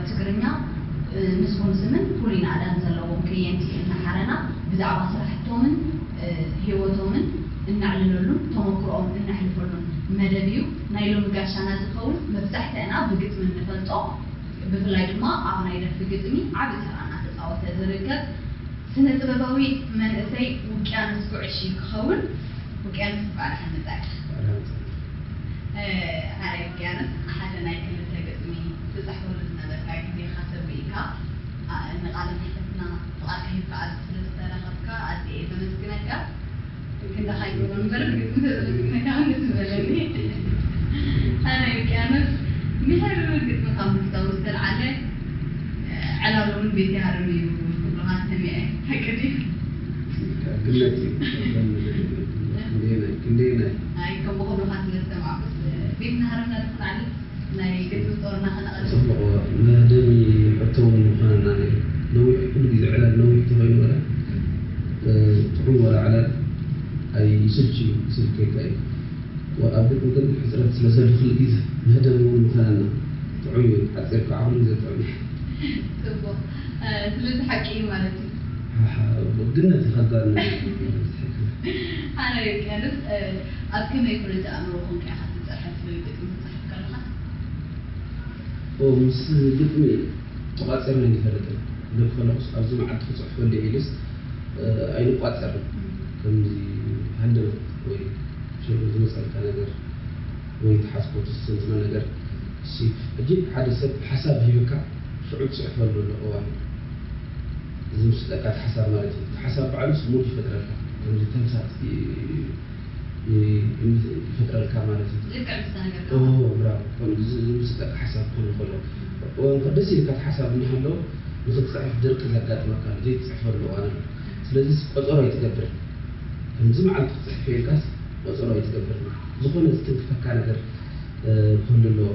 ትግርኛ፣ እ፣ ምስ ኮምስምን ፍሉይ ናእዳን ዘለዎም ከየንቲ እናሓረና ብዛዕባ ስራሕቶምን፣ እ፣ ህይወቶምን እናዕልለሉን ተመክሮኦም እነሕልፈሉን መደብ እዩ። ናይ ሎሚ ጋሻና ዝኸውን መብዛሕትአና ብግጥሚ እንፈልጦ፣ ብፍላይ ድማ ኣብ ናይ ደርፊ ግጥሚ ዓቢ ተራ እናተጻወተ ዝርከብ ስነ ጥበባዊ መንእሰይ ውቅያኖስ ጉዕሽ እዩ ክኸውን። ውቅያኖስ፣ እንኳዕ ደሓን መጻእካ። ኣረ ውቅያኖስ፣ ሓደ ናይ ክልተ ግጥሚ ትጽሕፈሉ ዝነበርካ ግዜኻ ሰዊእካ፣ ኣ፣ ንቃለ መሕትትና ፍቓድካ ሂብካ ኣብዚ ስለ ዝተረኸብካ ኣዝየ እየ ዘመስግነካ። ክንዳኻ ይግበሮ እምበር፣ ግጥሚ ተዘመስግነካ ደስ ዝበለኒ። ኣረ ውቅያኖስ፣ ምሕር ግጥሚ ካብ ምፍታው ዝተልዓለ ዕላሉ እውን ቤት ይሃርም እዩ ክብሉኻ ሰሚዐ። ሓቂ ድዩ? ግለት እዩ። ክንደየናይ፣ ክንደየናይ። ኣይ፣ ከምኡ ክብሉኻ ስለ ዝሰማዕኩስ፣ ቤት ንሃርም ዳርክን ዓሊ ናይ ግጥሚ ጦርና ከነቐድም። ጽቡቕ። መደብ ሕቶ እውን ምዃንና ነይሩ። ነዊሕ፣ ኩሉ ግዜ ዕላል ነዊሕ ተኾይኑ ወላ፣ እ፣ ጥዑም ወላ ዕላል ኣይስልች እዩ፣ ይስልከካ እዩ። ኣብ ግጥሚ ግን ሕጽረት ስለ ዘሎ ኩሉ ግዜ መደብ እውን ምዃንና ጥዑም እዩ። ሓጺርካ ዓቕሉ ግዜ ጥዑም እዩ። ጽቡቕ። እ፣ ስለዚ ሓቂ እዩ ማለት እዩ። ሓሓ፣ ግነት እዩ፣ ከባድ ነገር እዩ። ኣነ ውቅያኖስ፣ እ፣ ኣብ ከመይ ኩነተ ኣእምሮ ኮንካ ኢኻ ትጽሕፍ ግጥሚ ትጽሕፍ ከለኻ? ኦ፣ ምስ ግጥሚ ተቋጺርኒ ኣይፈልጥን። ክብል ከለኹስ ኣብዚ መዓልቲ ክጽሕፈሉ እየ ኢልስ፣ እ፣ ኣይንቋጸርን። እም። ከምዚ ሃንደበት ወይ ሽዑ ዝመጸልካ ነገር ወይ ትሓስቦ ትስትንትኖ ነገር፣ እሺ፣ ሕጂ ሓደ ሰብ ሓሳብ ሂብካ ሽዑ ትጽሕፈሉ ዘሎ እዋን፣ ዝምስጠካ እቲ ሓሳብ ማለት እዩ። እቲ ሓሳብ ባዕሉስ ሙድ ይፈጥረልካ። ከምዚ ተምሳጥ ይ-፣ ይ-፣ ይፈጥረልካ ማለት እዩ። ልክዕ ምስታ ነገር ኦ፣ ብራቮ። ከም ዝ-፣ ዝምስጠካ ሓሳብ ክህሉ ከሎ፣ እዋን ከ ደስ ኢልካ እቲ ሓሳብ እናሃለወ ንክትጽሕፍ ድርቂ ዘጋጥመካ ኣሎ፣ ዘይትጽሕፈሉ እዋን ኣሎ። ስለዚ ቆጸሮ ኣይትገብር። ከምዚ መዓልቲ ክጽሕፍ ኢልካስ ቆጸሮ ኣይትገብር። ዝኾነ ዝትንክፈካ ነገር፣ እ፣ ክህሉ ኣለዎ።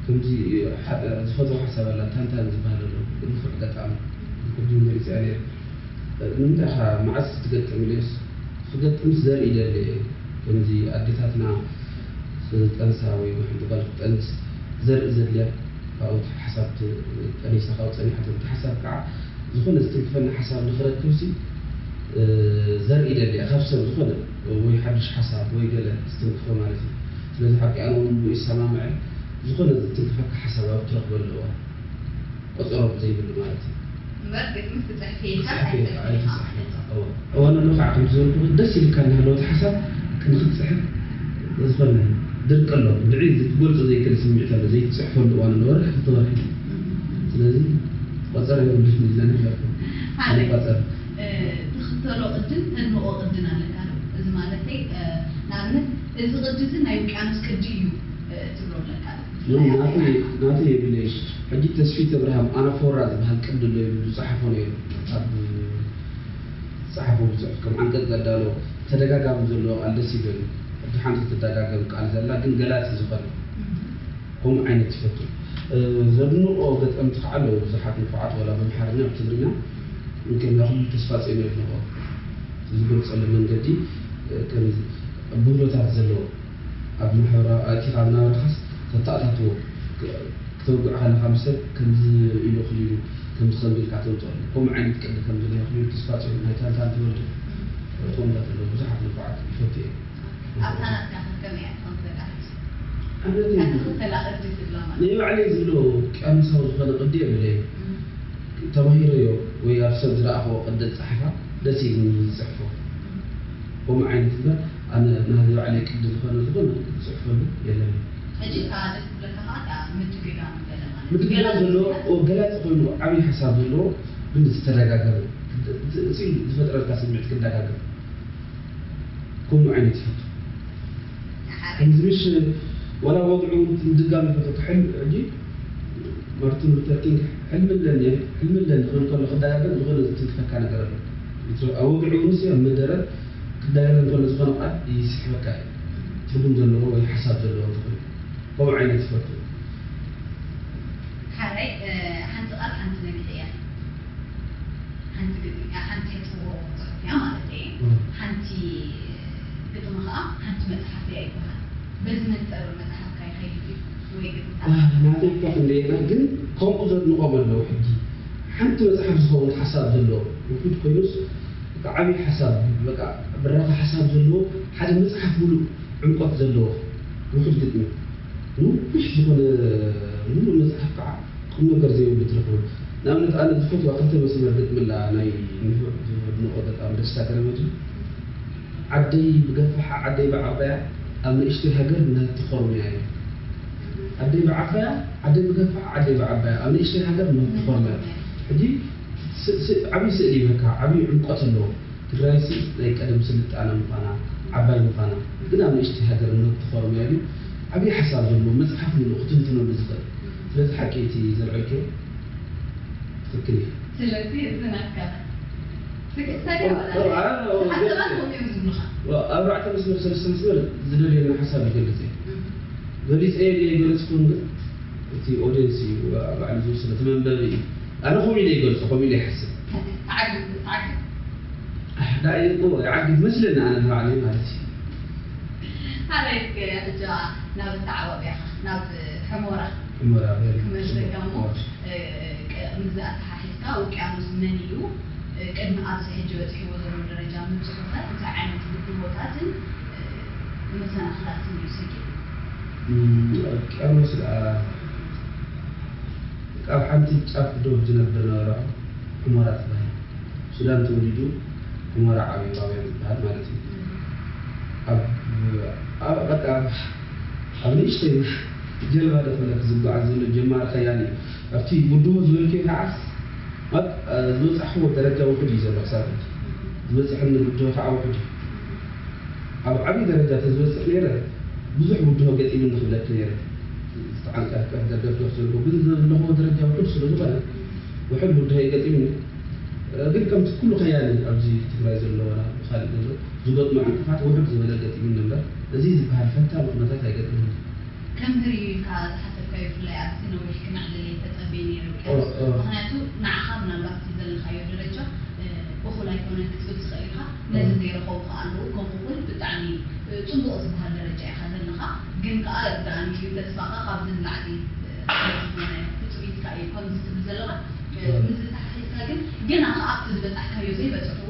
ከምዚ፣ እ፣ ሓ-፣ ዝፈትዎ ሓሳብ ኣላ፣ ታንታን ዝበሃል ኣሎ። ንፉዕ ገጣሚ፣ ቅድም ገሊጸያ ነይረ። ንምንታይ ኢኻ መዓስ ትገጥም ኢለዮስ፣ ክገጥምስ ዘርኢ ይደሊ እየ። ከምዚ ኣዴታትና ክጠንሳ ወይ ሓንቲ ጓል ክጠንስ ዘርኢ ዘድልያ፣ ካብኡ ሓሳብ ት-፣ ጠኒሳ፣ ካብኡ ጸኒሓቶ፣ እቲ ሓሳብ ከዓ ዝኾነ ዝትንክፈኒ ሓሳብ ንኽረክብሲ፣ እ፣ ዘርኢ ይደሊ እየ። ካብ ሰብ ዝኾነ ወይ ሓድሽ ሓሳብ ወይ ገለ ዝትንክፎ ማለት እዩ። ስለዚ ሓቂ ኣነ እውን ብኡ ይሰማምዐ፣ ዝኾነ ዝትንክፈካ ሓሳብ ኣብ ትረኽበሉ እዋን። ቆጸሮ ዘይብሉ ማለት እዩ። እምበር ግጥሚ ክትጽሕፍ ኢልካ ክትጽሕፍ ኢልካ፣ ኣይትፈልጥን ኢኻ። ኣይትጽሕፍ ኢልካ። እወ። እዋን ኣሎ ከዓ ከምቲ ዝበልኩ ደስ ኢልካ እናሃለወ እቲ ሓሳብ ንክትጽሕፍ ዝኾነ ድርቂ ኣሎ። ብድዒ ክትገልጾ ዘይክእል ስምዒት ኣሎ። ዘይትጽሕፈሉ እዋን ኣሎ። ወርሒ ክልተ ወርሒ። ስለዚ ቆጸሮ የብሉን ኢልና ንሕለፎ። ሓደ ኣይንቋጸር። እ፣ ትኽተሎ ቅድን ተድንቖ ቅድን ኣለካ ዶ? እዚ ማለተይ፣ እ፣ ንኣብነት እዚ ቅዲ እዚ ናይ ውቅያኖስ ቅዲ እዩ፣ እ፣ ትብሎ ኣለካ ዶ? ኖ፣ ናተይ፣ ናተይ የብለይን። ሕጂ ተስፊት እብርሃም ኣናፎራ ዝበሃል ቅዲ ኣሎ ኢሉ ዝጸሓፎ ነይሩ። ኣብ ዝጸሓፎ ብጽሑፍ ከም ዓንቀጽ ዘዳሎ ተደጋጋሚ ዘለዎ ቃል ደስ ይብለኒ። ሕጂ ሓንቲ ትደጋገም ቃል ዘላ ግን ገላጺ ዝኾነ። እም። ከምኡ ዓይነት ይፈቱ። እ፣ ዘድንቖ ገጠምቲ ከዓ ኣለዉ፣ ብዙሓት ንፉዓት፣ ዋላ ብኣምሓርኛ፣ ብትግርኛ፣ ግን ከም ኩሉ ተስፋጽዮን የድንቖ። ዝገልጸሉ መንገዲ፣ እ፣ ከም ብህሎታት ዘለዎ፣ ኣብ ማሕበራዊ ኣእቲኻ ኣብ ናብራኻስ ተተኣታትዎ፣ ክ-፣ ክተውግዕ ከለኻ ምስ ሰብ ከምዚ ኢሉ ክሊሉ፣ ከምዚ ከምዚ ኢልካ ተውፅኦ። ከምኡ ዓይነት ቅዲ ከምዚ ናይ ክሊሉ ተስፋጽዮን፣ ናይ ታንታን ተወልደ፣ እ፣ ከምኡታት ኣለዉ፣ ብዙሓት ንፉዓት ይፈቱ እየ። ኣብታ ናትካ ከ ከመይ እያ ትኾን ተጠቃሲት? ኣነቲ እታ ትኽተላ ቅዲ ትብላ ማለት ናይ ባዕለይ ዝብሎ ቅያኖሳዊ ዝኾነ ቅዲ የብለይን። እም። ተማሂረዮ ወይ ኣብ ሰብ ዝረኣኽዎ ቅዲ ዝጸሓፋ ደስ ኢሉኒ ዝጽሕፎ። እም። ከምኡ ዓይነት እምበር ኣነ ናተይ ባዕለይ ቅዲ ዝኾነ ዝኾነ ዝጽሕፈሉ የለን። ሕጂ እታ ደስ ትብለካ ከኣ እታ ምድግጋም ገለ ማለት እዩ። ምድግጋም ገላጺ ዘለዎ፣ ስምዒት። ኦ፣ ገላጺ ኮይኑ ዓብዪ ሓሳብ ዘለዎ ግን ዝተደጋገመ፣ እቲ፣ እቲ ዝፈጥረልካ ስምዒት ክደጋገም። ከምኡ ዓይነት ይፈቱ። ከምዚ ምሽ ዋላ ወግዑ ምድጋም ይፈቱ። ክሕል-፣ ሕጂ ማርቲን ሉተር ኪንግ ሕልሚ ኣለኒ፣ ሕልሚ ኣለኒ ክብል ከሎ ክደጋገም ዝኾነ ዝትንክፈካ ነገር ኣሎ። ኣብ ወግዑ ምስ ኣብ መደረ ክደጋገም ከሎ ዝኾነ ቃል ይስሕበካ እዩ። ትርጉም ዘለዎ ወይ ሓሳብ ዘለዎ እንተኾይኑ። ከምኡ ዓይነት ይፈቱ። ሓራይ፣ እ፣ ሓንቲ ቃል ሓንቲ ነግዒ እያ። ሓንቲ ግጥሚ፣ ሓንቲ ሕጽቦ ጽሑፍ እያ ማለት እየ። እም። ሓንቲ ግጥሚ ኸዓ ሓንቲ መጽሓፍ እያ ይበሃል። በዚ መንጽር መጽሓፍካ ይኸይድ ድዩ? ወይ ግጥምታት? ዋ፣ ናተይ እኳ ክንደየና፣ ግን ከምኡ ዘድንቖም ኣለዉ። ሕጂ ሓንቲ መጽሓፍ ዝኸውን ሓሳብ ዘለዎ ውሑድ ኮይኑስ፣ በቃ ዓብዪ ሓሳብ፣ በቃ ብራኸ ሓሳብ ዘለዎ ሓደ መጽሓፍ ሙሉእ ዕምቆት ዘለዎ ውሑድ ግጥሚ፣ ነዊሕ ዝኾነ ሙሉእ መጽሓፍ ከዓ ቁም ነገር ዘይብሉ ትረኽቦ። ንኣብነት ኣነ ዝፈትዋ ክልተ መስመር ግጥሚ ኣላ፣ ናይ ንፉዕ ዘድንቖ ገጣሚ ደስታ ገረመድህን፣ ዓደይ ብገፋሓ ዓደይ ብዓባያ ኣብ ንእሽተይ ሃገር ናትቲ ኾርምያ እዩ። ዓደይ ብዓባያ ዓደይ ብገፋሓ ዓደይ ብዓባያ ኣብ ንእሽተይ ሃገር ናትቲ ኾርምያ። ሕጂ ስ- ስ- ዓብዪ ስእሊ ይበካ፣ ዓብዪ ዕምቆት ኣለዎ። ትግራይሲ ናይ ቀደም ስልጣነ ምዃና፣ ዓባይ ምዃና፣ ግን ኣብ ንእሽተይ ሃገር ናትቲ ኾርምያ ኢሉ ዓብዪ ሓሳብ ዘለዎ መጽሓፍ ሙሉእ ክትንትነሉ ዝኽእል። ስለዚ ሓቂ እቲ ዘልዐልክዮ ትኽክል እዩ። ስለዚ እዚ ናትካ ስክስታ ድያ ወላ? ኦ፣ ኦ፣ ኦ፣ ዝሓሰባት ከምኡ እዮም ዝብሉኻ። ኦ፣ ኣርባዕተ መስመር፣ ሰለስተ መስመር ዝደልየኒ ሓሳብ ይገልጽ እየ። እም። ገሊጸ እየ ድየ ገለጽኩን ግን እቲ ኦድየንስ እዩ ባዕሉ ዝውስን፣ እቲ መንበቢ እዩ። ኣነ ከምኡ ኢለ ይገልጾ፣ ከምኡ ኢለ ይሓስብ። ተዓግብ፣ ተዓግብ። ኣሕ፣ ዳኣ እየ እኮ ይዓግብ መስለኒ ኣነ ንባዕለይ ማለት እዩ። ኣረ፣ እስከ ሕጂ ናብ ኣተዓባብያኻ፣ ናብ ሕሞራ ሕሞራ በል። ክመልሰካ እሞ፣ ዋ። እ፣ ቅ-፣ ምስዚ ኣተሓሒዝካ ውቅያኖስ መን እዩ፣ እ፣ ቅድሚ ኣብዚ ሕጂ በጺሕዎ ዘሎ ደረጃ ምብጽሑኸ እንታይ ዓይነት ብድሆታትን፣ እ፣ መሰናኽላትን እዩ ሰጊሩ? እም፣ ውቅያኖስ ደኣ ካብ ሓንቲ ጫፍ ዶብ ዝነብር ነበረ፣ ሑመራ ትበሃል። ሱዳን ተወሊዱ ሑመራ ዓብዩ፣ ራውያን ዝበሃል ማለት እዩ። ኣብ፣ ኣብ፣ በቃ ኣብ፣ ኣብ ንእሽተይ ጀልባ ዶ ክብለክ ዝጓዓዝ ዘሎ ጀማሪ ከያኒ እዩ። ኣብቲ ብድሆ ዝበልክዮ ከዓስ፣ ኣብ፣ ዝበጻሕዎ ደረጃ ውሑድ እዩ ዘሎ ክሳብ ሕጂ። ዝበጽሐኒ ብድሆ ከዓ ውሑድ እዩ። ኣብ ዓብዪ ደረጃ ተዝበጽሕ ነይረ፣ ብዙሕ ብድሆ ገጢሙኒ ክብለኪ ነይረ። ዝተዓንቀፍቀፍ ደርገፍገፍ ዘለዎ፣ ግን ዘለኹዎ ደረጃ ውሑድ ስለ ዝኾነ፣ ውሑድ ብድሆ እዩ ገጢሙኒ። ግን ከምቲ ኩሉ ከያኒ ኣብዚ ትግራይ ዘሎ፣ ዋላ ብኻልእ ዘሎ፣ ዝገጥሞ ዕንቅፋት ውሑድ ዝበለ ገጢሙኒ እምበር፣ እዚ ዝበሃል ፈታኒ ኩነታት ኣይገጠመኒ። ከምህር እዩ ኢልካ ዝሓሰብካዮ፣ ብፍላይ ኣብዚ ነዊሕ ክነዕልል እየ ተጸብየ ነይረ ውቅያኖስ። ኦ፣ ኦ። ምኽንያቱ ንዓኻ ምናልባት እቲ ዘለኻዮ ደረጃ፣ እ፣ እኹል ኣይኮነን ክትብል ትኽእል ኢኻ። ነዚ ኦ። ዘይረኸቡ ከኣ ኣለዉ። ከምኡ እውን ብጣዕሚ፣ እ፣ ጽቡቕ ዝበሃል ደረጃ ኢኻ ዘለኻ። ግን ከኣ ደኣ ንሕዩ ተስፋኻ ካብዚ ንላዕሊ፣ እ፣ ዝኾነ ትጽቢትካ እዩ ከምዚ ትብል ዘለኻ። እ፣ ኦ። ምስዚ ተሓሒዝካ ግን ገና ከኣ ኣብቲ ዝበጻሕካዮ ዘይበጽሑ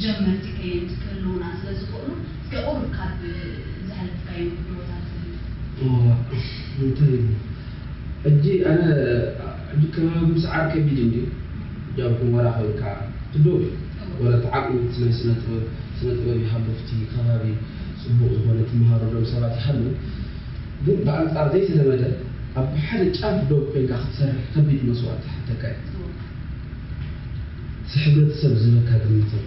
ጀመርቲ ከየንቲ ክህልዉና ስለ ዝኽእሉ፣ እስከ ቁሩብ ካብ ዘሕለፍካዮ ብድሆታት። እዋ፣ እንታይ እዩ? ሕጂ ኣነ፣ ሕጂ ከባቢ ምስዓር ከቢድ እንድዩ። ያው፣ ሕሞራ ኮይንካ ትድወል። ወላ እቲ ዓቕሚ እቲ ናይ ስነ ጥበብ፣ ስነ ጥበብ ይሃሉ፣ ኣብቲ ከባቢ ጽቡቕ ዝኾነ ትመሃረሎም ሰባት ይሃሉ። ግን ብኣንጻር ዘይተለመደ፣ ኣብ ሓደ ጫፍ ዶብ ኮይንካ ክትሰርሕ ከቢድ መስዋእቲ ይሓተካ እዩ። እቲ ሕብረተሰብ ዝህበካ ግምት ኣሎ።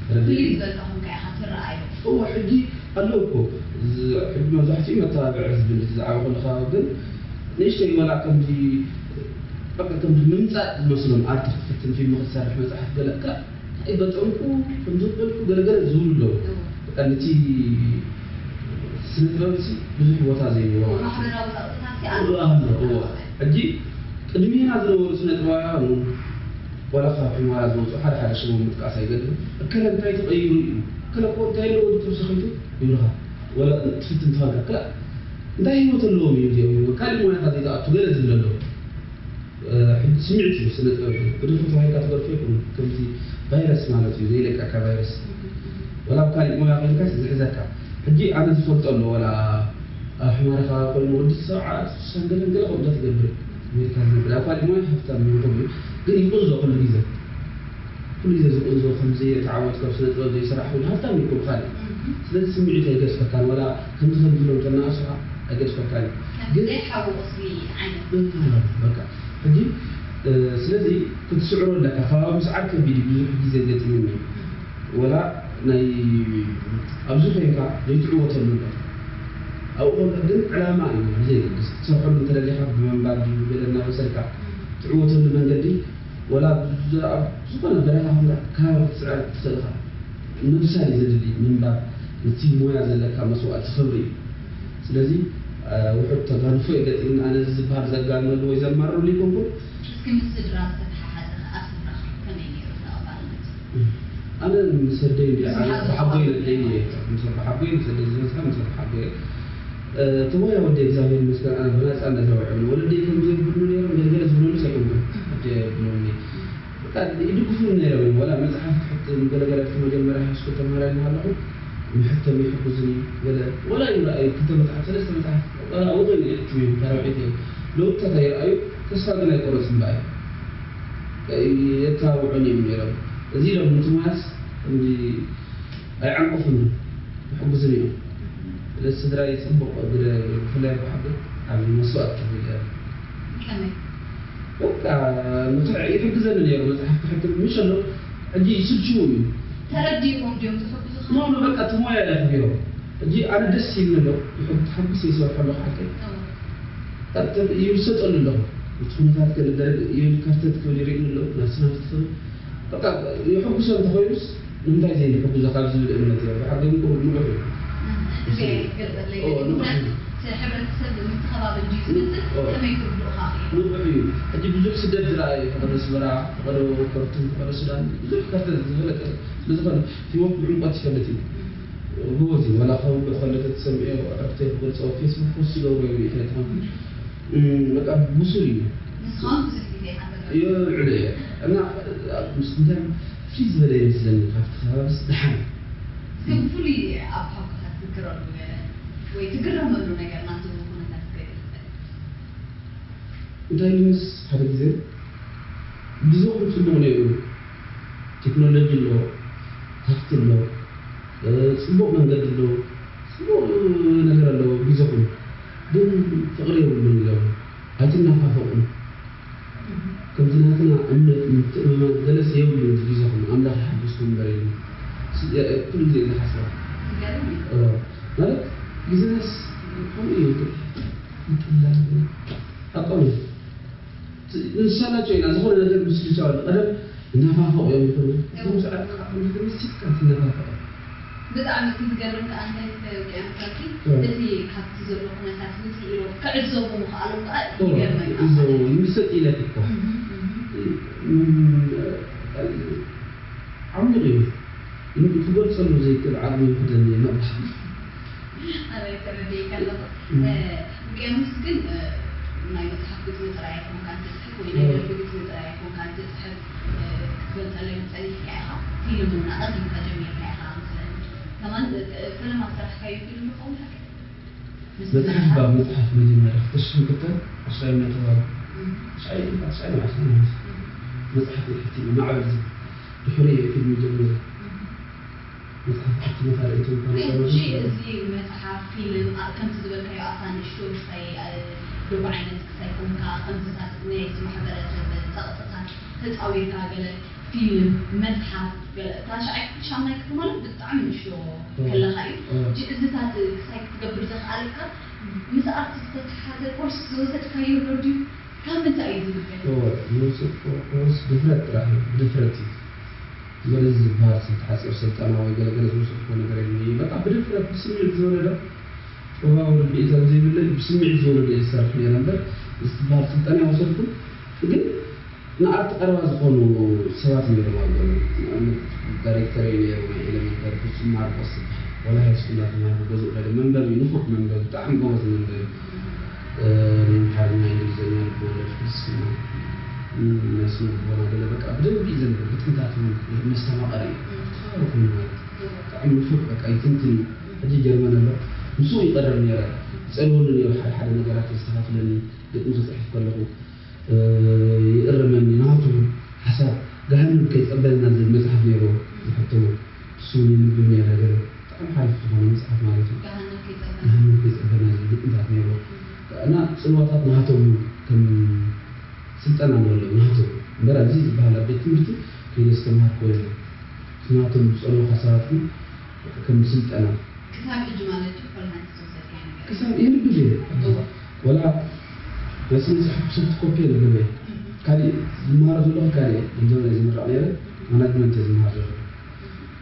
ፍልይ ዝበልካ ኮንካ ኢኻ ትረኣዮ። እወ፣ ሕጂ ኣለዉ እኮ። ዝ-፣ ሕጂ መብዛሕትኡ መተባብዒ ህዝቢ፣ ነቲ ዝዓበኹሉ ከባቢ ግን ንእሽተይ ዋላ ከምዚ፣ በቃ ከምዚ ምምጻእ ዝመስሎም፣ ኣርት ክትፍትን፣ ፊልም ክትሰርሕ፣ መጽሓፍ ገለ፣ ክላ-፣ ኣይገጠምኩ፣ ከምዚ ዝበልኩ፣ ገለ ገለ ዝብሉ ኣለዉ። እወ። በቃ ነቲ ስነ ጥበብሲ ብዙሕ ቦታ ዘይብዎ ማለት እዩ። ማሕበራዊ ጸቕጥታትሲ ኣሎ። ኣሎ፣ ኣሎ፣ እወ። ሕጂ ቅድሜና ዝነበሩ ስነ ጥበባውያን እውን ዋላ ካብ ሑመራ ዝመጹ ሓደ ሓደ ሽሞም ምጥቃስ ኣይገድፍን። እከለ እንታይ ተቐይሩ እዩ? እከለ እኮ እንታይ ኣለዎ ተወሰኺቱ ይብሉኻ። ዋላ ትፍትን ተኾንካ፣ ክላ-፣ እንታይ ህይወት ኣለዎም እዩ እዚኦም? ካልእ ሞያታት ዘይተኣቱ ገለ ዝብል ኣሎ። እ፣ ሕጂ ስምዒት እዩ ስነ ጥበብ። ግደፎ ተባሂልካ ትገድፎ ኣይኮነን። ከምቲ ቫይረስ ማለት እዩ፣ ዘይለቀካ ቫይረስ። ዋላ ኣብ ካሊእ ሞያ ኮይንካስ ዝሕዘካ። ሕጂ ኣነ ዝፈልጦ ኣሎ፣ ዋላ ኣብ ሕማረ ከባቢ ኮይኑ ወዲ ሰብዓ፣ ስሳን ገለን ገለ ከምኡ ትገብር። ኣሜሪካ ዝነብር ኣብ ካሊእ ሞያ ሃብታም ይኸውን እዩ። ግን ይቕንዞ ኩሉ ግዜ። ኩሉ ግዜ ዝቕንዞ ከም ዘየተዓወት፣ ካብ ስነ ጥበብ ዘይሰራሕ ኮይኑ ሃብታም እዩ እኮ ብኻሊእ። እህ። ስለዚ ስምዒት ኣይገድፈካን፣ ዋላ ከምዚ ከምዚ ኢሎም ተናእሱኻ ኣይገድፈካን እዩ። ከም ግን ዘይሓዊ ቁስሊ ዓይነት። እህ፣ በቃ። ሕጂ፣ እ፣ ስለዚ ክትስዕሮ ኣለካ። ከባቢ ምስዓር ከቢድ እዩ፣ ብዙሕ ግዜ ገጢሙኒ እዩ። እህ። ወላ ናይ ኣብዚ ኮይንካ ዘይትዕወተሉ ኣሎ። ኣብኡ ከሎ ግን ዕላማ እዩ ብዘየገድስ። ክትሰርሐሉ እንተደሊኻ ብመንባብ ድዩ ገለ እናበሰልካ ትዕወተሉ መንገዲ፣ ወላ ብዛ-፣ ኣብ ዝኾነ በረኻ ኮይንካ ከባቢ ክትስዕር ትኽእል ኢኻ። ምብሳል እዩ ዘድሊ ምንባብ፣ ነቲ ሞያ ዘለካ መስዋእቲ ክብሪ እዩ። ስለዚ፣ እ፣ ውሑድ ተጋንፎ የገጢምኒ። ኣነ እዚ ዝበሃል ዘጋንነሉ ወይ ዘማርረሉ ኣይኮንኩን። እስኪ ምስ ስድራ ዝተተሓሓዘ ኣብ ስድራኻ ከመይ ነይሩ ተቐባልነት? ኣነ ምስ ኣደይ እንድየ፣ ኣነ ብሓጎይ ነደይ እየ። ምስ ኣቦሓጎይ፣ ምስ ኣደይ ዝበዝሐ ምስ ኣቦሓጎይ እየ። እቲ ሞያ ወዲ እግዚኣብሔር ይመስገን ኣነ ብናፃ እንዳተባዕዑ ወለደይ ከም ዘይብሉ ነይሮም ገለገለ ዝብለሉ ኣይኮንኩም። ኣደ ብሎኒ በቃ ይድግፉ ነይሮም እዮም። ዋላ መፅሓፍ ክሕትም ገለገለ እቲ መጀመርያ ሃይስኩል ተምሃራይ እናሃለኹ ምሕቶም ይሕግዙኒ ገለ ዋላ ይረኣዩ ክልተ መፅሓፍ ሰለስተ መፅሓፍ ዋላ ውጡን ይሕትም እዮም ተራውሒት እዮም። ለውጥታት ኣይረኣዩ። ተስፋ ግን ኣይቆረፅን በኣይ የተባብዑን እዮም ነይሮም። እዚ ኢሎም ምትማስ እንዲ ኣይዓንቀፉን ይሕግዙን እዮም። ስለዚ ስድራይ ፅቡቅ ግደ ብፍላይ ኣቦሓጎይ ዓብዪ መስዋእቲ ከፊለ እየ። ከመይ በቃ ምትዕ ይሕግዘኒ ነይሩ መፅሓፍ ክሕትም ምሽ ኣሎ ሕጂ ይስልችው እዩ። ተረዲእዎም ድዮም ዝሕግዙኻ? ኖ ኖ በቃ እቲ ሞያ እየ ኣኽቢሮ። ሕጂ ኣነ ደስ ይብኒ ኣሎ ይሕግ- ተሓጒሰ ይሰርሖ ኣለኹ ሓቀይ። እዎ። ይውሰጠሉ ኣለኹ እቲ ኩነታት ገለ ደረግ ይብል ከርተት ክብል ይርእኒ ኣሎ ናስና ትኽእል በቃ ይሕጉሶ እንተኾይኑስ ንምንታይ ዘይንሕጉዞ ካብ ዝብል እምነት እየ ብሓቂ ግን ቁሩብ ንቑሕ እዩ እዚ ይገልጸለይ ኦ፣ ንቑሕ እዩ እቲ ሕብረተሰብ ምትኸባብ እንድዩ ዝመስል ኦ። ከመይ ትርድኡኻ ክኢሉ ንቑሕ እዩ ሕጂ ብዙሕ ስደት ዝረኣየ ፈቐዶ ኣስመራ ፈቐዶ ከርቱም ፈቐዶ ሱዳን ብዙሕ ከርተት ዝፈለጠ ስለዝኾነ ህይወት ብዕምቆት ይፈልጥ እዩ ጎበዝ እዩ ዋላ ከውግዕ ከሎ ተትሰምዕዮ ዕርፍተይ ክገልጾ ፌስቡክ ፖስት ይገብሮ እዩ እንታይ ትኾን በቃ ብሱል እዩ ንስኻውን ብዙሕ ግዜ ይሓተካ የብዕሉ እየ እና ምስ እንታይ ፍልይ ዝበለ ይመስለኒ ካብቲ ከባቢስ ደሓን እስከ ብፍሉይ ኣብ ሓውካኻ ትዝክረሉ ገለ ወይ ትግረመሉ ነገር ናቱ ኩነታት ክትገልጽ ትኽእል እንታይ ምስ ሓደ ግዜ ግዜኹም ፅቡቕ ነይሩ ቴክኖሎጂ ኣሎ ሃፍቲ ኣሎ እ፣ ፅቡቕ መንገዲ ኣሎ ፅቡቕ ነገር ኣሎ ግዜኹም ግን ፍቕሪ የብሉን ኢሎም ኣይትናፋፈቑን ከምዚ ናትና እምነት ምትእምማን ገለስ የብሉን ግዜኹም ኣምላኽ ይሓግዝኩም እምበር ኢሉ ኩሉ ግዜ ዝሓስባ ትገርም እዩ እ፣ ማለት ግዜናስ ከምኡ እዩ ምጥላም ሓቆም እዩ ንሳናቸው ኢና ዝኾነ ነገር ምስ ልጫወት ቀደም እናፋፈቑ እዮም ይኾኑ እቶም ሰዓት ከዓ ተመሲጥካ ትናፋፈቐ ብጣዕሚ እቲ ዝገርም ከዓ እንታይ ትፈልጥ እያ መሳኪ እቲ ካብቲ ዘሎ ኩነታት ውፅእ ኢሎ ክዕዘቡ ምኽኣሎም ከዓ ይገርመኒ እዞ ይምሰጥ ኢለት እኮ ዓሚቕ እዩ ክገልፀሉ ዘይክእል ዓቕሚ ይውሕደኒ መቕባል ኣበይ ተረዲእካ ኣለኹ ውቅያኖስ ግን ናይ መፅሓፍ ግጥሚ ጥራይ ኣይኮንካን ትፅሕፍ ወይ ናይ ደርፊ ግጥሚ ጥራይ ኣይኮንካን ትፅሕፍ ክትገልፀለይ ዝፀኒሕካ ኢኻ ፊልም እውን ኣቐዲምካ ጀሚርካ ኢኻ መስለኒ ከማን ፈለማ ዝሰራሕካዮ ፊልም ይኸውን ሓቂ መፅሓፍ ባ መፅሓፍ መጀመርያ ክልተ ሽሕን ክልተን ዓስራይ እናተባህለ ዓስራይ ዓስራይ ዓስራይ መፅሓፍ ናይ ሕቲመ ማዕበል ዝብል ድሕሪ እየ ፊልም ጀሚረ መፅሓፍ ሕትመት ኣርእየቶም እኳ ሕጂ ነበሩ እዚ መፅሓፍ ፊልም ኣብ ከምቲ ዝበልካዮ ኣብታ ንእሽቶ ክሳይ ዶብ ዓይነት ክሳይ ኮንካ ከምዚታት ናይ እዚ ማሕበረሰብ ፀቕጥታት ተፃዊርካ ገለ ፊልም መፅሓፍ ገለ እታ ሻዓይ ክፍሊ ሻሙናይ ክፍሊ ማለት ብጣዕሚ ንእሽቶ ከለኻ እዩ ሕጂ እዚታት ክሳይ ክትገብር ዘኽኣለካ ምስ ኣርት ዝተተሓዘ ኮርስ ዝወሰድካዮ ኣሎ ድዩ ካብ ምንታይ እዩ ዝብገስ ዝወሰድኩዎ ኮርስ ድፍረት ጥራሕ እዩ ብድፍረት እዩ ወደዚ ዝበሃል ስልቲ ሓፂር ስልጠና ወይ ገለገለ ዝወሰድኩዎ ነገር የለን እዩ በቃ ብድፍረት ብስምዒት ዝወረደ ጥበባዊ ርድኢት ኣብ ዘይብለይ ብስምዒት ዝወረደ እየ ዝሰርሕ ነይረ እምበር ምስ ዝበሃል ስልጠና ይወሰድኩም ግን ንኣርት ቀረባ ዝኾኑ ሰባት ነይሮም ኣብ ጎነይ ንኣብነት ዳይሬክተረይ ነይሩ ናይ ኤለመንተሪ ፍጹም ማርቆስ ዝበሃል ወላ ሃይስኩል እንዳተማሃርኩ ገዝኡ ከይደ መንበቢ ንፉዕ መንበቢ ብጣዕሚ ጎበዝ መንበቢ ናይ ኣምሓርኛ እንግሊዝኛ ልብወለድ ፍልስፍና ናይ ስነ ልቦና ገለ በቃ ብደንቢ እዩ ዘንብብ ግጥምታት እውን መስተማቐሪ እዩ ተኸባቢ ኮይኑ ማለት እዩ ብጣዕሚ ንፉዕ በቃ ይትንትን እዩ ሕጂ ጀርመን ኣሎ ምስኡ ይቐርብ ነይረ ይፀልወሉ ነይሩ ሓደ ሓደ ነገራት የስተኻኽለኒ ግጥሚ ክፅሕፍ ከለኹ ይእርመኒ ናቱ ሓሳብ ገሃነም ከይፀበለና ዝብል መፅሓፍ ነይሩ ዝሕተሙ እሱ የንብብ ነይረ ገለ ብጣዕሚ ሓሪፍ ዝኾነ መፅሓፍ ማለት እዩ ገሃነም ከይፀበና ገሃነም ከይፀበለና ዝብል ግጥምታት ነይሩ እና ፅልዋታት ናቶም ከም ስልጠና ንበሎ ናቶም እምበር ኣብዚ ዝበሃል ኣብ ቤት ትምህርቲ ከይደ ዝተምሃርኮ የለን ናቶም ዝፀልዎ ሓሳባት ግን ከም ስልጠና ክሳብ ሕጂ ማለት እዩ ኮል ሃንስ ዝወሰድካዮ ነገር ክሳብ የንብብ እየ ወላ ናይ ስነ ፅሑፍ ሶፍት ኮፒ የንብብ እየ ካሊእ ዝመሃሮ ዘለኹ ካሊእ እንዶ ናይ ዝምረቕ ነይረ ማናጅመንት እየ ዝመሃር ዘለኹ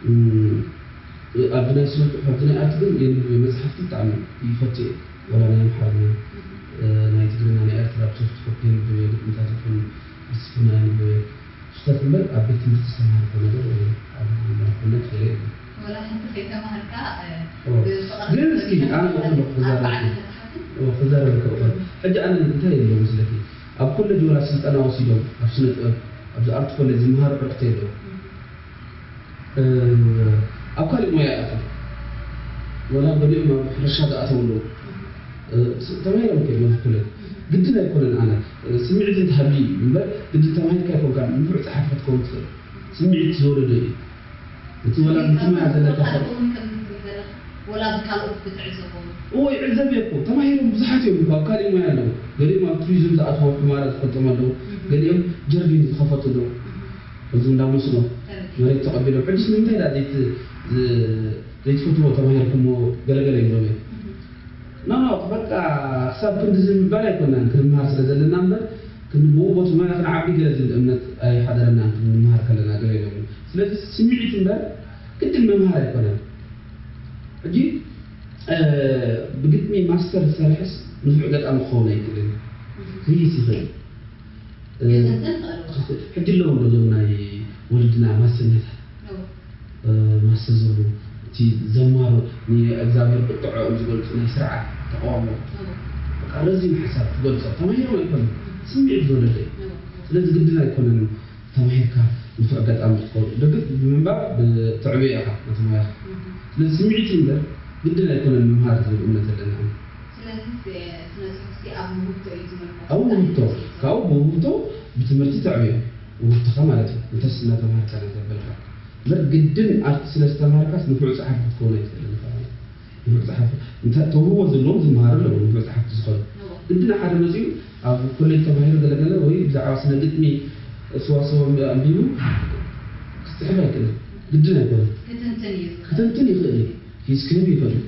እም፣ ኣብዚ ናይ ስነ ፅሑፍ ኣብዚ ናይ ኣርት ግን የንብብ እየ መፅሓፍቲ ብጣዕሚ ይፈቱ እየ ወላ ናይ ኣምሓርኛ ናይ ትግርኛ ናይ ኤርትራ ብሶፍት ኮፒ የንብብ እየ ግጥምታት ይኹን ፍልስፍና የንብብ እየ እሱታት እምበር ኣብ ቤት ትምህርቲ ዝተምሃርኩ ነገር ወይ ኣብ መኮነት ገለ የለን ወላ ሓንቲ ከይተማሃርካ ግን እስኪ ኣነ ክዛረበ ክዛረበ ከ ሕጂ ኣነ እንታይ ኢለ መስለኪ ኣብ ኮሌጅ ወላ ስልጠና ወሲዶም ኣብ ስነ ጥበብ ኣብዚ ኣርት ኮሌጅ ዝመሃሩ ዕርክተ የለው ኣብ ካልእ ሞያ ይኣተው ወላ ገሊኦም ኣብ ሕርሻ ዝኣተው ኣለዉ ተማሂሮም ከ መዚ ኮሌጅ ግድን ኣይኮነን ኣነ ስምዒት እንተሃልዩ እዩ እምበር ግድን ተማሂርካ ኣይኮንካ ንፉዕ ፀሓፊ ክትከውን ትኽእል ስምዒት ዝወለዶ እዩ እቲ ወላ ብትማያ ዘለካ ሰብ ወላ ብካልኦት ክትዕዘቦ እዎ ይዕዘብ እየ እኮ ተማሂሮም ብዙሓት እዮም እኮ ኣብ ካሊእ ሞያ ኣለዉ ገሊኦም ኣብ ቱሪዝም ዝኣተዉ ሕማራ ዝፈልጦም ኣለዉ ገሊኦም ጀርዲን ዝኸፈቱ ኣለዉ እዚ እንዳመስኖ መሬት ተቐቢሎም ሕጅስ ንምንታይ ዳ ዘይትፈትዎ ተማሂርኩሞ ገለገለ ይብሎም እዮም ኖ ኖ በቃ ክሳብ ክንድዚ ምባል ኣይኮናን ክንምሃር ስለ ዘለና እምበር ክንብኡ ቦቲ ሞያ ክንዓቢ ገለ ዝብል እምነት ኣይሓደረናን ክንምሃር ከለና ገለ ኢሎም ስለዚ ስምዒት እምበር ግድን ምምሃር ኣይኮነን ሕጂ ብግጥሚ ማስተር ዝሰርሕስ ንፉዕ ገጣሚ ክኸውን ኣይክእልን ክህይስ ይኽእል ሕጂ ኣለዎም ዶ ዞም ናይ ወለድና ማስተኛታት ማስተር ዝብሉ እቲ ዘማሮ ንእግዚኣብሔር ቁጥዖ ዝገልፁ ናይ ስርዓት ተቃውሞ ረዚን ሓሳብ ክገልፆ ተማሂሮም ኣይኮነ ስምዒት ዝወለደ ስለዚ ግድን ኣይኮነን ተማሂርካ ንፉዕ ኣጋጣሚ ክትከውን ርግጥ ብምንባብ ብትዕብዮ ኢኻ ነቲ ሞያኻ ስለዚ ስምዒት እምበር ግድን ኣይኮነን ምምሃር ዝብል እምነት ኣለና ኣብኡ ውህብቶ ካብኡ ብውህብቶ ብትምህርቲ ትዕብዮ ውህብትኻ ማለት እዩ እንተስ እናተማሃርካ እናተበልካ እምበር ግድን ኣብቲ ስለ ዝተማሃርካስ ንፉዕ ፀሓፊ ክትከውን ኣይትኽእልን ኢኻ ማለት እዩ ንፉዕ ፀሓፊ እንተ ተውህቦ ዘለዎም ዝመሃሩ ኣለዉ ንፉዕ ፀሓፍቲ ዝኾኑ ግድን ሓደ መፅኡ ኣብ ኮሌጅ ተማሂሩ ገለገለ ወይ ብዛዕባ ስነ ግጥሚ ሰዋሰው ኣንቢቡ ክፅሕፍ ኣይክእልን ግድን ኣይኮነን ክትንትን ይኽእል እዩ ሂዝክህብ ይኽእል እዩ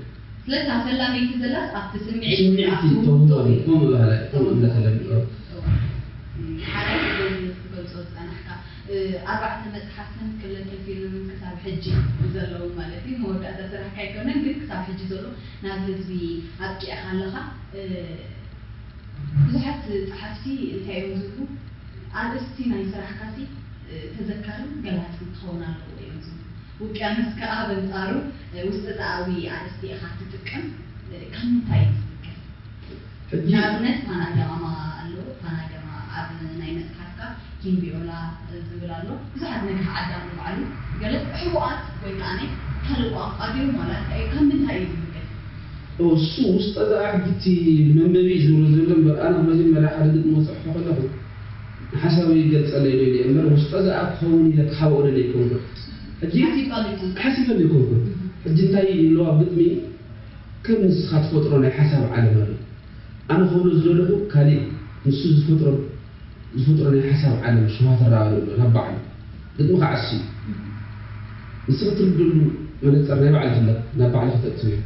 ስለዚ ኣብ ፈላመይቲ ዘላስ ኣብቲ ስምዒት ስምዒት ተውህቦ ከምኡ ባህላ ከምኡ እንዳተለምዶ ሓላይ ክገልፆ ዝፀናሕካ ኣርባዕተ መፅሓፍትን ክልተ ፊልምን ክሳብ ሕጂ ዘለዉ ማለት እዩ መወዳእታ ስራሕካ ኣይኮነን ግን ክሳብ ሕጂ ዘሎ ናብ ህዝቢ ኣብቂዕካ ኣለኻ ብዙሓት ፀሓፍቲ እንታይ እዮም ዝብሉ ኣርእስቲ ናይ ስራሕካሲ ተዘካርን ገላፅን ክኸውን ኣለዎ እዮም ዝብሉ ውቅያኖስ ከዓ በንፃሩ ውስጠ ዛኣዊ ኣርእስቲ ኢኻ ትጥቀም ካብ ምንታይ እዩ ዝብገስ ንኣብነት ፓናገማማ ኣሎ ፓናገማ ኣብ ናይ መፅሓፍካ ኪምቢዮላ ዝብል ኣሎ ብዙሓት ነግሪ ዓዳም ንባዕሉ ገለ ሕቡኣት ወይ ከዓ ካልእ ቋንቋ ድዮም ዋላ እንታይ ካብ ምንታይ እዩ ዝብገስ እሱ ውስጠ ዛኣ ሕጂ መንበቢ ዝብሎ ዘሎ እምበር ኣነ መጀመርያ ሓደ ግጥሚ ክፅሕፎ ከለኹ ንሓሳበይ ይገልፀለይ ዶ ኢለ እምበር ውስጠ ዛኣ ክኸውን ኢለ ክሓብኦ ደለ ይኮንኩ ሕጂ ሓሲበሉ ይኮንኩ ሕጂ እንታይ ይብለዋ ግጥሚ ከም ንስኻ ትፈጥሮ ናይ ሓሳብ ዓለም ኣሎ ኣነ ክብሎ ዝደለኹ ካሊእ ንሱ ዝፈጥሮ ዝፈጥሮ ናይ ሓሳብ ዓለም ሸዋ ተረኣሉ ኣሎ ናብ ባዕሉ ግጥሚ ከዓ እሱ እዩ ንስኺ ትርድሉ መነፀር ናይ ባዕልኺ ኣለኪ ናብ ባዕልኺ ተእትውዮ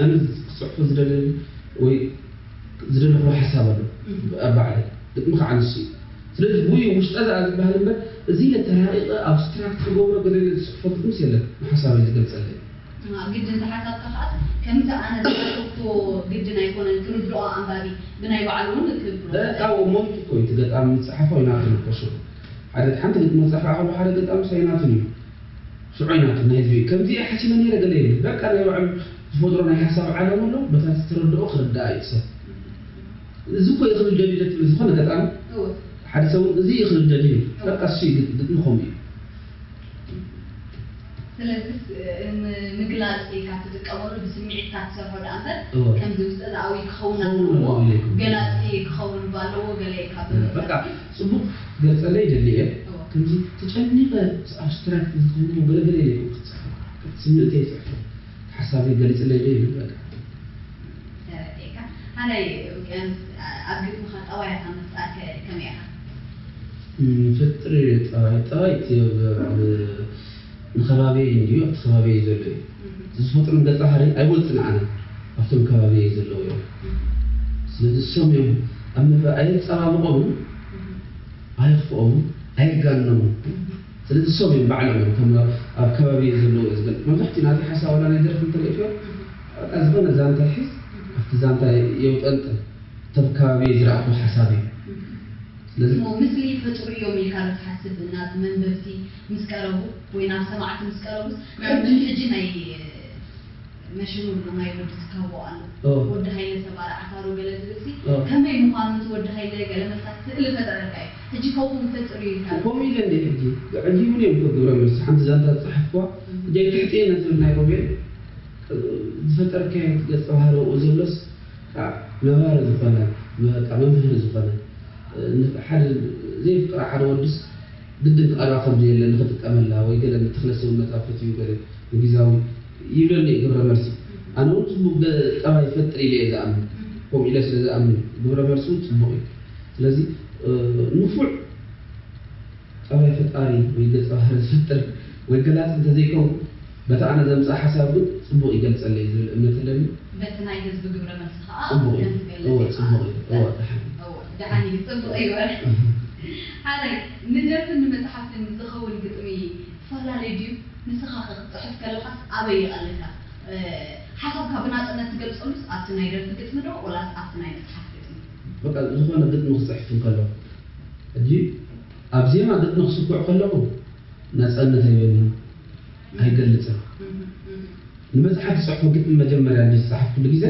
ኣነ ክፅሕፎ ዝደለኒ ወይ ዝደለኹዎ ሓሳብ ኣሎ ኣብ ባዕለይ ግጥሚ ከዓ ንሱ እዩ ስለዚ ብኡ ውሽጠ ዝኣ ዝበሃል እምበር እዚ ኢለ ተራቂቐ ኣብስትራክት ክገብሮ ገለ ኢለ ዝፅሕፎ ግጥምስ የለን ንሓሳበይ ዝገልፀለይ ግድን ተሓሳብካ ከዓስ ከምቲ ኣነ ዝሓሰብክዎ ግድን ኣይኮነን ክርድኦ ኣንባቢ ብናይ ባዕሉ እውን ክብሎ ካብኡ ሞይቱ እኮ እዩ እቲ ገጣሚ ዝፀሓፎ ኣይናቱን እኮ ሽዑ ሓደ ሓንቲ ግጥሚ ክፀሕፍ ከሎ ሓደ ገጣምስ ኣይናቱን እዩ ሽዑ ኣይናቱን ናይ ህዝቢ ከምዚ እየ ሓሲበ ነይረ ገለ የለ በቃ ናይ ባዕሉ ዝፈጥሮ ናይ ሓሳብ ዓለም ኣሎ በታ ዝተረድኦ ክርዳኣ እዩ ሰብ እዚ እኮ እዩ ክብል ደልዩ ትብል ዝኾነ ገጣሚ ሓደ ሰብ እውን እዚ እዩ ክብል ደልዩ በቃ እሱ እዩ ግጥሚ ከምኡ እዩ ስለዚስ ንምግላፅ ኢልካ ትጥቀመሉ ብስምዒትካ ትሰርሖ ደኣ እምበር እወ። ከምዚ ውስጠ ዛኣዊ ክኸውን ክኸውን ኣለዎ ኣለዎ ኢለ ኣይኮንኩን። ገላፂ ክኸውን እባ ኣለዎ ገለ ኢልካ በቃ ብምፍላጥ ጽቡቕ ክትገልጸለይ ይደሊ እየ እወ። ከምዚ ተጨኒቐ ምስ ኣብስትራክት ዝኸውን ገለገለ ኢለ ኣይኮንኩን ክጽሕፎ ስምዒተይ ይጽሕፎ ሓሳበይ ገሊጽለይ ዶ ይብል በቃ ተረዲእካ ሃላይ ውቅያኖስ ኣብ ግጥምኻ ጠባያታ ምፍጣር ከመይ ኢኻ ምፍጥር ጠባይ ጠባይ እቲ ንኸባቢየይ እንድዩ ኣብቲ ከባቢየይ ዘሎ እዩ ዝፈጥሮም ገፀ ባህሪ ኣይወፅን ኣነ ኣብቶም ከባቢየይ ዘለዉ እዮም ስለዚ እሶም እዮም ኣብ ምፍጣር ኣየፀባብቖምን ኣየኽፍኦምን ኣየጋንኖምን ስለዚ እሶም እዮም ባዕሎም እዮም ከም ኣብ ከባቢየይ ዘለዉ እዮም ዝገልፅ መብዛሕትኡ ናተይ ሓሳብ ዋላ ናይ ደርፊ እንተሪእኽዮ በቃ ዝኾነ ዛንታ ይሒዝ ኣብቲ ዛንታ የውጠንጥን እቶም ከባቢየይ ዝረኣኽዎ ሓሳብ እዩ ስለዚ እሞ ምስሊ ይፈጥሩ እዮም ኢልካ ዶ ትሓስብ? ናብ መንበብቲ ምስ ቀረቡ ወይ ናብ ሰማዕቲ ምስ ቀረቡስ ቅድሚ ሕጂ ናይ መሽኑ ኣሎ ናይ ወዲ ትካቦ ኣሎ ኦ። ወዲ ሃይለ ሰባሪ ዓታሮ ገለ ዝብል ሲ ኦ። ከመይ ምዃኑ እቲ ወዲ ሃይለ ገለ መልካ ስእሊ ፈጠረልካ እዩ። ሕጂ ከምኡ ንፈጥር እዩ ኢልካ ዶ ከምኡ ኢለ እንደ ሕጂ ሕጂ እውን እዮም እኮ ግብረ መልሲ ሓንቲ ዛንታ ዝፀሓፍኩዋ ሕጂ ኣይትሕፅየ ነዚ ናይ ሮቤል ዝፈጠርካዮ ገፀ ባህሪ ኣብኡ ዘሎስ ከዓ ነባሪ ዝኾነ በቃ መምህር ዝኾነ ሓደ ዘይፍቅራ ሓደ ወድስ ግድን ክቐርባ ከም ዘየለ ንኽጥቀመላ ወይ ገለ ንተኽለ ሰውነታ ፈትዩ ገለ ንግዛዊ ይብለኒ እዩ ግብረ መልሲ ኣነ እውን ፅቡቅ ጠባይ ይፈጥር ኢለ እየ ዝኣምን ከምኡ ኢለ ስለ ዝኣምን ግብረ መልሲ እውን ፅቡቅ እዩ ስለዚ ንፉዕ ጠባይ ፈጣሪ ወይ ገፀ ባህሪ ዝፈጥር ወይ ገላፂ እንተዘይከውን በቲ ኣነ ዘምፅእ ሓሳብ ግን ፅቡቅ ይገልፀለይ ዝብል እምነት ኣለኒ በቲ ናይ ህዝቢ ግብረ መልሲ ከዓ ፅቡቅ እዩ ከም ትገልጽ እወ እዩ። ፅቡቅ እዩ እወ ደሓን እዩ እወ፣ ደሓን እዩ ጽቡቅ እዩ። ሓደ ንደርፍን ንመፅሓፍትን ዝኸውን ግጥሚ ዝተፈላለዩ ድዩ? ንስኻ ከ ክትፅሕፍ ከለኻስ ኣበይ ይቐልልካ? ሓሳብካ ብናፅነት ትገልፀሉስ ኣብቲ ናይ ደርፊ ግጥሚ ዶ ወላስ ኣብቲ ናይ መፅሓፍ ግጥሚ? በቃ ዝኾነ ግጥሚ ክፅሕፍ እንከለኹ ሕጂ ኣብ ዜማ ግጥሚ ክስኩዕ ከለኹ ናፃነት ኣይበንን ኣይገልፅን ንመፅሓፍ ዝፅሕፎ ግጥሚ መጀመርያ እንዲ ዝፅሓፍ ኩሉ ግዜ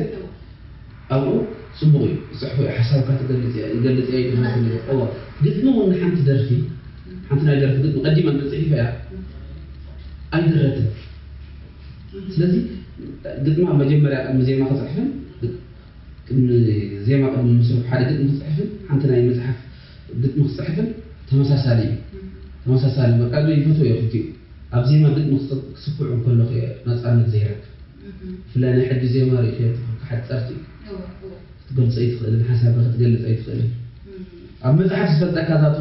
ኣብኡ ፅቡቕ እዩ ዝፅሕፎ እዩ ሓሳብካ ትገልፅ እያ ይገልፅ እያ ይድረስ እዋ ግጥሚ እውን ሓንቲ ደርፊ ሓንቲ ናይ ደርፊ ግጥሚ ቀዲማ እንተፅሒፈ እያ ኣይድረትን ስለዚ ግጥማ መጀመርያ ቅድሚ ዜማ ክፅሕፍን ቅድሚ ዜማ ቅድሚ ምስርሑ ሓደ ግጥሚ ክፅሕፍን ሓንቲ ናይ መፅሓፍ ግጥሚ ክፅሕፍን ተመሳሳሊ እዩ ተመሳሳሊ በቃ ይፈትዎ እየ ክልቲኡ ኣብ ዜማ ግጥሚ ክስኩዕ እንከሎ ናፃነት ዘይረክብ ብፍላይ ናይ ሕጂ ዜማ ርእዮ ክሓፀርቲ ክትገልፆ ኣይትኽእልን ሓሳብካ ክትገልፅ ኣይትኽእልን ኣብ መፅሓፍ ዝፈልጠካ ዛቱ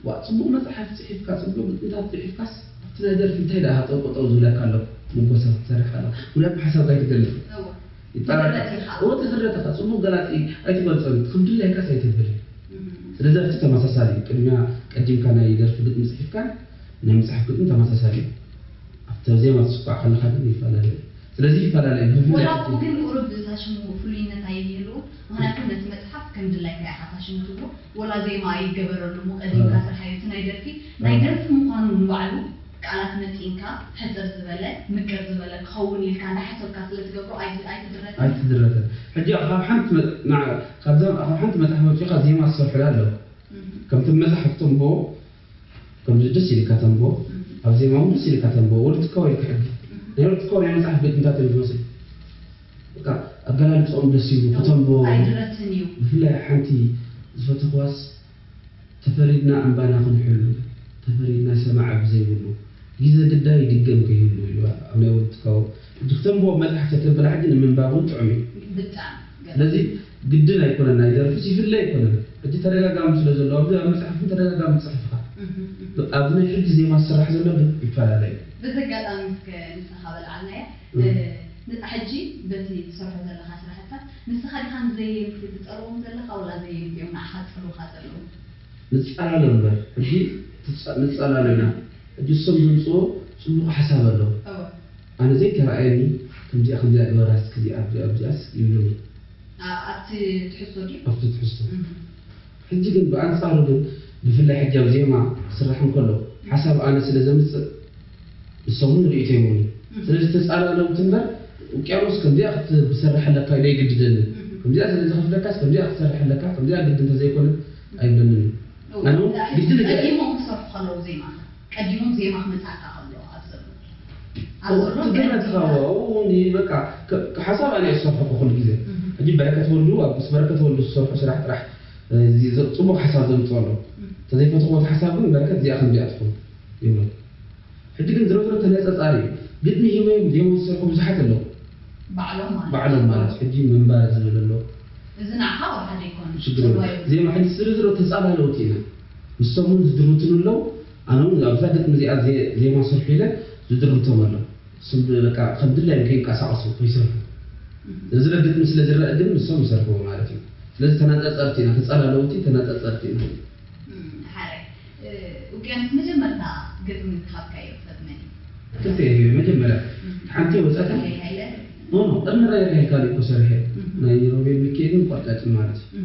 ዋ ፅቡቅ መፅሓፍ ፅሒፍካ ፅቡቅ ግጥምታት ፅሒፍካስ ኣብቲ ናይ ደርፊ እንታይ ደኣ ሃጠው ቆጠው ዝብለካ ኣሎ ምጎሳ ክትሰርሕ ከላ ምክንያቱ ሓሳብካ ኣይትገልፅ ይጣራጣ ይጣራጣ። እወ ተዝረዳእካ ፅቡቅ ገላፂ ኣይትገልፆን ከም ድላይካስ ኣይተብልን ስለዚ ኣብቲ ተመሳሳሊ እዩ ቅድሚያ ቀዲምካ ናይ ደርፊ ግጥሚ ፅሒፍካ ናይ መፅሓፍ ግጥሚ ተመሳሳሊ እዩ ኣብቲ ዜማ ትስኳዕ ከለካ ግን ይፈላለ እዩ ስለዚ ይፈላለ እዩ ብፍላይ ወላ ሕጂ እኮ ግን ቁሩብ እዛ ሽሙ ፍሉይነት ኣይህልዎ ምክንያቱ ነቲ መፅሓፍ ከም ድላይካ ኢኻ እታ ሽሙ ትብሎ ወላ ዜማ ይገበረሉ እሞ ቀዲምካ ስርሓዮ እቲ ናይ ደርፊ ናይ ደርፊ ምዃኑ ንባዕሉ ቃላት መፂንካ ሕፅር ዝበለ ምቅር ዝበለ ክኸውን ኢልካ እንዳሓሰብካ ስለ ትገብሮ ኣይ- ኣይትድረትን ኣይትድረትን ሕጂ ካብ ሓንቲ መ- ንዓ- ካብዛ ካብ ሓንቲ መፅሓፍ ወፂኻ ዜማ ዝሰርሑላ ኣለዉ ከምቲ መፅሓፍ ተንብቦ ከምዚ ደስ ኢልካ ተንብቦ ኣብ ዜማ እውን ደስ ኢልካ ተንብቦ ወዲ ትካቦ ኢልካ ሕጂ ናይ ወዲ ትካቦ ናይ መፅሓፍ ግጥምታት እዮም ዝመስል በቃ ኣገላልፅኦም ደስ ይብሉ ከተንብቦ ኣይድረትን እዩ ብፍላይ ሓንቲ ዝፈተኽዋስ ተፈሪድና እምባና ክንሕሉ ተፈሪድና ሰማዒ ብዘይብሉ ግዜ ግዳይ ይድገም ከይህሉ ኢልዋ ኣብ ናይ ወዲ ትካቦ ሕጂ ክተንብቦ መፅሓፍ ተተብላ ሕጂ ንምንባብ እውን ጥዑም እዩ ብጣዕሚ ስለዚ ግድን ኣይኮነን ናይ ደርፍስ ይፍለ ኣይኮነን ሕጂ ተደጋጋሚ ስለ ዘሎ ኣብዚ ኣብ መፅሓፍ እውን ተደጋጋሚ ትፅሕፍካ ኣብዚ ናይ ሕጂ ዜማ ዝስራሕ ዘሎ ግን ይፈላለ እዩ በዚ ኣጋጣሚ እስከ ንስኻ በልዓልናያ ንታ ሕጂ በቲ ትሰርሖ ዘለኻ ስራሕታት ንስኻ ዲኻ ንዘየምቲ ትፀልዎም ዘለኻ ወላ ዘየምቲ እዮም ንዓኻ ዝፀልውኻ ዘለዉ ንፃላሎ እምበር ሕጂ ንፃላሎ ኢና ሕጂ እሶም ዘምፅዎ ፅቡቅ ሓሳብ ኣለዉ ኣነ ዘይተረኣየኒ ከምዚኣ ከምዚኣ ግበራስ ክዚኣ ኣብዚኣ ኣብዚኣስ ይብሉኒ ኣብቲ ትሕዝቶ ድዩ ኣብቲ ትሕዝቶ ሕጂ ግን ብኣንፃሩ ግን ብፍላይ ሕጂ ኣብ ዜማ ክስራሕ እንከሎ ሓሳብ ኣነ ስለ ዘምፅእ ንሶም እውን ርእይቶ ይብሉኒ ስለዚ ተፃላለውቲ እምበር ውቅያኖስ ከምዚኣ ክትሰርሕ ኣለካ ኢለ ይግድደኒ ከምዚኣ ስለ ዝኸፍለካስ ከምዚኣ ክትሰርሕ ኣለካ ከምዚኣ ግዲ እንተዘይኮነ ኣይብለንን እዩ ኣነ እውን ግዲ ነገር ቀዲሞም ክሰርሑ ከለዉ ዜማኻ ቀዲሞም ዜማ ክመፅኣካ ከሎ ኣብ ዘሎ ኣብ ዘሎ ትግረትኻ እውን በቃ ሓሳብ ኣነ ዝሰርሐ ኩሉ ግዜ ሕጂ በረከት ወልዱ ኣብ ምስ በረከት ወልዱ ዝሰርሑ ስራሕ ጥራሕ ፅቡቅ ሓሳብ ዘምፅኦ ኣሎ ተዘይፈትኽዎ ሓሳብ ግን በረከት እዚኣ ከምዚኣ ትኹን ይብሎ ሕጂ ግን ዝሮ ዝሮ ተነፀፃሪ እዩ ግጥሚ ሂቦም ዜማ ዝሰርሑ ብዙሓት ኣለዉ ባዕሎም ማለት ባዕሎም ማለት ሕጂ ምንባር ዝብል ኣሎ እዚ ንዓኻ ወሓደ ይኮን ሽግር ዜማ ሕጂ ዝሮ ዝሮ ተፃላለውቲ ኢና ንሶም እውን ዝድርቱን ኣለዉ ኣነ እውን ኣብዛ ግጥሚ እዚኣ ዜማ ሰርሑ ኢለ ዝድርቶም ኣሎ ስም በቃ ከም ድላዮም ከይንቀሳቀሱ ከይሰርሑ እዚ ግጥሚ ስለ ዝረአ ግን ንሶም ይሰርሕዎ ማለት እዩ ስለዚ ተነፃፀርቲ ኢና ተፃላለውቲ ተነፃፀርቲ ኢና ሓደ ውቅያኖስ መጀመርታ ግጥሚ ዝሃብካዮ ሰብ መን እዩ ክልተ እዩ መጀመርያ ሓንቲ ወፃት ተፈሪ ሃይለ ኖ ኖ ቅድሚ ራይ ራይ ካልእ እኮ ሰርሐ ናይ ሮቤል ሚካኤልን ቆርጫጭን ማለት እዩ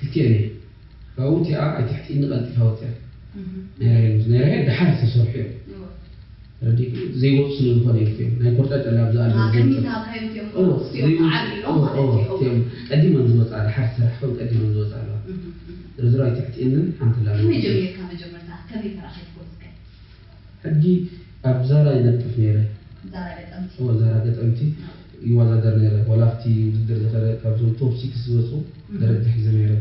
ክልቲኤን እየ ካብኡ እቲኣ ኣይትሕትኢኒ ቀልጢፋ ወፅያ። ናይ ራሄል ምስ ናይ ራሄል ደሓር ዝተሰርሑ እዮም። ተረዲእኪ? ዘይወፁ ስለ ዝኾነ እዮም እቲኦም። ናይ ኮርጫጭ ኣላ ኣብዛ ኣለ። እቲኦም ቀዲመን ዝወፃ ደሓር ዝሰራሕ ከም ቀዲመን ዝወፃ ኣለዋ። ዝሮ ዝሮ ኣይትሕትኢኒ ሓንቲ ላ ሕጂ ኣብ ዛራ ይነጥፍ ነይረ። ዛራ ገጠምቲ ይዋዛደር ነይረ። ዋላ ኣብቲ ውድድር ዝኸደ ካብዞም ቶፕ ሲክስ ዝወፁ ደረጃ ሒዘ ነይረ።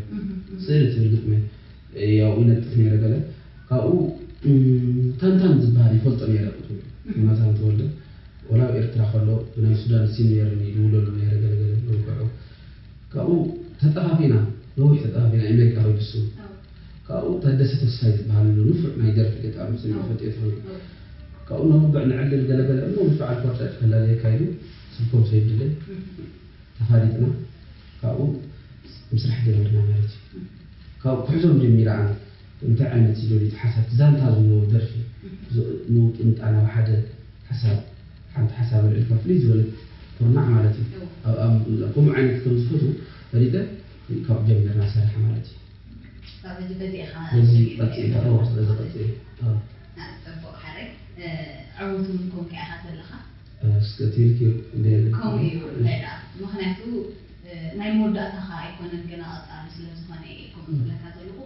ስእሊ ትብል ግጥመ ያው ይነጥፍ ነይረ። ገለ ካብኡ ታንታን ዝበሃል ይፈልጦ ነይረ። ቁጥሩ ዮናታን ተወልደ ዋላ ኣብ ኤርትራ ከሎ ብናይ ሱዳን ሲኒየር ይድውለሉ ነይረ። ገለገለ መብቅዑ ካብኡ ተጠፋፊና ነዊሕ ተጠፋፊና ኣሜሪካ ከይዱ እሱ ካብኡ ታደሰ ተስፋይ ዝበሃል ኣሎ ንፉዕ ናይ ደርፊ ገጣሚ ስና ፈጥዮ ተኾይኑ ካብኡ ነውግዕ ንዕልል ገለገለ እሞ ምስ በዓል ኮርጫጭ ከላለየካ ኢሉ ስልኮም ሰይድለይ ተፋሊጥና ካብኡ ምስራሕ ጀመርና ማለት እዩ። ካብኡ ክሕዞም ጀሚረ ኣነ እንታይ ዓይነት እዩ ደልዩ ሓሳብ ዛንታ ዘለዎ ደርፊ ንውጥንጣ ናብ ሓደ ሓሳብ ሓንቲ ሓሳብ ኣልዒልካ ፍልይ ዝበለት ኩርናዕ ማለት እዩ። ከምኡ ዓይነት ከም ዝፈትዉ ፈሊጠ ካብኡ ጀሚርና ንሰርሕ ማለት እዩ። በዚ ቀፂለ። ዕውት እውን ኮንካ ኢኻ ዘለኻ። እስከ ቴልኪ ከምኡ እዩ። እንታይ ደኣ ምኽንያቱ ናይ መወዳእታኻ ኣይኮነን ገና ቀፃሊ ስለ ዝኾነ እየ ከምኡ ዝብለካ ዘለኹ።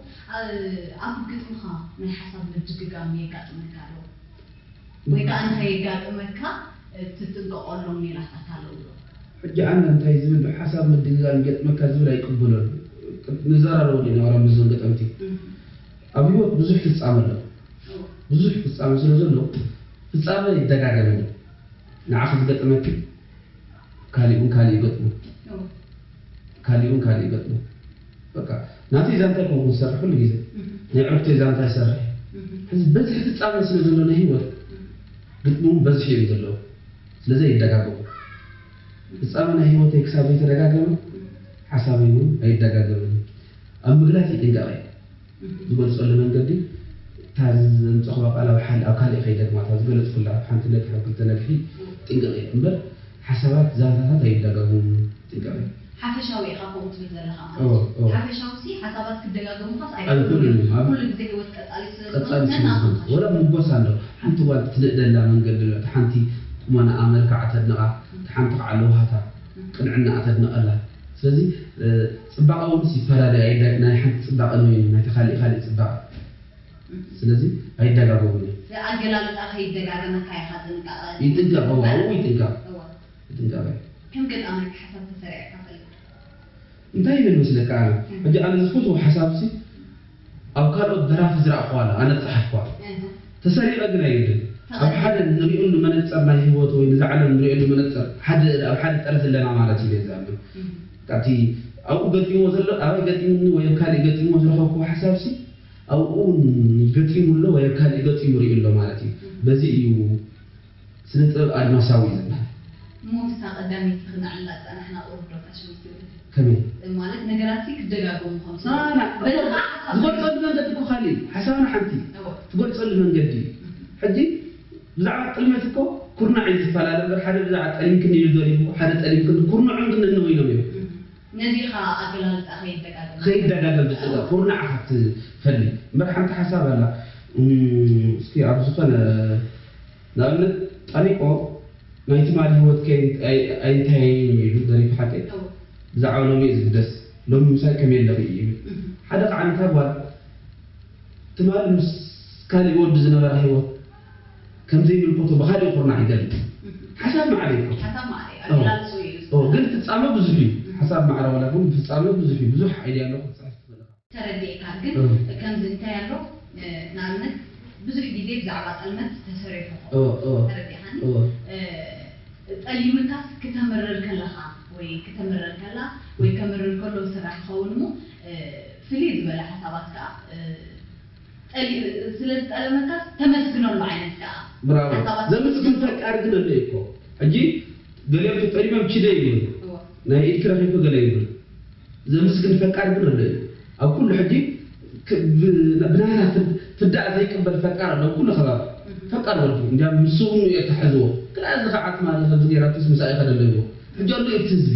ኣብ ግጥምኻ ናይ ሓሳብ ምድግጋም የጋጥመካ ዶ? ወይ ከዓ እንተየጋጥመካ ትጥንቀቐሎም ሜላታት ኣለዉ ዶ? ሕጂ ኣነ እንታይ ዝብል ሓሳብ ምድግጋም ይገጥመካ ዝብል ኣይቅበሎን። ንዘራረበሉ ኢና ዋላ ምስዞም ገጠምቲ ኣብ ህይወት ብዙሕ ፍፃመ ኣሎ። ብዙሕ ፍፃመ ስለ ዘሎ ፍፃመ ይደጋገም ኣሎ። ንዓኺ ዝገጠመኪ ካሊእ እውን ካሊእ ይገጥሞ። ካሊእ እውን ካሊእ ይገጥሞ። በቃ ናተይ ዛንታ ኣይኮንኩን ዝሰርሕ ኩሉ ግዜ ናይ ዕርፍተይ ዛንታ ይሰርሕ። ሕዚ በዝሒ ፍፃመ ስለ ዘሎ ናይ ህይወት ግጥሚ እውን በዝሒ እዮም ዘለዉ። ስለዚ ኣይደጋገሙ። ፍፃመ ናይ ህይወተይ ክሳብ ዘይተደጋገመ ሓሳበይ እውን ኣይደጋገምን እዩ። ኣብ ምግላፅ ይጥንቀቕ እየ። ዝገልፀሉ መንገዲ እታ ዘምፀኽዋ ቃል ኣብ ሓል ኣብ ካሊእ ከይደግማ እታ ዝገለፅኩላ ኣብ ሓንቲ ነግሒ ኣብ ክልተ ነግሒ ጥንቅቕ እየ እምበር ሓሳባት ዛንታታት ኣይደጋገሙን ጥንቅቕ እየ። ሓፈሻዊ ኢኻ ከምኡ ትብል ዘለኻ ማለት እዩ። ሓፈሻዊ ሲ ሓሳባት ክደጋገሙኻስ ኣይክእሉን እዮም። ኩሉ ግዜ ህይወት ቀፃሊ ስለ ዝኾነ ነናኻ ወላ ምጎሳ ኣሎ። ሓንቲ ጓል ትንእደላ መንገዲ ኣሎ። እታ ሓንቲ ቁመናኣ መልክዓ ተድንቓ፣ እታ ሓንቲ ከዓ ለውሃታ ቅንዕናኣ ተድንቐላ። ስለዚ ፅባቐ እውን ይፈላለ ናይ ሓንቲ ፅባቐ ንበይኑ ናይቲ ካሊእ ካሊእ ፅባቐ ስለዚ ኣይደጋገሙን እዮም። ኣገላልፃ ከይደጋገመካ ኢኻ ጥንቃቐ ይጥንቀቕ እዋ ኣብኡ ይጥንቀቕ እዋ ይጥንቀቕ እየ። ከም ገጣማይ ሓሳብ ተሰሪዕካ ፈልጥ እንታይ ይብል መስለካ ኣነ ሕጂ ኣነ ዝፈትዎ ሓሳብሲ ኣብ ካልኦት ደራፊ ዝረኣኽዋ ኣነ ዝፀሓፍኳ ተሰሪቐ ግን ኣይብልን ኣብ ሓደ ንሪእሉ መነፀር ናይ ህይወት ወይ ንዛ ዓለም ንሪእሉ መነፀር ሓደ ኣብ ሓደ ጠርዚ ኣለና ማለት እዩ ዝኣምን ካብቲ ኣብኡ ገጢምዎ ዘሎ ኣበይ ገጢሙኒ ወይ ኣብ ካሊእ ገጢምዎ ዝረኸብክዎ ሓሳብሲ ኣብኡ እውን ገጢሙ ኣሎ ወይ ኣብ ካሊእ ገጢሙ ሪኡ ኣሎ ማለት እዩ በዚ እዩ ስነ ጥበብ ኣድማሳዊ እዩ ዝበሃል እሞ ምስታ ቀዳመይቲ ክነዕላ ዝፀናሕና ቁሩብ ዶ ፋሽን ፌስቲቫል ከመይ ማለት ነገራት ሲ ክደጋገሙ ከምዝበዝኻ ሓሳብ ዝገልፀሉ መንገዲ እኮ ካሊእ እዩ ሓሳብና ሓንቲ እዩ ትገልፀሉ መንገዲ እዩ ሕጂ ብዛዕባ ጥልመት እኮ ኩርናዕ እዩ ዝፈላለ እምበር ሓደ ብዛዕባ ጠሊምክኒ ኢሉ ደሪፉ ሓደ ጠሊምክኒ ኩርንዖም ግን ነነወ ኢሎም እዮም ነዚኻ ኣገላልፃ ከይደጋገም ከይደጋገም ዝፅበ ኩርናዕ ክትፈሊ እምበር ሓንቲ ሓሳብ ኣላ እስኪ ኣብ ዝኾነ ንኣብነት ጠሊቆ ናይ ትማሊ ህይወትከ ኣይንታየይን ኢሉ ደሪፉ ሓቀይ ብዛዕባ ሎሚ እዩ ዝግደስ ሎሚ ምሳይ ከመይ ኣለኺ እዩ ይብል ሓደ ከዓ ነታ ጓል ትማሊ ምስ ካሊእ ወዲ ዝነበራ ህይወት ከም ዘይምልከቶ ብኻሊእ ኩርናዕ ይገልፅ ሓሳብ ማዕረ ይኮ ሓሳብ ማዕረ ኣገላልፅኡ እዩ ዝኮ ግን ፍፃመ ብዙሕ እዩ ሓሳብ ማዕረ ዋላ ግን ፍፃመ ብዙሕ እዩ ብዙሕ ዓይድያ ኣሎ ክትፅሕፍ ትኽእል ኢኻ ተረዲእካ ግን ከምዚ እንታይ ኣሎ ንኣብነት ብዙሕ ግዜ ብዛዕባ ጥልመት ተሰሪሑ ተረዲእካኒ ጠሊምካስ ክተምርር ከለኻ ወይ ክተምርር ከላ ወይ ከምርር ከሎ ዝስራሕ ይኸውን እሞ ፍልይ ዝበለ ሓሳባት ከዓ ጠሊኡ ስለ ዝጠለመካ ተመስግነሉ ዓይነት ከዓ ብራቮ ሓሳባት ዘምስግን ፈቃሪ ግን ኣሎ እኮ ሕጂ ገሊኦም ተጠሊሞም ችደ ይብሉ እወ ናይ ኢድኪ ረኺብኪ ገለ ይብሉ ዘምስግን ፈቃሪ ግን ኣሎ እዩ ኣብ ኩሉ ሕጂ ክ- ብ- ብናህና ፍድ- ፍዳእ ዘይቅበል ፈቃር ኣሎ ኣብ ኩሉ ከባቢ ፈቃር ወዲ እንዲያም ምስ እውን እየ ተሓዝዎ ክላ እዚ ከዓ ትማሊ ከምዚ ገይራትስ ምሳይ ከደለዎ ሕጂ ኣሎ እቲ ህዝቢ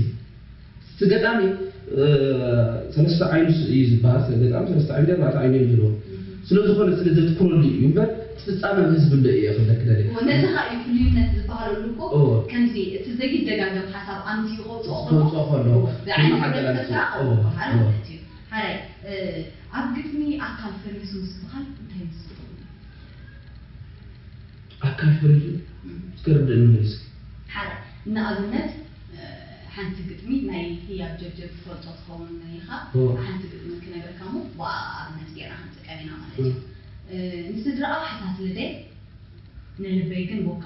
እቲ ገጣሚ ሰለስተ ዓይኑ እዩ ዝበሃል። ገጣሚ ሰለስተ ዓይኑ ኣርባዕተ ዓይኑ እዮም ዘለዎ። ስለዝኾነ ስለ ዘትኩረሉ እዩ እምበር እቲ ፍጻመ ንህዝቢ እንዶ እየ ክብለክ ደልየ። ነዚ ኸዓ እዩ ፍልዩነት ዝበሃለሉ እኮ። ከምዚ እቲ ዘይደጋገም ሓሳብ ኣምፂኡ ከውፅኦ ከሎ። ከውፅኦ ከሎ። ብዓይኒ ኣገላልፃ ከውፅኦ በሃል ማለት እዩ። ሓራይ ኣብ ግጥሚ ኣካል ፈሪሱ ምስ በሃል እንታይ ምስ ትኸውን? ኣካል ፈሪሱ? እስከ ርድእኒ መሊስኪ። ሓራይ ንኣብነት ሓንቲ ግጥሚ ናይ ህያብ ጀብጀብ ትፈልጦ ትኸውን ኢኻ። ሓንቲ ግጥሚ ክነግረካ እሞ ብኣ ኣብነት ጌርና ክንጥቀም ኢና ማለት እዩ። ንስድራኣ ሓሳስ ልደ ንልበይ ግን ቦካ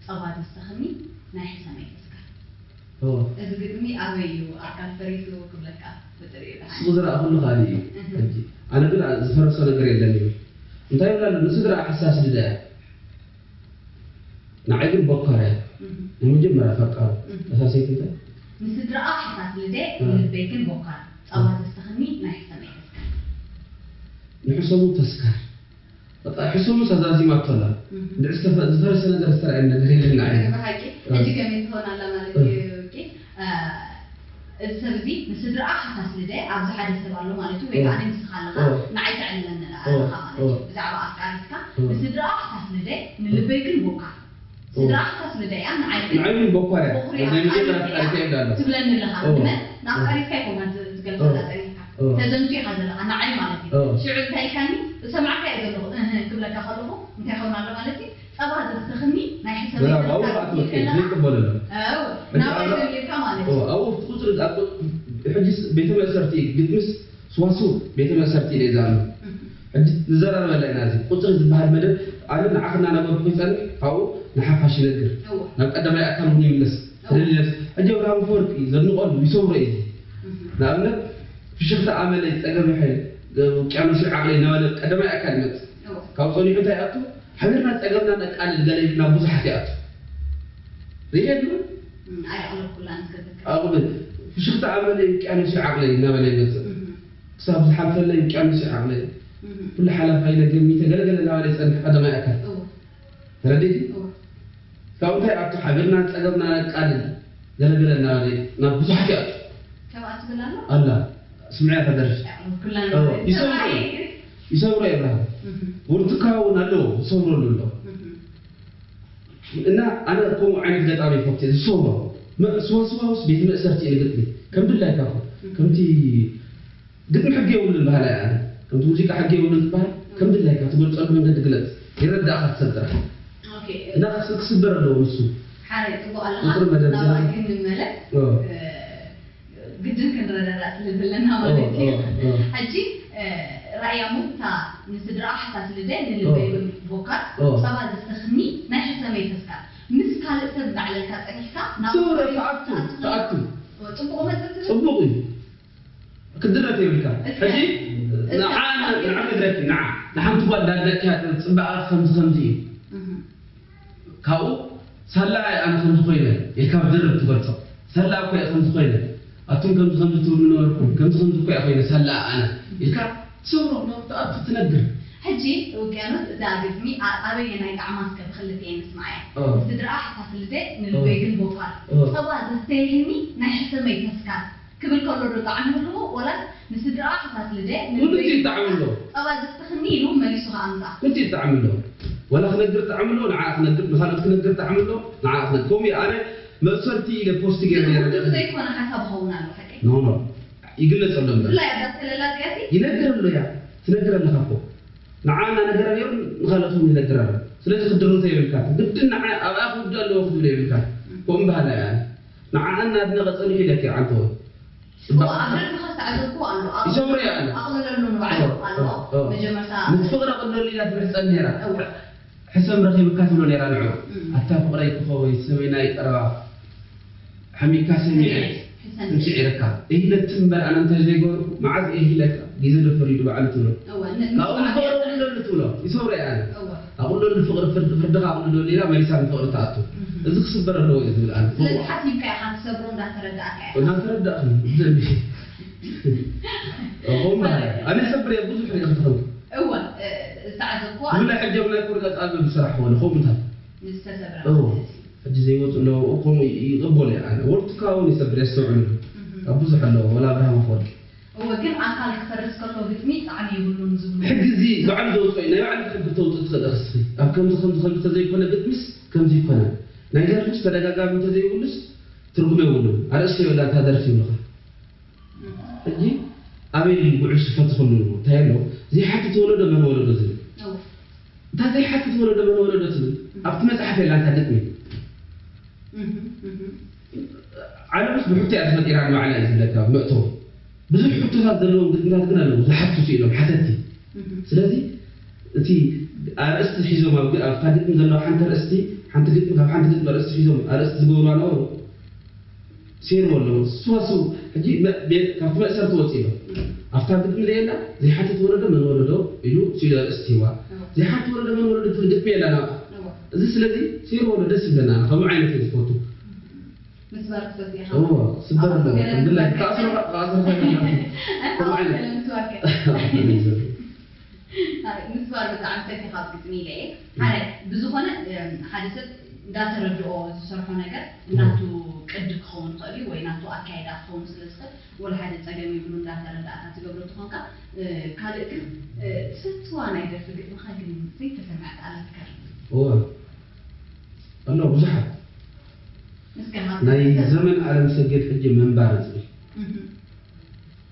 ጸባ ዘስተኽኒ ናይ ሕሰመይ ተስካር። እዚ ግጥሚ ኣበይ እዩ ኣካል ፈሪሱ ክብለካ ብጥሪኡ ደሓን። ስቕ ዝረኣኹሉ ካልእ እዩ። ሕጂ ኣነ ግን ዝፈረሶ ነገር የለን ይብል። እንታይ ይብል ኣሎ? ንስድራኣ ሓሳስ ልደ እያ። ንዓይ ግን ቦካር እያ። ናይ መጀመርያ ፈቃሩ። እታ ሰይቲ እንታይ? ንስድራኣ ሓሳስ ልደ ንልበይ ግን ቦካር ጸባ ዘስተኽኒ ናይ ሕሰመይ ተስካር። ንሕሰሙ ተስካር። በቃ ሕሰሙ ተዛዚማቶ ኣላ። እንድዒ ዝተፈ- ዝፈረሰ ነገር ዝተረኣየ ነገር የለን ንዓይ። ብሓቂ ሕጂ ከመይ ትኾን ኣላ ማለት እዩ። ኦኬ፣ እ፣ እዚ ሰብ እዚ ንስድራኣ ሓሳስ ልደ ኣብዚ ሓደ ሰብ ኣሎ ማለት እዩ፣ ወይ ከዓ ንስኻ ኣለኻ፣ ንዓይ ተዕልለኒ ኣለኻ ማለት እዩ። ብዛዕባ ኣፍቃሪትካ ንስድራኣ ሓሳስ ልደ ንልበይ ግን ቦካ። ስድራኣ ሓሳስ ልደ እያ፣ ንዓይ ግን ንዓይ ግን ቦኳር እያ። ቦኹሪ እያ። ናይ መጀመርያ ኣፍቃሪት እያ ይብላ ኣሎ። ትብለኒ ኣለኻ። ንመን? ንኣፍቃሪትካ ኣይኮንካን ት- ትገልጸላ ጸኒሕካ። ተዘንቱ ኢኻ ዘለኻ፣ ንዓይ ማለት እዩ። ሽዑ እንታይ ኢልካኒ? እሰምዓካ እየ ዘለኹ፣ እህ ክብለካ ከለኹ እንታይ ይኸውን ኣሎ ማለት እዩ? ጸባ ዘስተኽኒ ናይ ሕሰመይ ብዛዕባኡ ተስካር ከኣ ትብል ትብል ከለኻ፣ ዘይቅበለሉ። ኣው፣ ሕጂ ናባይ ኣብራ- ዘሚርካ ማለት እዩ። ኣብኡ ኣብቲ ቁጽሪ ኣብ ቁ- ሕጂ ቤተ መእሰርቲ ግጥምስ ስዋስው ቤተ መእሰርቲ ኢለ እዛ ኣሎ። ሕጂ ንዘራረበላ ኢና። እዚ ቁጽሪ ዝበሃል መደብ ኣነ ንዓኺ እናነበርኩ ይጸንሕ፣ ካብኡ ንሓፋሽ ይነግር። እወ። ናብ ቀዳማይ ኣካል እውን ይምለስ። እወ። ሕጂ ኣብርሃም ኣፈወርቂ ዘድንቐሉ ይሰብሮ እዩ። ንኣብነት ፍሽኽታ ኣመለይ ጸገም ይሐይል ውቅያኖስ ዓቕለይ እናበለ ቀዳማይ ኣካል ይመጽእ። እወ። ካብኡ ጸኒሑ እንታይ ይኣቱ? ሓቢርና ጸገምና ነቃልል ገለ ኢልና ብዙሓት ይኣቱ። ርእየ ድዩ? ኣይኣቕለብኩላን እስከ ተካ። ኣብኡ ፍሽኽታ ኣመለይ ውቅያኖስ ዓቕለይ እናበለ ይመጽእ። ክሳብ ዝሓልፈለይ ውቅያኖስ ዓቕለይ ኩሉ ሓላፋይ ነገር ሚተ ገለገለ እናበለ ይጸንሕ ቀዳማይ ኣካል። እወ። ተረዲእኪ? እወ። ካብኡ እንታይ ይኣቱ? ሓቢርና ጸገምና ነቃልል ገለገለ እናበለ ናብ ብዙሓት ይኣቱ። ከምኣ ትብል ኣሎ? ኣላ። ስምዕያ እታ ደርፊ። ኣይኣቕለብኩላን እወ። ማለት ይሰብሮ እዩ። ይሰብሮ የብርሃ። ወርትካ እውን ኣለዎ። ይሰብረሉ ኣሎ። እና ኣነ ከምኡ ዓይነት ገጣሚ ይፈቱ እየ፣ ዝሰብሮ። መ- ስዋስዋውስ ቤት መእሰርቲ እዩ ንግጥሚ። ከም ድላይካ እኮ። ከምቲ ግጥሚ ሕጊ የብሉን በሃላይ ኣነ። ከምቲ ሙዚቃ ሕጊ የብሉን ዝበሃል፣ ከም ድላይካ ትገልጸሉ መንገዲ ግለጽ። ይረዳእካ እቲ ሰብ ጥራሕ። ኦኬ። እና ክስ- ክስበር ኣለዎ ንሱ። ሓራይ ጽቡቕ ኣለኻ። ቁጽሪ መደብ ናብኣ ዝያዳ። ግን ንመለስ። ኦ። እ፣ ግድን ክንረዳዳእ ስለ ዘለና ማለት እዩ። ኦ፣ ኦ። ሕጂ እ፣ ራእያ ሞት እታ ንስድራኣ ሓሳስ ልደ ንልበይ ኦ። ቦካር ኦ። ጸባ ዘስተኽኒ ናይ ሕሰመይ ተስካር ምስ ካልእ ሰብ እንዳዕለልካ ጸኒሕካ ናብ ሰውረ ተኣቱ፣ ተኣቱ። ጽቡቕ መጽእ ትብል? ጽቡቕ እዩ። ክድረት የብልካ። እስከ፣ ሕጂ እስከ፣ ንዓ፣ እስከ። ንዓ ክድረኪ፣ ንዓ። ንሓንቲ ጓል እንዳድነቅያ ጽባቐ ከምዚ ከምዚ እዩ። እህ። ካብኡ ሳላ ኣነ ከምዚ ኮይነ ኢልካ ብድርብ ትገልጾ። ሳላ እኮ እየ ከምዚ ኮይነ። ኣቱም ከምዚ ከምዚ ትብሉ ነበርኩም። ከምዚ ከምዚ እኮ እየ ኮይነ ሳላ ኣነ ኢልካ ትሰብሮ ነው ተኣቱ ትነግር። ሕጂ ውቅያኖስ እዛ ግጥሚ ኣ- ኣበየናይ ጣዕማ እስከ ብክልተ የንስማዓያ። ኦ። ንስድራኣ ሓሳስ ልደ ንልበይ ግን ቦፋር ኦ። ጸባ ዘስተየህኒ ናይ ሕሰመይ ተስካር ክብል ከሎ ዶ ጣዕሚ ኣለዎ ወላስ ንስድራኣ ሓሳስ ልደ ንልበይ ግን ጣዕሚ ኣለዎ። ጸባ ዘስተኽኒ ኢሉ መሊሱ ከኣ ኣምጻ። ኩሉ ጣዕሚ ኣለዎ። ወላ ክነግር ጣዕሚ ኣለዎ፣ ንዓ ክነግር ንኻልኦት ክነግር ጣዕሚ ኣለዎ፣ ንዓ ክነግር ከምኡ ኣነ መእሰርቲ ኢለ ፖስት ገይረ ነይረ። ንኹሉ ዘይኮነ ሓሳብ ኸውን ኣሎ ሓቀይ። ኖ ኖ ይግለጸሎም ዘሎ። ብፍላይ ኣብዛ ተለላ እዚኣሲ ይነግር ኣሎ እያ። ትነግር ኣለኻ እኮ። ንዓ እናነገረ ነይሩ ንኻልኦት እውን ይነግር ኣሎ። ስለዚ ክድርቶ የብልካ። ግድን ንዓ ኣብኣ ክውዳእ ኣለዎ ክትብል የብልካ። ከምኡ በሃላይ እያ። ንዓ እናድነቐ ጸኒሑ ኢለኪ ዓንተወ። እኮ ኣብ ደርፍኻ ዝተዓዘብኩዎ ኣሎ። ኣቕ- ይሰብሮ እያ ኣነ። ኣቕልለሉ ንባዕሉ ኦ፣ ኣሎ። ኦ፣ ኦ። መጀመርታ ምስ ፍቕሪ ኣቕልለሉ ኢላ ትምሕጸን ነይራ። እወ። ሕሰም ረኺብካ ትብሎ ነይራ ንዑ። እም። ኣታ ፍቕረይ ክኸወይ ሰበይና ይቀረባ። ሓሚካ ሰሚዐ ስምዒት፣ ሕሰም። ስምዒት ይረካ። እሂለት እምበር ኣነ እንታይ ዘይገበርኩ፣ መዓዝ እሂለካ፣ ግዜ ዶ ፈሪዱ ባዕሉ ትብሎ። እወ፣ ን- ካብኡ ንሱ ንፍቕሪ ዓብየ ኣቕልለሉ ትብሎ። ይሰብሮ እያ ኣነ። እወ። ኣቕልለሉ ፍቕሪ፣ ፍርድ- ፍርድኻ ኣቕልለሉ ኢላ መሊሳ ንፍቕሪ ትኣቱ። እህ። እዚ ክስበር ኣለዎ እየ ዝብል ኣነ። ስለዚ ሓሲብካ ኢኻ ትሰብሮ እንዳተረዳእካ ኢኻ። እናተረዳእኽኒ፣ ብደንቢ። እኹም፣ ኣነ ይሰብር እየ፣ ብዙሕ ሪኢኺ ትኸውን። እወ፣ እ፣ ዝተዓዘብኩዎ ብፍላይ ሕጂ ኣብ ናይ ቆርቀት ኣልበም ዝሰራሕዎ፣ ከምኡታት። ዝተሰብረ እዎ። ማለት እዩ። ሕጂ ዘይወፁ ኣለዉ፣ ከምኡ ይቕበሉ እየ ኣነ። ወርትካ እውን ይሰብር፣ የስተውዕሉ። እህ። ኣብ ብዙሕ ኣለዎ፣ ወላ ኣብርሃም ኣፈወርቂ። እወ፣ ግን ኣካል ክፈርስ ከሎ ግጥሚ ጣዕሚ የብሉን ዝብሉ። ሕጊ እዚ ባዕሉ ዘውፅኦ እዩ። ናይ ባዕሉ ሕጊ ተውፅእ ትኽእል ኢኺ እስኺ። ኣብ ከምዚ ከምዚ ከምዚ ተዘይኮነ ግጥሚስ ከምዚ ይኮነ። ናይ ደርፍስ ተደጋጋሚ እንተዘይብሉስ ትርጉም የብሉን። ኣርእስቲ የብላ እታ ደርፊ ይብሉኻ። ሕጂ ኣበይ እዩ ጉዕሽ ዝፈትኽሉ እንታይ ኣሎ? ዘይሓትት ወለዶ መን ወለዶ ዝብል። እታ ዘይሓትት ወለዶ መን ወለዶ ትብል ኣብቲ መፅሓፍ የላ እታ ግጥሚ። ዓለምስ ብሕቶ እያ ተፈጢራ ንባዕላ እዩ ዝብለካ መእተዊ። ብዙሕ ሕቶታት ዘለዎም ግጥምታት ግን ኣለዉ ዝሓትቱ ኢሎም ሓተቲ። ስለዚ እቲ ኣርእስቲ ሒዞም ኣብ ኣብታ ግጥሚ ዘለዋ ሓንቲ ኣርእስቲ ሓንቲ ግጥሚ ካብ ሓንቲ ግጥሚ ኣርእስቲ ሒዞም ኣርእስቲ ዝገብሩ ኣነበሩ ሴርዎ ኣለዉ። ስዋስው ሕጂ መ- ቤ- ካብቲ መእሰርቲ ወፂ ኢሎም ኣብታ ግጥሚ ዘየላ ዘይሓትት ወለዶ መን ወለዶ ኢሉ ስኢሉ ኣርእስቲ ሂዋ ዘይሓትት ወለዶ መን ወለዶ ትብል ግጥሚ የላ ናብኣ እዚ ስለዚ ሴርዎ ኣሎ ደስ ይብለና ከምኡ ዓይነት እየ ዝፈቱ ምስባር ትፈቱ ኢኻ። እዎ ስበር ኣለዎ ብላይ ከኣስረኻ ከኣስረኻ ከምኡ ዓይነት ምስባር ብጣዕሚ ፈቲኻ ኣብ ግጥሚ ኢለ እየ ሓደ ብዝኾነ ሓደ ሰብ እንዳተረድኦ ዝሰርሖ ነገር ናቱ ቅዲ ክኸውን ይኽእል እዩ ወይ ናቱ ኣካይዳ ክኸውን ስለ ዝኽእል ወላ ሓደ ፀገም የብሉ እንዳተረዳእካ ትገብሮ ተኾንካ ካልእ ግን ትፈትዋ ናይ ደርፊ ግጥምኻ ግን ዘይተሰምዐት ኣላትካ እወ ኣሎ ብዙሓት ናይ ዘመን ኣለም ሰገድ ሕጂ መንባር ዝብል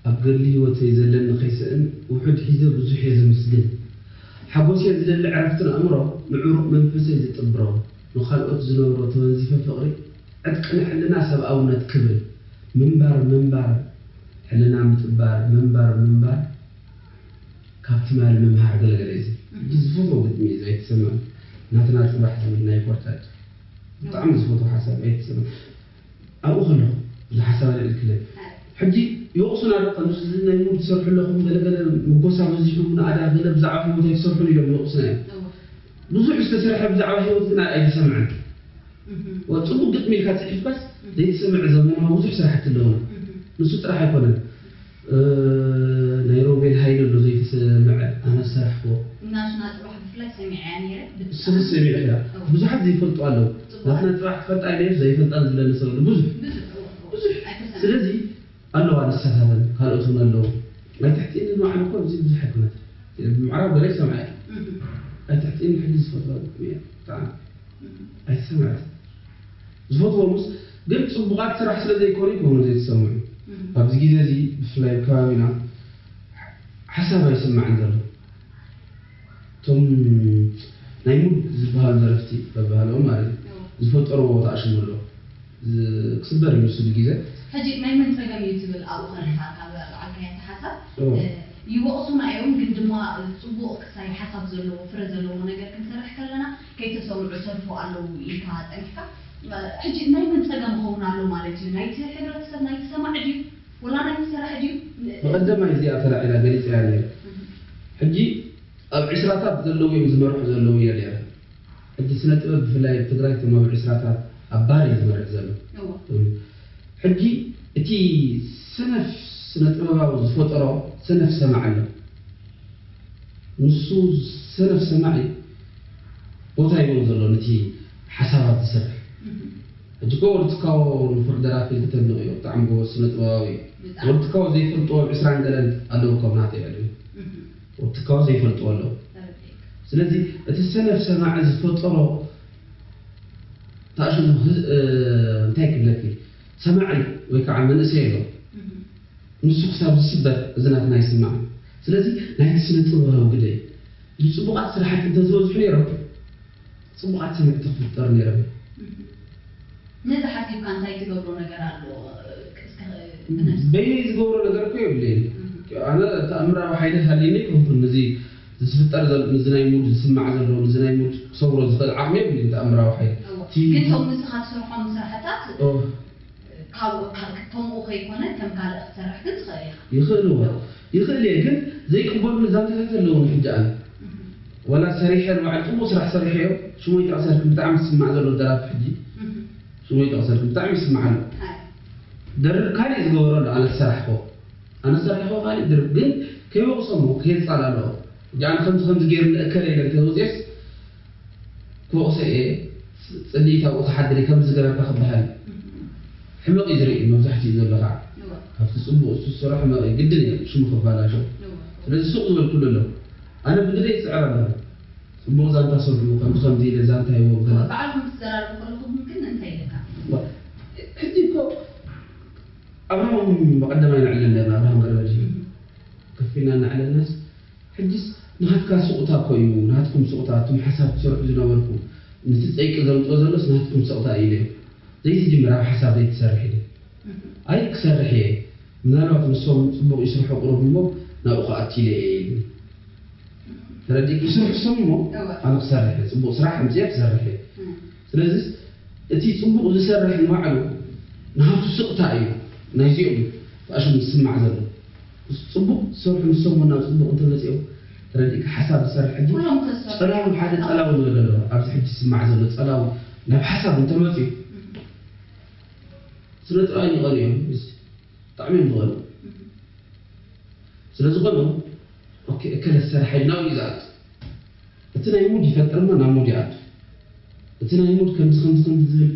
ኣብ ገድሊ ህይወተይ ዘለኒ ከይስእን ውሑድ ሒዘ ብዙሕ እየ ዘመስግን። ሓጎስ እየ ዝደሊ ዕረፍትን ኣእምሮ ንዕሩቕ መንፈሰይ ዝጥብሮ ንኻልኦት ዝነብሮ ተወንዚፈ ፍቕሪ ዕጥቂ ንሕልና ሰብኣውነት ክብል ምንባር ምንባር ሕልና ምጥባር ምንባር ምንባር ካብ ትማሊ ምምሃር ገለገለ እዩ። ሕጂ ዝፈትዎ ግጥሚ እዩ ኣይትሰምዕን ናትና ፅባሕ ዝብል ናይ ኮርታጅ ብጣዕሚ ዝፈትዎ ሓሳብ ኣይትሰምዕ ኣብኡ ከለኹ እዚ ሓሳብ ኣልዕልክለ ሕጂ ይወቕሱና ዶ ከምዚ ናይ ሙድ ትሰርሑ ኣለኹም ገለገለ ምጎሳ በዚሑ ንኣዳ ገለ ብዛዕባ ህይወት ኣይትሰርሑን ኢሎም ይወቕሱና እዮም ብዙሕ ዝተሰርሐ ብዛዕባ ህይወት ግን ኣይተሰምዐን ፅቡቅ ግጥሚ ኢልካ ፅሒፍካስ ዘይተሰምዐ ዘመናዊ ብዙሕ ስራሕቲ ኣለውና ንሱ ጥራሕ ኣይኮነን ናይ ሮቤል ሃይለ ኣሎ ዘይተሰምዐ ኣነ ዝሰራሕክዎ ናሽና ፅባሕ ብፍላይ ሰሚዐያ ነይረ ስብ ሰሚዕያ ብዙሓት ዘይፈልጡ ኣለዉ ናትና ፅባሕ ትፈልጣ ኢለ ዘይፈልጣን ዝብለኒ ሰብ ኣሎ ብዙሕ ብዙሕ ስለዚ ኣለዋ ንሳታተን ካልኦት እውን ኣለዉ ናይ ትሕቲ እኒ ንባዕሉ እኮ እዚ ብዙሕ ኣይኮነት ብምዕራብ ገለ ይሰምዐ እየ ናይ ትሕቲ እኒ ሕጂ ዝፈትዋ ግጥሚ እያ ብጣዕሚ ኣይተሰምዐትን ዝፈትዎም ምስ ግን ፅቡቓት ስራሕ ስለ ዘይኮኑ ይኮኑ ዘይተሰምዑ ኣብዚ ግዜ እዚ ብፍላይ ኣብ ከባቢና ሓሳብ ኣይስማዕን ዘሎ እቶም ናይ ሙድ ዝበሃሉ ደረፍቲ በባህልኦም ማለት እዩ ዝፈጠርዎ ተኣሽሙ ኣሎ ክስበር እዩ ንሱ ብግዜ ሕጂ ናይ መን ፀገም እዩ ትብል ኣብኡ ከለካ ካብ በዓልካያ ተሓሳብ ይወቕሱና እዮም ግን ድማ ፅቡቕ ክሳይ ሓሳብ ዘለዎ ፍረ ዘለዎ ነገር ክንሰርሕ ከለና ከይተሰምዑ ሰልፎ ኣለዉ ኢልካ ፀኒሕካ ሕጂ ናይ መን ፀገም ኸውን ኣሎ ማለት እዩ ናይቲ ሕብረተሰብ ናይቲ ሰማዕ ድዩ ወላ ናይቲ ሰራሕ ድዩ ብቐደማይ እዚኣ ተላዒላ ገሊፀያ ነይረ ሕጂ ኣብ ዕስራታት ዘለዉ እዮም ዝመርሑ ዘለዉ እየ ነይረ ሕጂ ስነ ጥበብ ብፍላይ ኣብ ትግራይ እቶም ኣብ ዕስራታት ኣብ ባር እዩ ዝመርሕ ዘሎ ሕጂ እቲ ሰነፍ ስነ ጥበባዊ ዝፈጠሮ ሰነፍ ሰማዕ ኣሎ ንሱ ሰነፍ ሰማዒ ቦታ ይበሉ ዘሎ ነቲ ሓሳባት ዝሰርሕ ሕጂ እኮ ወዲ ትካቦ ንፉዕ ደራፊ ክተድንቕ እዮ ብጣዕሚ ጎበዝ ስነ ጥበባዊ እዩ ወዲ ትካቦ ዘይፈልጥዎ ኣብ ዕስራን ገለን ኣለዉ ካብ ናተይ ዕድመ ወዲ ትካቦ ዘይፈልጥዎ ኣለዉ ስለዚ እቲ ሰነፍ ሰማዒ ዝፈጠሮ ተኣሽሙ እንታይ ክብለኪ ሰማዒ ወይ ከዓ መንእሰይ ኣሎ ንሱ ክሳብ ዝስበር እዚ ናትና ይስማዕ ስለዚ ናይቲ ስነ ጥበባዊ ግደ እዩ ንፅቡቓት ስራሕቲ እንተዝበዝሑ ነይሮም ፅቡቓት ሰሚዕቲ ክፍጠሩ ነይሮም ነዚ ሓሲብካ እንታይ ትገብሮ ነገር ኣሎ በይነይ ዝገብሮ ነገር እኮ የብለይን ኣነ ተኣምራዊ ሓይሊ ሃልየኒ ኣይኮንኩን ነዚ ዝፍጠር ዘሎ ነዚ ናይ ሙድ ዝስማዕ ዘሎ ነዚ ናይ ሙድ ክሰብሮ ዝኽእል ዓቕሚ የብለይን ተኣምራዊ ሓይሊ ግን ቶም ንስኻ ትሰርሖም ስራሕታት ካብ ከምኡ ከይኮነ ከም ካልእ ክትሰርሕ ግን ትኽእል ኢኻ። ይኽእልዎ ይኽእል እየ ግን ዘይቅበሉኒ ዛንታታት ኣለዉኒ ሕጂ ኣነ ዋላ ሰሪሐ ንባዕሉ ፅቡቕ ስራሕ ሰሪሐዮ ሽሞይ ጠቕሰልክን ብጣዕሚ ዝስማዕ ዘሎ ደራፊ ሕጂ ሽሞይ ጠቕሰልክን ብጣዕሚ ይስማዕ ኣሎ ደርብ ካሊእ ዝገበሮ ኣሎ ኣነ ዝሰራሕክዎ ኣነ ዝሰራሕክዎ ካሊእ ድርብ ግን ከይወቕሶ እሞ ከየፃላለኦ ሕጂ ኣነ ከምዚ ከምዚ ገይሩኒ እከለ ኢለ እንተወፅየስ ክወቕሶ እየ ፅልኢት ኣብኡ ክሓድር እዩ ከምዚ ዝገበርካ ክበሃል ሕመቕ እዩ ዝርኢ መብዛሕትኡ ዘሎ ከዓ ካብቲ ጽቡቕ እሱ ዝሰርሖ መ- ግድን እዩ ሽሙ ክባላሾ። ስለዚ ሱቕ ዝበልኩሉ ኣለኹ። ኣነ ብግደይ ይጽዕር ኣለኹ። ጽቡቕ ዛንታ ሰርሑ፣ ከምዚ ከምዚ ኢለ ዛንታ ይወገና። ባዕልኩም ትዘራረቡ ከለኹም ግን እንታይ ኢልካ? ሕጂ እኮ ኣብርሃም ብቐደማይ ነዕልል ኣለና ኣብርሃም ገረበጂ ከፊና እናዕለልናስ ሕጅስ ናትካ ስቕታ እኮ እዩ። ናትኩም ስቕታ፣ እቱም ሓሳብ ትሰርሑ ዝነበርኩም፣ ነቲ ጸይቂ ዘምጽኦ ዘሎስ ናትኩም ስቕታ እዩ ኢለ። ዘይትጅምር ኣብ ሓሳብ ዘይትሰርሕ ኢለ። ኣይ ክሰርሕ እየ፣ ምናልባት ንሶም ጽቡቕ ይስርሑ ቅሩብ እሞ ናብኡ ክኣቱ ኢለ እየ ኢሉ። ተረዲእኪ? ይስርሑ ሶም እሞ ኣነ ክሰርሕ እየ፣ ጽቡቕ ስራሕ ኣምጽኤ ክሰርሕ እየ። ስለዚ እቲ ጽቡቕ ዝሰርሕ ንባዕሉ ንሃቱ ስቕታ እዩ ናይዚኦም እዩ ኣሽሙ ዝስማዕ ዘሎ። ጽቡቕ ዝሰርሑ ንሶም እውን ናብ ጽቡቕ እንተመጺኦም ተረዲእካ ሓሳብ ዝሰርሕ ሕጂ ጸላዊ ሓደ ጸላዊ ንበል ኣሎ ኣብዚ ሕጂ ዝስማዕ ዘሎ ጸላዊ ናብ ሓሳብ እንተመጺኡ ስነ ጥበበኛ ይቐኑ እዮም። ብጣዕሚ እዮም ዝቐኑ። ስለ ዝኾኑ ኦኬ እከለ ዝሰርሐ ናብኡ እዩ ዝኣቱ። እቲ ናይ ሙድ ይፈጥር እሞ ናብ ሙድ ይኣቱ። እቲ ናይ ሙድ ከምዚ ከምዚ ከምዚ ዝብል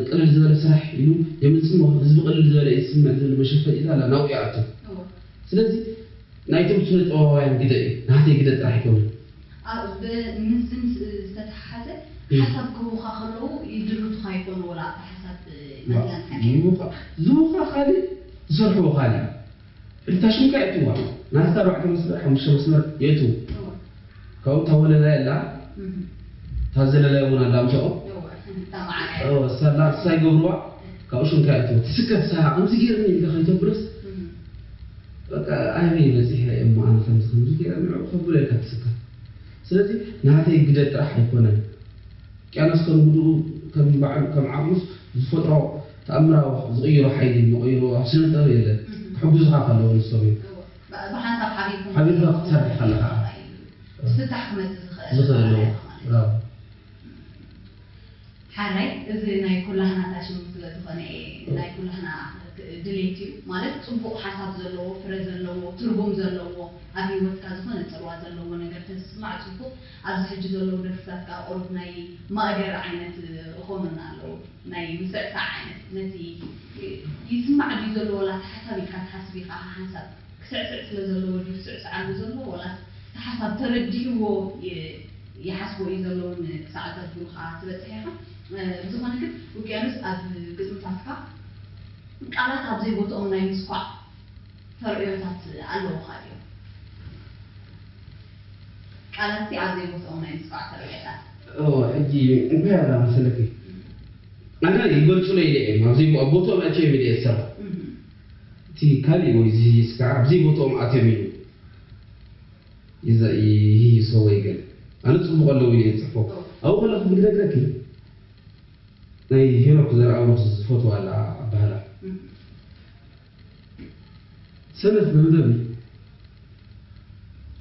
ቅልል ዝበለ ስራሕ ኢሉ የምፅእ እሞ ህዝቢ ቅልል ዝበለ እዩ ዝስምዕ ዝብል መሸፈጢታ ኣላ ናብኡ ይኣቱ። ስለዚ ናይቶም ስነ ጥበባውያን ግደ እዩ፣ ናተይ ግደ ጥራሕ ኣይኮነን። ምስዚ ምስ ዝተተሓሓዘ ሓሳብ ክህቡኻ ከለዉ ይድርቱኻ ይኾኑ ወላ ኣብቲ ሓሳብ መትለን ሓቂ ዝህቡኻ ዝህቡኻ ካልእ ዝሰርሕዎ ካልእ እዩ። እታ ሽምካ የእትዋ ናትካ ኣርባዕተ መስመር ሓሙሽተ መስመር የእትዉ። ካብኡ እታ ወለላይ ኣላ እታ ዘለላይ እውን ኣላ ምስኦም ሳላ ንሳ ይገብርዋ። ካብኡ ሽምካ የእትዎ ትስከፍ ሳሃ ከምዚ ገይርኒ ኢልካ ከይተብርስ በቃ ኣበይ በፂሐ እሞ ኣነ ከምዚ ከምዚ ገይረ ንዕኡ ከብሎ ኢልካ ትስከፍ። ስለዚ ናተይ ግደ ጥራሕ ኣይኮነን። ውቅያኖስ ከም ግድኡ ከም በዓል ከም ዓቕሙስ ዝፈጥሮ ተኣምራዊ ዝቕይሮ ሓይሊ መቐይሮ ኣብ ስነ ጥበብ የለን። ክሕግዙኻ ከለዉ ንሶም እዮም። ብሓንሳብ ሓቢርኩም ሓቢርካ ክትሰርሕ ከለኻ ዝፍታሕ ክመፅእ ዝኽእል ዝኽእል ማለት እዩ። ብራቮ። ሓራይ እዚ ናይ ኩላህና ታሽሙ ስለ ዝኾነ እየ ናይ ኩላህና ድሌት እዩ ማለት ፅቡቕ ሓሳብ ዘለዎ ፍረ ዘለዎ ትርጉም ዘለዎ ኣብ ህይወትካ ዝኾነ ፅልዋ ዘለዎ ነገር ተስማዕ ፅቡቕ ኣብዚ ሕጂ ዘለዉ ደርፍታት ከዓ ቁሩብ ናይ ማእገር ዓይነት እኾኑና ኣለዉ ናይ ምስዕሳዕ ዓይነት ነቲ ይስማዕ ድዩ ዘሎ ወላ ሓሳብ ኢልካ ትሓስብ ኢኻ ሓንሳብ ክስዕስዕ ስለ ዘለዎ ድዩ ክስዕስዓሉ ዘሎ ወላስ እቲ ሓሳብ ተረዲእዎ ይሓስቦ እዩ ዘሎ እውን ክሳዕ ዘብሉ ከዓ ትበፅሕ ኢኻ ብዝኾነ ግን ውቅያኖስ ኣብ ግጥምታትካ ቃላት ኣብ ዘይቦትኦም ናይ ምስኳዕ ተርእዮታት ኣለውኻ ድዮም ቃላት ኣብ ዘይቦትኦም ናይ ምስኳዕ ተርእዮታት ሕጂ እንታይ ኣላ መሰለኪ ኣነ ይገልፁለይ ኢለ እዮም ኣብዚ ኣብ ቦትኦም ኣትዮም ኢለ ዝሰራ እቲ ካሊእ ወይ ዝህይስ ከዓ ኣብ ዘይቦትኦም ኣትዮም ኢሉ ይህይሶ ወይ ገለ ኣነ ፅቡቅ ኣለዉ ኢለ ዝፅሕፎ ኣብኡ ከለኹ ብዝነግረኪ ናይ ሄኖክ ዘርኣብሩክ ዝፈትዋ ኣላ ኣባህላ ሰነፍ መንበቢ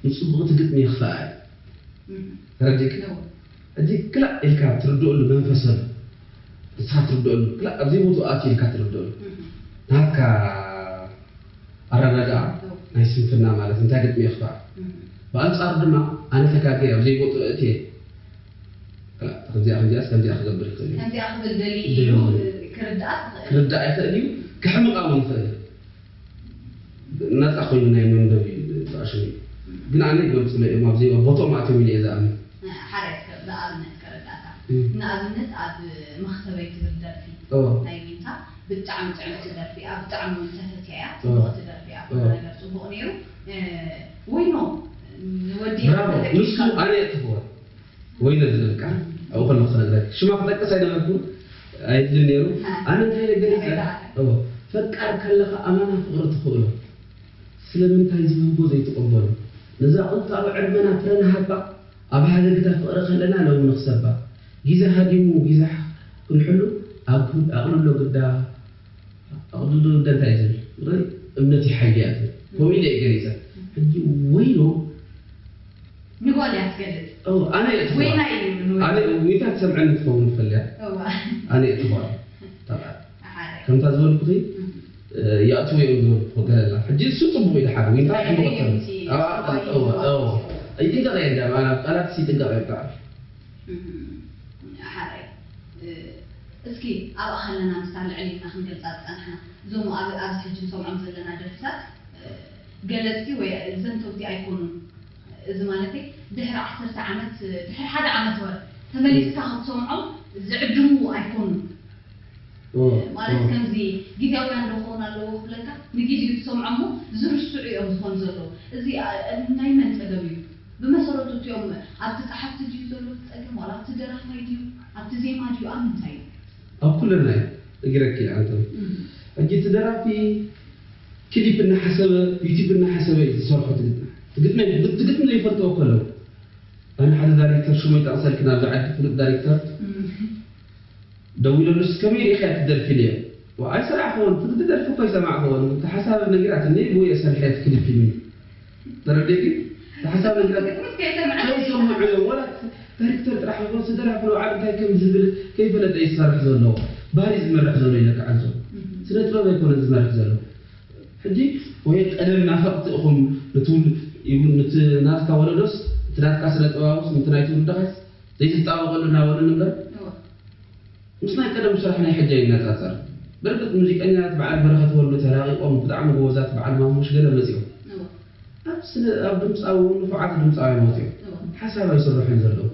ንፅቡቕቲ ግጥሚ የኽፍኣ እዩ ተረዲእኪ ሕጂ ክላእ ኢልካ ትርድእሉ መንፈስ ኣሎ ንስኻ ትርድእሉ ክላእ ኣብዚ ቦትኡ ኣትዩ ኢልካ ትርድእሉ ናትካ ኣረዳድኣ ናይ ስንፍና ማለት እንታይ ግጥሚ የኽፍኣ ብኣንፃሩ ድማ ኣነ ተጋግየ ኣብ ዘይቦትኡ ኣእትየ ከምዚኣ ከምዚኣስ ከምዚኣ ክገብር ይኽእል እዩ ከምዚኣ ክብል ደልዩ እዩ ክርዳኣ ትኽእል ክርዳእ ይኽእል እዩ ክሕምቓ እውን ይኽእል እዩ ነፃ ኮይኑ ናይ መንበቢ ተኣሽሙ ግን ኣነ ይገልፅለ እዮም ኣብዚ ቦትኦም ኣትዮም ኢለ እየ ዝኣምን ሓደ ብኣብነት ከረዳእካ ንኣብነት ኣብ መኽሰበይ ትብል ደርፊ ናይ ዊንታ ብጣዕሚ ጥዕምቲ ደርፊ እያ ብጣዕሚ እውን ተፈትያ እያ ፅቡቕቲ ደርፊ እያ ኩሉ ነገር ፅቡቕ ነይሩ ወይኖ ንወዲ ብራቮ ንሱ ኣነ እየ ትፍወ ወይነ ዝብል ቃል ኣብኡ ከለኹ ክነግረኪ ሽማ ክጠቅስ ኣይነበርኩ ኣይድልን ነይሩ ኣነ እንታይ ኢለ ገሊፀ እወ ፈቃር ከለኻ ኣማና ፍቕሪ ትኽእሎ ስለምንታይ ዝህቦ ዘይትቕበሎ ነዛ ቁንጣሮ ዕድመና ፍረ ንሃባ ኣብ ሃገግታ ፍቕሪ ከለና ሎሚ ንኽሰባ ጊዘ ሃዲሙ ጊዘ ክንሕሉ ኣቕልሎ ግዳ ኣቕልሎ ግዳ እንታይ እዩ ዝብል እምነት እዩ ሓይሊ እያ ትብል ከምኡ ኢለ እየ ገሊፀ ሕጂ ወይሎ ንጓል እያ ትገልፅ ኣነ እየ ትኽዋ ኣነ ዊንታ ትሰምዐኒ ትኸውን ትፈልያ ኣነ እየ ትኽዋ ከምታ ዝበልኩኺ ይኣትዎ እዮም ዝበልኩ ገለላ ሕጂ እሱ ፅቡቅ እዩ ድሓር ዊንታ ሕምቆ ይጥንቀቕ እየ ቃላት ይጥንቀቕ እየ ብጣዕሚ ሓራይ እስኪ ኣብኣ ከለና ምስታ ልዕል ኢልና ክንገልጻ ዝጸናሕና፣ እዞም ኣብ ኣብዚ ሕጂ ንሰምዖም ዘለና ደርፍታት፣ እ፣ ገለጽቲ ወይ ዘንተውቲ ኣይኮኑን። እዚ ማለተይ ድሕሪ ዓሰርተ ዓመት፣ ድሕሪ ሓደ ዓመት ወር ተመሊስካ ክትሰምዖም ዝዕድሙ ኣይኮኑን። ማለት ከምዚ ግዜያውያን ዶ ክኸውን ኣለዎ ክብለካ፣ ንግዜኡ ትሰምዖ እሞ ዝርስዑ እዮም ዝኾኑ ዘለዉ። እዚ ኣ-፣ ናይ መን ጸገም እዩ? ብመሰረቱ እቲኦም ኣብቲ ጸሓፍቲ ድዩ ዘሎ እቲ ጸገም፣ ዋላ ኣብቲ ደራፋይ ድዩ፣ ኣብቲ ዜማ ድዩ፣ ኣብ ምንታይ እዩ? ኣብ ኩልና እዩ። እግረኪ ኣንተ እም። ሕጂ እቲ ደራፊ ክሊፕ እናሓሰበ፣ ዩቲዩብ እናሓሰበ እዩ ዝሰርሖ እቲ ግጥሚ። እቲ ግጥሚ፣ እቲ ግጥሚ ዘይፈልጥዎ ከለዉ፣ ኣነ ሓደ ዳይሬክተር ሽሙ ይጠቕሰልኪ፣ ናብዚ ዓዲ ፍሉጥ ዳይሬክተር እም። ደዊለሉስ፣ "ከመይ ርኢኻያ እቲ ደርፊ?" ኢለዮ። "ዋ፣ ኣይሰማዕክዎን፣ እቲ ደርፊ እኮ ኣይሰማዕክዎን፣ እቲ ሓሳብ ነጊራትኒ፣ ብኡ እየ ሰሪሐ እቲ ክሊፕ" ኢሉኒ። ተረዲእኪ? እቲ ሓሳብ ነጊራት ግጥምስ ከይሰምዐ ከይሰምዑ እዮም። ወላ እቲ ዳይሬክተር ጥራሕ ይኹን፣ እቲ ደራፊ ንባዕሉ እንታይ ከም ዝብል ከይፈለጠ እዩ ዝሰርሕ ዘሎ። ባህሪ ዝመርሕ ዘሎ ኢለካ ዓንሶ። እም። ስነ ጥበብ ኣይኮነን ዝመርሕ ዘሎ። ሕጂ ወይ ቀደም ናፈቕቲ ኢኹም፣ ንትውል-፣ ይብሉ፣ ነቲ ናትካ ወለዶስ፣ እቲ ናትካ ስነ ጥበባውስ፣ ነቲ ናይ ትውልድኻስ ዘይትጣበቐሉ እናበሉኒ እምበር፣ እወ። ምስ ናይ ቀደም ስራሕ ናይ ሕጂ ኣይነጻጸር። በርግጥ ሙዚቀኛታት በዓል በረኸት ወልዱ ተራቒቖም፣ ብጣዕሚ ጎበዛት በዓል ማሙሽ ገለ መጺኦም። እወ። ኣብ ስነ-፣ ኣብ ድምጻዊ እውን ንፉዓት ድምጻውያን መጺኦም። እወ። ሓሳብ ኣይስርሑን ዘለዉ።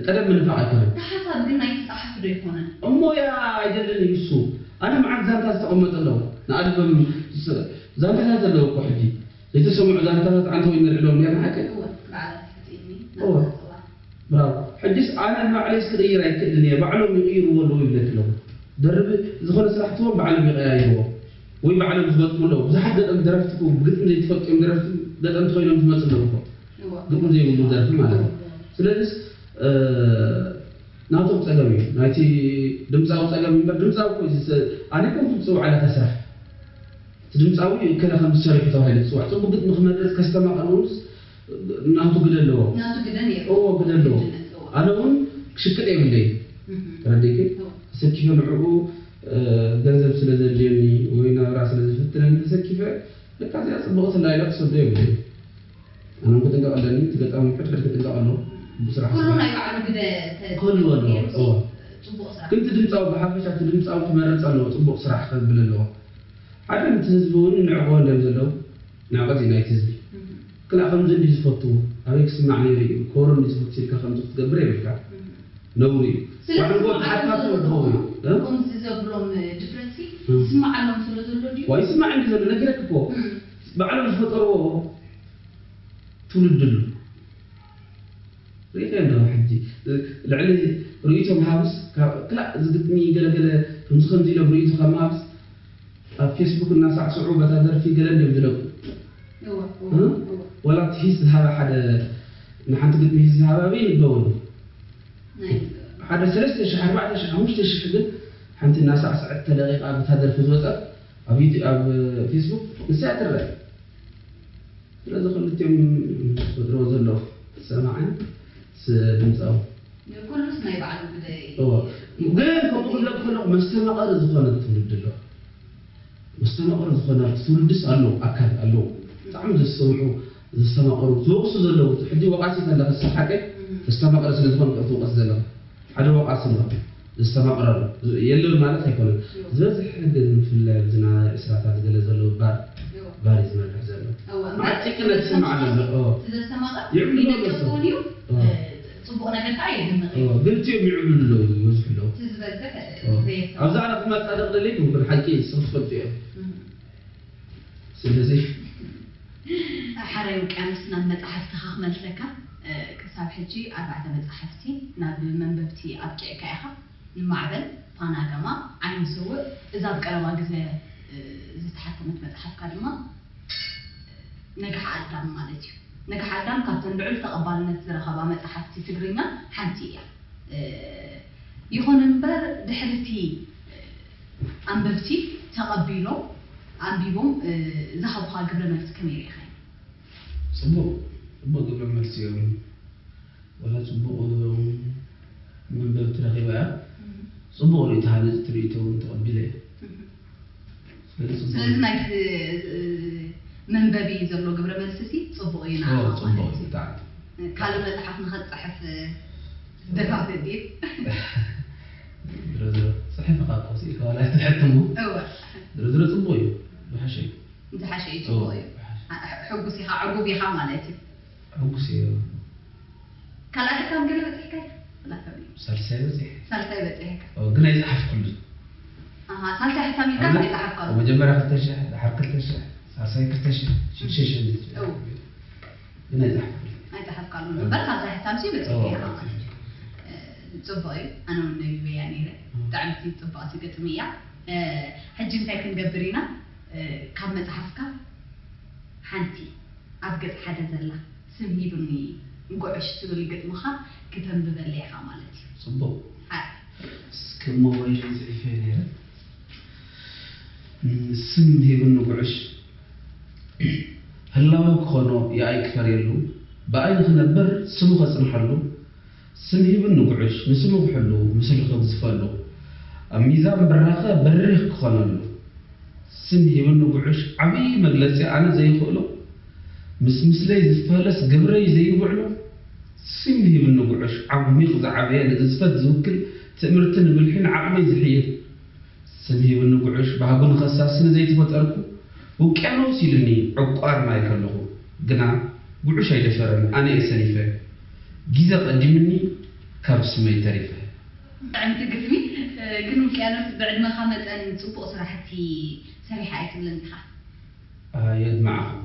ቀደም ምንፋቕ ኣይኮነን። እቲ ሓሳብ ግን ናይቲ ጸሓፊ ዶ ኣይኮነን? እሞ ያ ኣይደልን እዩ እሱ። ኣነ መዓት ዛንታ ዝተቐመጠ ኣለዉ። ንኣልበም ስ-፣ ዛንታታት ኣለዉ እኮ ሕጂ። ዘይተሰምዑ ዛንታታት ኣንተ ወይ ነልዕሎም ኔርና ሓቂ? እወ፣ በዓላት ሓጺኒ፣ እወ። ናጻ ጽዋር። ብራቮ። ሕጂስ ኣነ ንባዕለይስ ክቕይር ኣይክእልን እየ። ባዕሎም ይቕይርዎ ኣለዉ ይብለኪ ኣለኹ። ደርቢ ዝኾነ ስራሕ ትቦም ባዕሎም ይቐያይርዎ። ወይ ባዕሎም ዝገጥሙ ኣለዉ። ብዙሓት ገጠም ደረፍቲ እኮ ብግጥሚ ዘይትፈልጥዮም ደረፍቲ ገጠምቲ ኮይኖም ዝመጹ ኣለዉ እኮ። እወ። ግጥሚ ዘይብሉ ደርፊ ማለት እዩ። እወ። ስለዚስ፣ እ፣ ናቶም ጸገም እዩ። ናይቲ ድምጻዊ ጸገም እምበር ድምጻዊ እኮ እዩ ዝሰ-፣ ኣነ ኮንኩ ዝጽውዕ ኣላ እታ ስራሕ። እቲ ድምጻዊ እከለ ከም ዝሰሪሑ ተባሂሉ ዝጽዋዕ። ጽቡቅ ግጥሚ ክመርጽ ከስተማቕር እውንስ ናቱ ግደ ኣለዎ። ናቱ ግደ ነይሩ። እዎ፣ ግደ ኣለዎ። ግድነት፣ እዎ። ኣነ እውን ክሽቅጥ የብለይን። እህ። ተረዲእኪ? እዎ። ተሰኪፈ ንዕኡ፣ እ፣ ገንዘብ ስለ ዘድልየኒ ወይ ናብራ ስለ ዝፍትነኒ ተሰኪፈ፣ በቃ እዚኣ ጽቡቕቲ ኣላ ኢለ ክሰዶ የብለይን። ኣነ እውን ክጥንቀቕ ኣለኒ፣ እቲ ገጣሚ ሕድሕድ ክጥንቀቕ ኣለዎ። ብስራሕ ኩሉ ስራሕ። ናይ ባዕሉ ግደ ተ-፣ ክህልዎ ኣለዎ። ነይሩ እዎ። ጽቡቕ ስራሕ። ግን እቲ ድምጻዊ ብሓፈሻ እቲ ድምጻዊ ክመርጽ ኣለዎ፣ ጽቡቕ ስራሕ ከብል ኣለዎ። ሓደ ነቲ ህዝቢ እውን ንዕቕቦ እንድዮም ዘለዉ፣ ንዕቐት እዩ ናይቲ ህዝቢ። እህ። ክላእ ከምዚ እንድዩ ዝፈቱ፣ ኣበይ ክስማዕ ነይሩ እዩ፣ ኮሮ እንድዩ ዝፈቱ ኢልካ ከምዚ ክትገብር የብልካ። እህ። ነውሪ እዩ። ስለዚ ዋሕንጎ ዝስምዓሎም ተሓታቶ ዘሎ ዝኸውን እዩ። እ? ከምዚ ዘብሎም ድፍረትሲ እህ። ይስምዓሎም ስለ ዘሎ ድዩ? ዋ፣ ይስማዕ እንድዩ ዘሎ፣ ነጊረኪ እኮ። እህ። ባዕሎም ዝፈጠርዎ ትውልዲ ኣሎ። ርኢኻዮ እንዶ ሕጂ፣ ልዕሊ ርእይቶ ምሃብስ፣ ካብ ክላእ እዚ ግጥሚ ገለገለ ከምዚ ከምዚ ኢሎም ርእይቶ ካብ ምሃብስ፣ ኣብ ፌስቡክ እናሳዕስዑ በታ ደርፊ ገለ እንድዮም ዝለቁ። እወ፣ እወ፣ እ? እወ። ዋላ እቲ ሂስ ዝሃበ ሓደ፣ ንሓንቲ ግጥሚ ሂስ ዝሃበ ኣበይ ንግበወሉ? ናይ ሓደ ሰለስተ ሽሕ፣ ኣርባዕተ ሽሕ፣ ሓሙሽተ ሽሕ ግን ሓንቲ እናሳዕስዐት ተለቂቓ በታ ደርፊ ዝወጸት ኣብ ዩቲ-፣ ኣብ ፌስቡክ ንሳ እያ ትረአ። ስለዚ ክልቲኦም ዝፈጥርዎ ዘለዉ ሰማዕን ስ-፣ ድምፃዊ። ኩሉስ ናይ ባዕሉ ግደ እዩ። እዎ። ግን ከምኡ ክብለኪ ከለኹ መስተማቐሪ ዝኾነ ትውልዲ ኣሎ። መስተማቐሪ ዝኾነ ትውልድስ ኣሎ፣ ኣካል ኣለዉ። ብጣዕሚ ዘስተምዑ፣ ዘስተማቐሩ፣ ዝወቕሱ ዘለዉ። ሕጂ ወቓሲ ከለኺ ሓቀይ እም። ተስተማቐሪ ስለ ዝኾንኪ ትወቕሲ ዘለኺ። ሓደ ወቓሲ ኣሎ፣ ዘስተማቕረሉ የለን ማለት ኣይኮነን። እም። ዝበዝሐ ግን ብፍላይ ኣብዚ ናይ ዕስራታት ገለ ዘሎ ባር፣ እም። ባር እዩ ዝመርሕ ዘሎ። እወ፣ መዓት ጭቅነት ይስማዕ ኣሎ። እወ። እቲ ዘስተማቕር ይዕብልሎ ይደቅስ ኣለዉ። እውን እዩ፣ እወ። እ፣ ጽቡቕ ነገር ከዓ የድምቕ እዩ። እወ፣ ግን እቲኦም ይዕብልሉ ኣለዉ፣ ይበዝሑ ኣለዉ። እቲ ዝበዝሕ እወ። ዘየስተማቕር። ኣብዛ ዓለም ክመጻደቕ ደለይኩም፣ ግን ሓቂ ንስኹም ትፈልጡ እዮም። እም። ስለዚ ሓራይ ውቅያኖስ ናብ መጻሕፍትኻ ክመልሰካ። እ፣ ክሳብ ሕጂ ኣርባዕተ መጻሕፍቲ ናብ መንበብቲ ኣብቂዕካ ኢኻ። ንማዕበል፣ ፓናጋማ፣ ዓይኒ ስውእ፣ እዛ ኣብ ቀረባ ግዘ፣ እ፣ ዝተሓተመት መጽሓፍካ ድማ ነግሕ ኣዳም ማለት እዩ። ነግሕ ኣዳም ካብተን ልዑል ተቐባልነት ዝረኸባ መጻሕፍቲ ትግርኛ ሓንቲ እያ። እ፣ ይኹን እምበር ድሕሪ እቲ ኣንበብቲ ተቐቢሎም ኣንቢቦም፣ እ፣ ዝሃቡኻ ግብረ መልሲ ከመይ ርኢኻዮ? ጽቡቕ፣ ጽቡቕ ግብረ መልሲ እዮም። ዋላ ጽቡቕ መንበብቲ ረኺባ እያ። እም። ጽቡቕ ርእይቶ፣ ሃነጽቲ ርእይቶ እውን ተቐቢለ እየ። እም። ስለዚ ጽቡቕ ስለዚ እዩ። ናይቲ፣ እ፣ መንበቢ ዘሎ ግብረ መልሲ ሲ ጽቡቕ እዩ ንዓኻ እዎ፣ ጽቡቕ ማለት እዩ እዩ። ብጣዕሚ። ካልእ መጽሓፍ ንኸትጽሕፍ፣ እ፣ ትደፋፍእ ድዩ? ፈኻኮስ ኢልካ ዋላ ኣይትሕትሞ። እወ። ዝሮ ዝሮ ጽቡቕ እዩ። ዝሓሸ እዩ። ዝሓሸ እዩ፣ ጽቡቕ እዩ። ሕጉስ ኢኻ፣ ዕጉብ ኢኻ ማለት እዩ። ሕጉስ እዩ። ካልኣይ ሕታም ገለ በፂሕካ? ሳልሳይ በፂሕ። ሳልሳይ በፂሕካ? ግን ኣይፀሓፍኩሉን። ሳልሳይ ሕታም ኢልካ ኣይፀሓፍካሉ? መጀመርያ ክልተ ሽሕ፣ ድሓር ክልተ ሽሕ፣ ሳልሳይ ክልተ ሽሕ፣ ሽዱሽተ ሽሕ። ግን ኣይፀሓፍኩሉን። ኣይፀሓፍካሉ እምበር ሳልሳይ ሕታም ሲ በፂሕካ ኢኻ ማለት እዩ። ፅቡቕ እዩ። ኣነ እውን ነቢበያ ነይረ። ብጣዕሚ ፅብቕቲ ግጥሚ እያ። ሕጂ እንታይ ክንገብር ኢና? ካብ መፅሓፍካ ሓንቲ ኣብ ገፅ ሓደ ዘላ ስም ሂብኒ እንጉዕሽ ትብል ግጥምኻ ክተንብበለይ ኢኻ ማለት እዩ። ጽቡቕ። እስከ ሞባይል ጽሒፈ ነይረ። ስም ሂብኒ ጉዕሽ ህላወ ክኾኖ የኣይ ክፈርየሉ ብኣይ ንኽነብር ስሙ ኸጽንሐሉ ስም ሂብኒ ጉዕሽ ንስሙ ክሕሉ ምስሉ ከግዝፈሉ ኣብ ሚዛን ብራኸ በሪኽ ክኾነሉ ስም ሂብኒ ጉዕሽ ዓብዪ መግለጺ ኣነ ዘይኽእሎ ምስ ምስለይ ዝፋለስ ግብረይ ዘይውዕሎ ስም ሂብኒ ጉዕሽ ዓሚቕ ዝዓበየ ንግዝፈት ዝውክል ትእምርቲ ንብልሒ ንዓቕመይ ዝሕይል ስም ሂብኒ ጉዕሽ ባህጉ ንኸሳሲ ንዘይተፈጠርኩ ውቅያኖስ ኢሉኒ ዕቋር ማይ ከለኹ ግና ጉዕሽ ኣይደፈረን ኣነ እየ ሰኒፈ ግዜ ቀዲምኒ ካብ ስመይ ተሪፈ። ጥዕምቲ ግጥሚ ግን ውቅያኖስ ብዕድመኻ መጠን ፅቡቕ ስራሕቲ ሰሪሓ እየ ትብለኒ ኢኻ። የድምዓኹም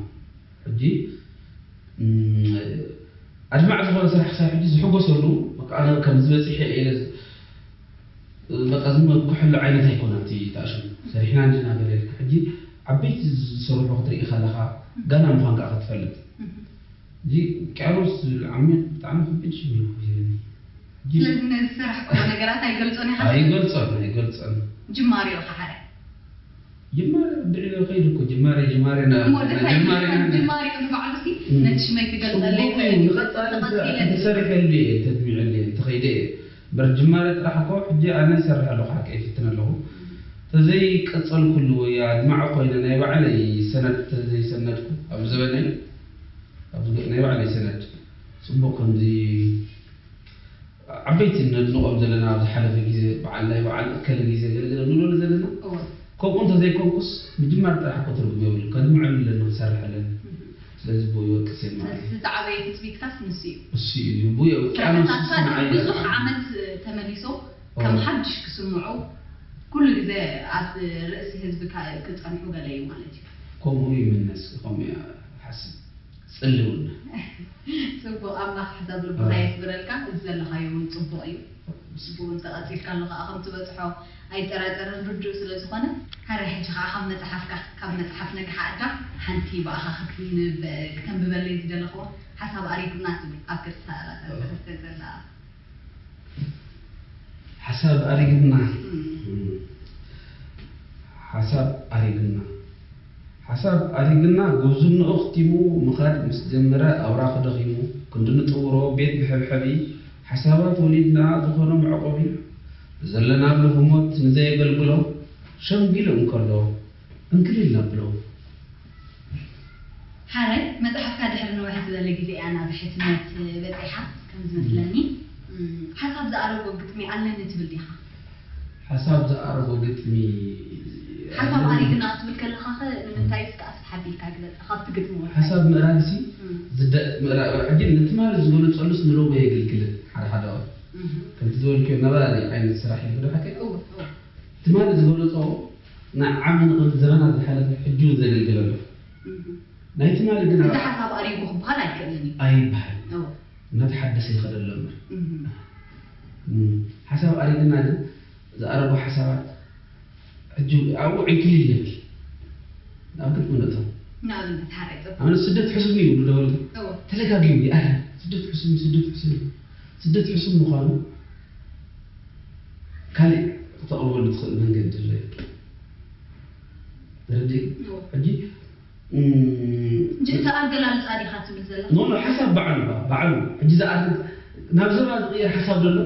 ሕጂ ኣድማዕ ዝኾነ ስራሕ ክሳብ ሕጂ ዝሕጎሰሉ በቃ ኣነ ከምዚ በፂሐ እየ ኢለ በቃ ዝም ክሕሉ ዓይነት ኣይኮነን እቲ ተኣሽሙ ሰሪሕና እንዲና ገለ ኢልካ ሕጂ ዓበይቲ ዝሰርሑ ክትርኢ ከለኻ ጋና ምዃንካ ክትፈልጥ ሕጂ ውቅያኖስ ዝብል ዓሚቕ ብጣዕሚ ከቢድ ሽም እዩ ይህበኒ። ስለዚ ነዚ ዝሰራሕክዎ ነገራት ኣይገልጾን ኢኻ? ኣይገልጾን ኣይገልጾን። ጅማሬኡ ኢኻ ሓደ። ጅማሬ ወዲዕዮ ከይዱ እኮ ጅማሬ ጅማሬ ና እሞ ድሕራይ ጅማሬ ና ጅማሬኡ ንባዕሉ ሲ ነቲ ሽመይ ክገልጸለይ ጽቡቕ እዩ። ይኽእል እዩ። ንቐጻሊ ተቐጺለ እንተ- እንተሰሪሐሉ እየ እንተድሚዐሉ እየ እንተኸይደ እየ እምበር ጅማሬ ጥራሕ እኮ ሕጂ ኣነ ይሰርሕ ኣለኹ ሓቂ ኣይፍትን ኣለኹ ተዘይቀጸልኩሉ ወይ ኣድማዒ ኮይነ ናይ ባዕለይ ሰነድ ተዘይሰነድኩ ኣብ ዘበነይ ኣብዚ ናይ ባዕለይ ሰነድ ጽቡቕ ከምዚ ዓበይቲ ነድንቖም ዘለና ኣብ ዝሓለፈ ግዜ በዓል ናይ በዓል እከለ ግዜ ገለገለ ንብለሉ ዘለና እወ ከምኡ እንተዘይኮንኩስ ምጅማር ጥራሕ እኮ ትርጉም የብሉ ከድምዐሉ ኣለኒ ክሰርሕ ኣለኒ እህ ስለዚ ብኡ ይወቅስ እየ ማለት እዩ እቲ ዝዓበየ ትፅቢትካስ ንሱ እዩ እሱ እዩ ብኡ የውቅያኖስ ስራሕታትካ ንዓይ ብዙሕ ዓመት ተመሊሶም ከም ሓድሽ ክስምዑ ኩሉ ግዜ ኣብ ርእሲ ህዝቢ ክፀንሑ ገለ እዩ ማለት እዩ ከምኡ ይምነስ ከምኡ እየ ሓስብ ፅልውና ፅቡቕ ኣምላኽ ሕሳብ ልቦና የስብረልካ እዚ ዘለኻዮ እውን ፅቡቕ እዩ ብኡ እንተቐፂልካሉ ከዓ ከም ትበፅሖ ኣይጠራጠርን ርዱእ ስለ ዝኾነ ሓረ ሕጂ ከዓ ካብ መፅሓፍካ ካብ መፅሓፍ ነግሓ ኣዳም ሓንቲ ብኣኻ ክተንብበለይ ዝደለኽዎ ሓሳብ ኣሪጉና ትብል ኣብ ገፅ ሰላሳ ሰለስተ ዘላ ሓሳብ ኣሪግና ሓሳብ ኣሪግና ሓሳብ ኣሪግና ጉብዝንኡ ኣኽቲሙ ምኻድ ምስ ጀመረ ኣውራኺ ደኺሙ ክንዲ ንጥውሮ ቤት መሐብሐቢ ሓሳባት ወሊድና ዝኾኖ መዕቆቢ ብዘለናሉ ህሞት ንዘየገልግሎ ሸምጊሉ እንከሎ እንክሊል ነብሎ። ሓረ፣ መጽሓፍካ ድሕሪ ንውሕ ዝበለ ግዜ እያ ናብ ሕትመት በጺሓ፣ ከም ዝመስለኒ። ሓሳብ ዝኣረጎ ግጥሚ ኣለኒ ትብል ዲኻ? ሓሳብ ዝኣረጎ ግጥሚ ሓሳብ ኣሪግና ክትብል ከለኻኸ ንምንታይ እስከ ኣስፍሕ ኣቢልካ ግለጻ ካብቲ ግጥሚ ወጻኢ? ሓሳብ ምእራግሲ ዝደ ምእራ ሕጂ ንትማሊ ዝገለጸሉስ ንሎሚ ኣየገልግልን ሓደ ሓደ እዋን ከምቲ ዝበልክዮ ነባሪ ዓይነት ስራሕ እዩ ዝረሓከ ትማሊ ዝገለጾ ንዓመ ንቕድሚ ዘበናት ዝሓለፈ ሕጂ እውን ዘገልግል ኣሎ። ናይ ትማሊ ግን እቲ ሓሳብ ኣሪጉ ክበሃል ኣይክእልን እዩ። ኣይበሃል። እወ። እናተሓደሰ ይኸደ ኣሎ እምበር። እም። ሓሳብ ኣሪግና ግን ዝኣረጉ ሓሳባት ሕጂ ኣብኡ ዕንክሊል ይብል። ናብ ግጥሚ ነእቶ። ንኣብነት ሓረይ ጥብ። ኣነ ስደት ሕሱም እዩ ይብሉ ደወል። እወ። ተደጋጊሙ ይኣረ ስደት ሕሱም እዩ ስደት ሕሱም እዩ። ስደት ሕሱም ምዃኑ ካልእ ክተቕርበሉ ትኽእል መንገዲ ኣሎ እዩ። ተረዲእ? ሕጂ እቲ ኣገላልፃ ዲኻ ትብል ዘለኻ? ኖ ኖ ሓሳብ ባዕሉ ባዕሉ ሕጂ ዝኣርግ ናብ ዘባ ዝቕየር ሓሳብ ዘሎ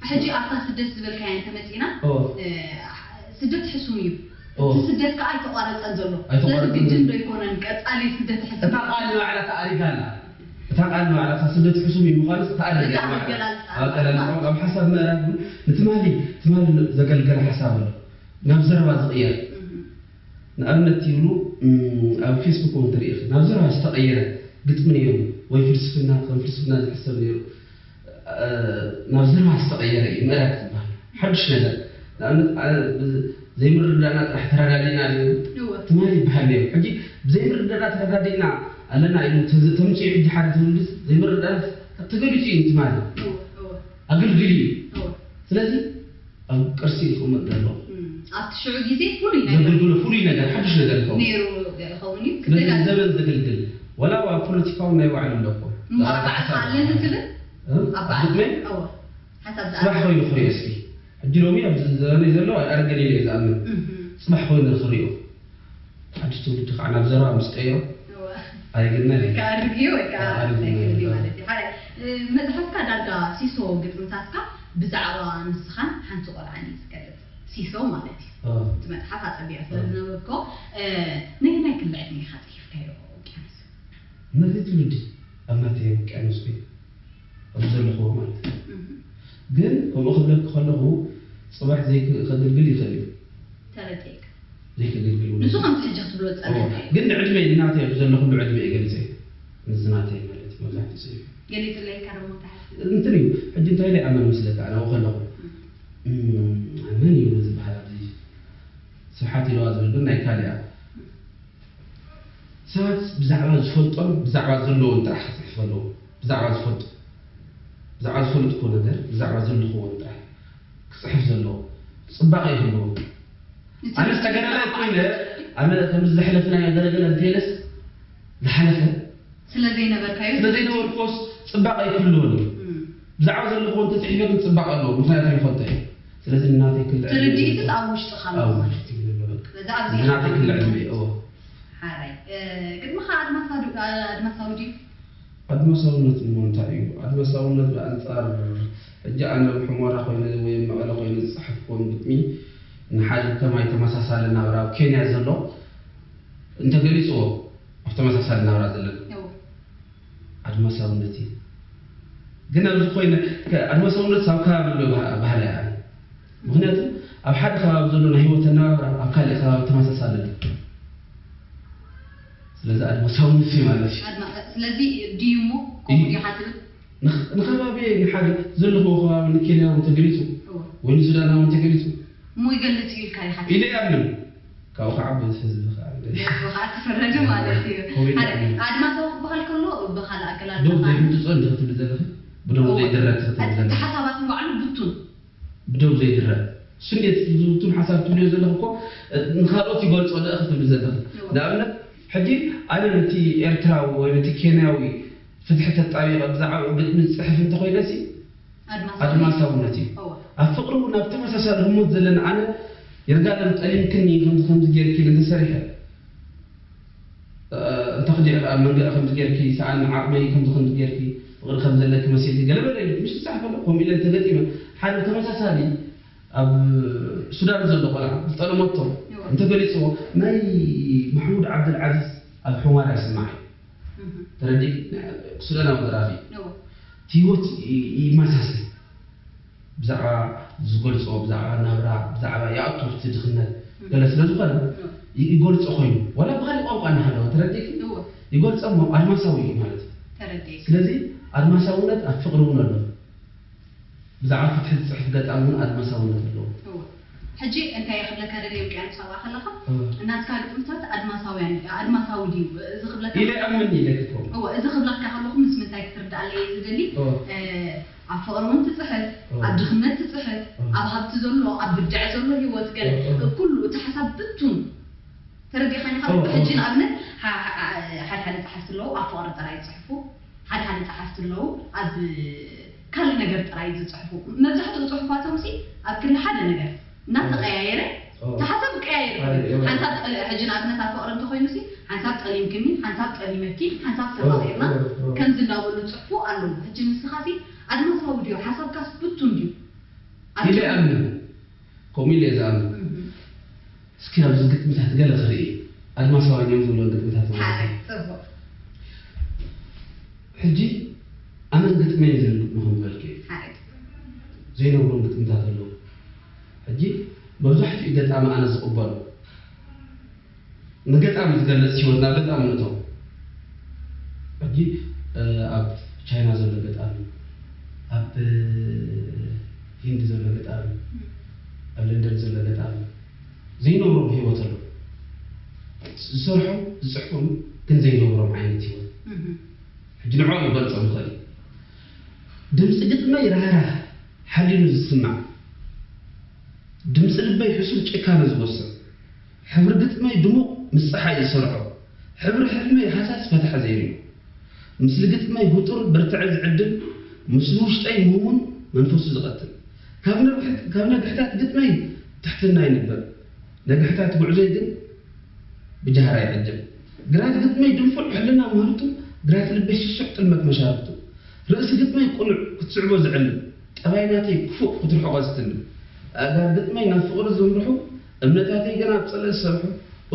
ሕጂ ኣብታ ስደት ዝበልካያ እንተመፂና ስደት ሕሱም እዩ እቲ ስደት ከዓ ኣይተቋረፀን ዘሎ ስለዚ ግድን ዶ ይኮነን ቀፃሊ ስደት ሕሱም እታ ቃል ንባዕላ ተኣሪጋ ኣላ እታ ቃል ንባዕላ እታ ስደት ሕሱም እዩ ምዃኑስ ትኣርግ እያ እታ ንባዕላ። ኣገላልጻ ኣብ ኣገላልጻ ቋንቋ፣ ኣብ ሓሳብ ምዕራፍ እውን ንትማሊ ትማሊ ዘገልገለ ሓሳብ ኣሎ። ናብ ዘረባ ዝቕየር። እህ። ንኣብነት ይብሉ፣ እም፣ ኣብ ፌስቡክ እውን ትርኢ ኢኺ። ናብ ዘረባ ዝተቐየረ ግጥሚ ነይሩ፣ ወይ ፍልስፍና ከም ፍልስፍና ዝሕሰብ ነይሩ። እ፣ ናብ ዘረባ ዝተቐየረ እዩ ምዕራፍ ዝበሃል። ሓድሽ ነገር። ንኣብነት፣ ኣ-፣ ብ-፣ ዘይምርዳእና ጥራሕ ተረዳዲእና ድዩ? እወ። ትማሊ ይበሃል ነይሩ። ሕጂ ብዘይምርዳእና ተረዳዲእና ኣለና ኢሉ ተዝ-፣ ተምፅኡ ሕጂ ሓደ ትውልዲ ዘይምርዳእና ተገሊፁ እዩ ትማሊ። እወ፣ እወ። ኣገልግል እዩ። እወ። ስለዚ ኣብ ቅርሲ ይቕመጥ ዘሎ። እም፣ ኣብቲ ሽዑ ግዜ ፍሉይ ነገር። ዘገልግሎ ፍሉይ ነገር፣ ሓድሽ ነገር ይኸውን። ነይሩ ይኸውን እዩ። ስለዚ ክደጋገም። ዘበን ዘገልግል፣ ወላ ኣብ ፖለቲካውን ናይ ባዕሉ ኣሎ እኮ። እሞ ኣብ በዓል ኣተሓሳስባ። ከኣለኒ ትብል? እ? ኣብ በዓል ግጥመይ? እወ። ሓሳብ ዝኣ-፣ ጽባሕ ኮይኑ ክሪኦ እስኪ። ሕጂ ሎሚ ኣብዚ ዘበነይ ዘሎ ኣርገን ኢለ እየ ዝኣምን። እህ። ጽባሕ ኮይኑ ክሪኦ። ሓድሽ ትውልዲ ከዓ ናብ ዘረባ ምስ ቀይሮ እወ። ኣይግነን እዩ። ወይ ከዓ ኣድርግዮ ወይ ከዓ ኣድርግዮ። ኣይትብሊ ማለት እዩ። ሓደ፣ እ፣ መጽሓፍካ ዳርጋ ሲሶ ግጥምታትካ ብዛዕባ ንስኻን ሓንቲ ቆልዓን እዩ ዝገልጽ። ሲሶ ማለት እዩ። እ። እቲ መጽሓፍ ኣጸቢቐ ስለ እ። ዝነበብኮ፣ እ፣ ነየናይ ክሊ ዕድመ ኢኻ ጽሒፍካዮ ውቅያኖስ? ነዚ ትውልዲ ኣብ ናተይ ውቅያኖስ ኮይኑ ኣብ ዘለኹዎ ማለት እዩ። እህ። ግን ከምኡ ክብለኪ ከለኹ፣ ጽባሕ ዘይክ-፣ ከገልግል ይኽእል እዩ። ተረዲእካ። ዘይከገልግል እውን ንሱ ይኽእል። ከምቲ ሕጂ ክትብሎ ዝጸናሕካዮ። እዎ። ግን ንዕድመይ፣ ንናተይ ኣብ ዘለኹሉ ዕድመ እየ ገሊጸ። ንዚ ናተይ ማለት እዩ፣ መብዛሕትኡ ጽሒፈ። ገሊጹለይ ኢልካ ደሞ እንታይ ሓሲብካ? እንትን እዩ፣ ሕጂ እንታይ ኢለ ይኣምን መስለካ፣ ኣነ ኣብኡ ከለኹ። እም። እም፣ መን እዩ ዝበሃል ኣብዚ ስብሓት ኢለዋ ዝብል ግን ናይ ካልእ እያ። ሰባት ብዛዕባ ዝፈልጦም ብዛዕባ ዘለዎም ጥራሕ ክፅሕፍ ኣለዎ። ብዛዕባ ዝፈልጦ፣ ብዛዕባ ዝፈልጥዎ ነገር፣ ብዛዕባ ዘለኽዎ ጥራሕ ክፅሕፍ ዘለዎ። ፅባቐ ይህልዎ። እቲ ኣነስ ተጋዳላይ ኮይነ፣ ኣነ ከምዚ ዘሕለፍናዮ ገለገለ እንተይለስ፣ ዝሓለፈ ስለ ዘይነበርካዮ ስለ ዘይነበርኩዎስ ፅባቐ ኣይክህልዎን እዩ። እም። ብዛዕባ ዘለኽዎ እንተፅሒፈ ግን ፅባቐ ኣለዎ፣ ምኽንያቱ ይፈልጦ እየ። ስለዚ ናተይ ክልዕል ትርድኢትስ ኣብ ውሽጥኻ ኣሎ ኣብ ማለት ውሽጢ እዩ። ይህሉ በቃ። በዛ ኣብዚ እዚ ናተይ ክልዕል እዩ። እዎ። ሓራይ። እ፣ ግጥምኻ ኣድማሳዊ ዱ-፣ ኣድማሳዊ ድዩ? ኣድማሳውነት እሞ እንታይ እዩ? ኣድማሳውነት ብኣንጻር ሕጂ ኣነ ኣብ ሑመራ ኮይነ ወይ ኣብ መቐለ ኮይነ ዝጸሓፍክዎም ግጥሚ ንሓደ ከማይ ተመሳሳሊ ናብራ ኣብ ኬንያ ዘሎ እንተገሊጽዎ፣ ኣብ ተመሳሳሊ ናብራ ዘለና እዎ። ኣድማሳውነት እዩ። ግን ኣብዚ ኮይነ፣ ከ-፣ ኣድማሳውነት ኣብ ከባቢ ኣሎ ባህ-፣ ባህላ እያ። ምኽንያቱ ኣብ ሓደ ከባቢ ዘሎ ናይ ህይወት ኣነባብራ ኣብ ካልእ ከባቢ ተመሳሳሊ ኣሎ። ስለዚ ኣድማሳውነት እዩ ማለት እዩ። ኣድማ-፣ ስለዚ ድዩ እሞ ከምኡ እዩ። ዲኻ ትብል? ንኽ-፣ ንኸባቢ ንሓደ ዘለኽዎ ከባቢ ንኬንያ እውን ተገሊጹ እዎ። ወይ ንሱዳና እውን ተገሊጹ። እሞ ይገልጽ እዩ ኢልካ ዲኻ ኢለ ይኣምን። ካብኡ ከዓ በዚ ህዝቢ ከዓ ንደሊ። ንህዝቢ ከዓ ትፍረድ ማለት እዩ። ከመይ ሓደ ይኣምን? ኣድማሳዊ ክበሃል ከሎ ብኻልእ ኣገላልጻ ዶብ ከዓ ዘይምጽጾ እንዲ ክትብሊ ዘለኺ? ብዶብ እዎ። ዘይድረት ክትብሊ እቲ ዘለኺ? ሓሳባት ንባዕሉ ብቱን። ብደው ዘይድረ። ስሌት ዝብቱን ሓሳብ ትብልዮ ዘለኹ እኮ፣ እ፣ ንኻልኦት ይገልጾ ደኣ ክትብሊ ዘለኺ። እዎ። ንኣብነት፣ ሕጂ ኣነ ነቲ ኤርትራዊ ወይ ነቲ ኬንያዊ ፍትሒ ተጣቢቐ ብዛዕባኡ ግጥሚ ዝጽሕፍ እንተኾይነሲ፣ ኣድማሳዊ። ኣድማሳውነት እዩ። እዎ። ኣብ ፍቕሪ እውን ኣብ ተመሳሳሊ ህሞት ዘለና ኣነ፣ ይርጋለም ጠሊምክኒ ከምዚ ከምዚ ጌርኪ ኢለ እንተሰሪሐ፣ እ፣ እንተ ክዲዕኺ ኣብ መንገዒ ከምዚ ጌርኪ፣ ሰኣን ዓቕመይ ከምዚ ከምዚ ጌርኪ፣ ፍቕሪ ከም ዘለኪ መሲልኪ፣ ገለ በለ ኢሉ፣ ምሽ ዝጸሓፈ ኣሎ፣ ከምኡ ኢለ እንተገጢመ፣ ሓደ ተመሳሳሊ ኣብ ሱዳን ዘሎ ቆልዓ ዝጠለመቶ እወ። እንተገሊጽዎ፣ ናይ ማሕሙድ ዓብደልዓዚዝ ኣብ ሑመራ ይስማዕ እዩ። እህ። ተረዲእኪ? ሱዳናዊ ደራፊ። እወ። እቲ ህይወት ይ-፣ ይመሳሰል። ብዛዕባ ዝገልጾ፣ ብዛዕባ ናብራ፣ ብዛዕባ ይኣቱ ኣብቲ ድኽነት፣ እም። ገለ ስለ ዝኾነ፣ እም። ይ-፣ ይገልጾ ኮይኑ፣ ዋላ ብኻሊእ ቋንቋ እናሃለወ፣ ተረዲእኪ? እወ። ይገልጾ እሞ ኣድማሳዊ እዩ ማለት እዩ። ተረዲእኪ። ስለዚ ኣድማሳውነት ኣብ ፍቕሪ እውን ኣሎ። ብዛዕባ ፍትሒ ዝጽሕፍ ገጣሚ እውን ኣድማሳውነት ኣለዎ። እወ። ሕጂ እንታይ እየ ክብለካ ደልየ ውቅያኖስ ኣብኣ ከለኻ፣ እወ። ናትካ ግጥምታት ኣድማሳውያን፣ ኣድማሳዊ ድዩ? እዚ ክብለካ ኢለ እኣምን ኢለኪ እኮ። እወ፣ እዚ ክብለካ ከለኹ ምስ ምንታይ ክትርድኣለይ እየ ዝደሊ? እወ። እ፣ ኣብ ፍቕሪ እውን ትጽሕፍ፣ እወ። ኣብ ድኽነት ትጽሕፍ፣ እወ። ኣብ ሃብቲ ዘሎ፣ ኣብ ብድዐ ዘሎ ህይወት ገለ፣ እወ፣ እወ። ኩሉ እቲ ሓሳብ ብቱን ተረዲእካኒ? ካብ እወ፣ ሕጂ እወ። ንኣብነት፣ ሓ-፣ ሓ-፣ ሓደ ሓደ ጸሓፍቲ ኣለዉ፣ ኣብ ፍቕሪ ጥራይ ዝጽሕፉ፣ ሓደ ሓደ ጸሓፍቲ ኣለዉ፣ ኣብ ካልእ ነገር ጥራይ ዝጽሕፉ። መብዛሕትኡ ጽሑፋቶምሲ ኣብ ክሊ ሓደ ነገር እናተቐያየረ፣ እወ። እቲ ሓሳብ ይቀያየር። ኣይ፣ እወ። ሓንሳብ ጠሊ-፣ ሕጂ ንኣብነት ኣብ ፍቕሪ እንተኾይኑሲ፣ ሓንሳብ ጠሊምክኒ፣ ሓንሳብ ጠሊመኪ፣ ሓንሳብ እወ፣ ተፋቒርና፣ እወ፣ እወ። ከምዚ እንዳበሉ ዝጽሕፉ ኣለዉ። ሕጂ ንስኻሲ ኣድማሳዊ ድዩ? ሓሳብካስ ብቱን ድዩ? ኢለ ኣብቲ እኣምን። ከምኡ ኢለ እየ ዝኣምን። እህ። እስኪ ኣብዚ ግጥምታት ገለ ክርኢ። ኣድማሳውያን እዮም ዝብሎም ግጥምታት ማለት እዩ። ሓደ፣ ጽቡቕ። ሕጂ ኣነን ግጥመይን ዝብል ግጥሚ ከም ዝበልክዮ እዩ። ሓረግ ዘይነብሮም ግጥምታት ኣለዉ። ሕጂ መብዛሕትኡ ገጣሚ ኣነ ዝቕበሎ ንገጣሚ ዝገልጽ ህይወት ናብ ገጣሚ ንእቶ። ሕጂ ኣብ ቻይና ዘሎ ገጣሚ፣ ኣብ ሂንዲ ዘሎ ገጣሚ፣ ኣብ ለንደን ዘሎ ገጣሚ ዘይነብሮም ህይወት ኣሎ። ዝሰርሖም ዝፅሕፎም ግን ዘይነብሮም ዓይነት ህይወት። ሕጂ ንዕኦም ይገልፆም ይኽእል እዩ። ድምፂ ግጥመይ ራህራህ ሓሊኑ ዝስማዕ፣ ድምፂ ልበይ ሕሱም ጭካነ ዝወስዕ፣ ሕብሪ ግጥመይ ድሙቕ ምስ ፀሓይ ዝሰርሖ፣ ሕብሪ ሕልመይ ሃሳስ ፈታሕ ዘይሪኦ፣ ምስሊ ግጥመይ ህጡር ብርትዐ ዝዕድል፣ ምስሉ ውሽጠይ ምህሙን መንፈሱ ዝቐትል፣ ካብ ነግሕታት ግጥመይ ትሕትና ይንበብ፣ ነግሕታት ጉዕዞይ ግን ብጃህራ ይዕጀብ። ግራት ግጥመይ ድንፉዕ ሕልና ምህርቱ፣ ግራት ልበይ ስሱዕ ጥልመት መሻርክቱ፣ ርእሲ ግጥመይ ቅኑዕ ክትስዕቦ ዝዕልም፣ ጠባይ ናተይ ክፉእ ክትርሕቖ ዝትልም፣ ኣእጋር ግጥመይ ናብ ፍቕሪ ዝምርሑ፣ እምነታተይ ግና ኣብ ጸለእ ዝሰርሑ፣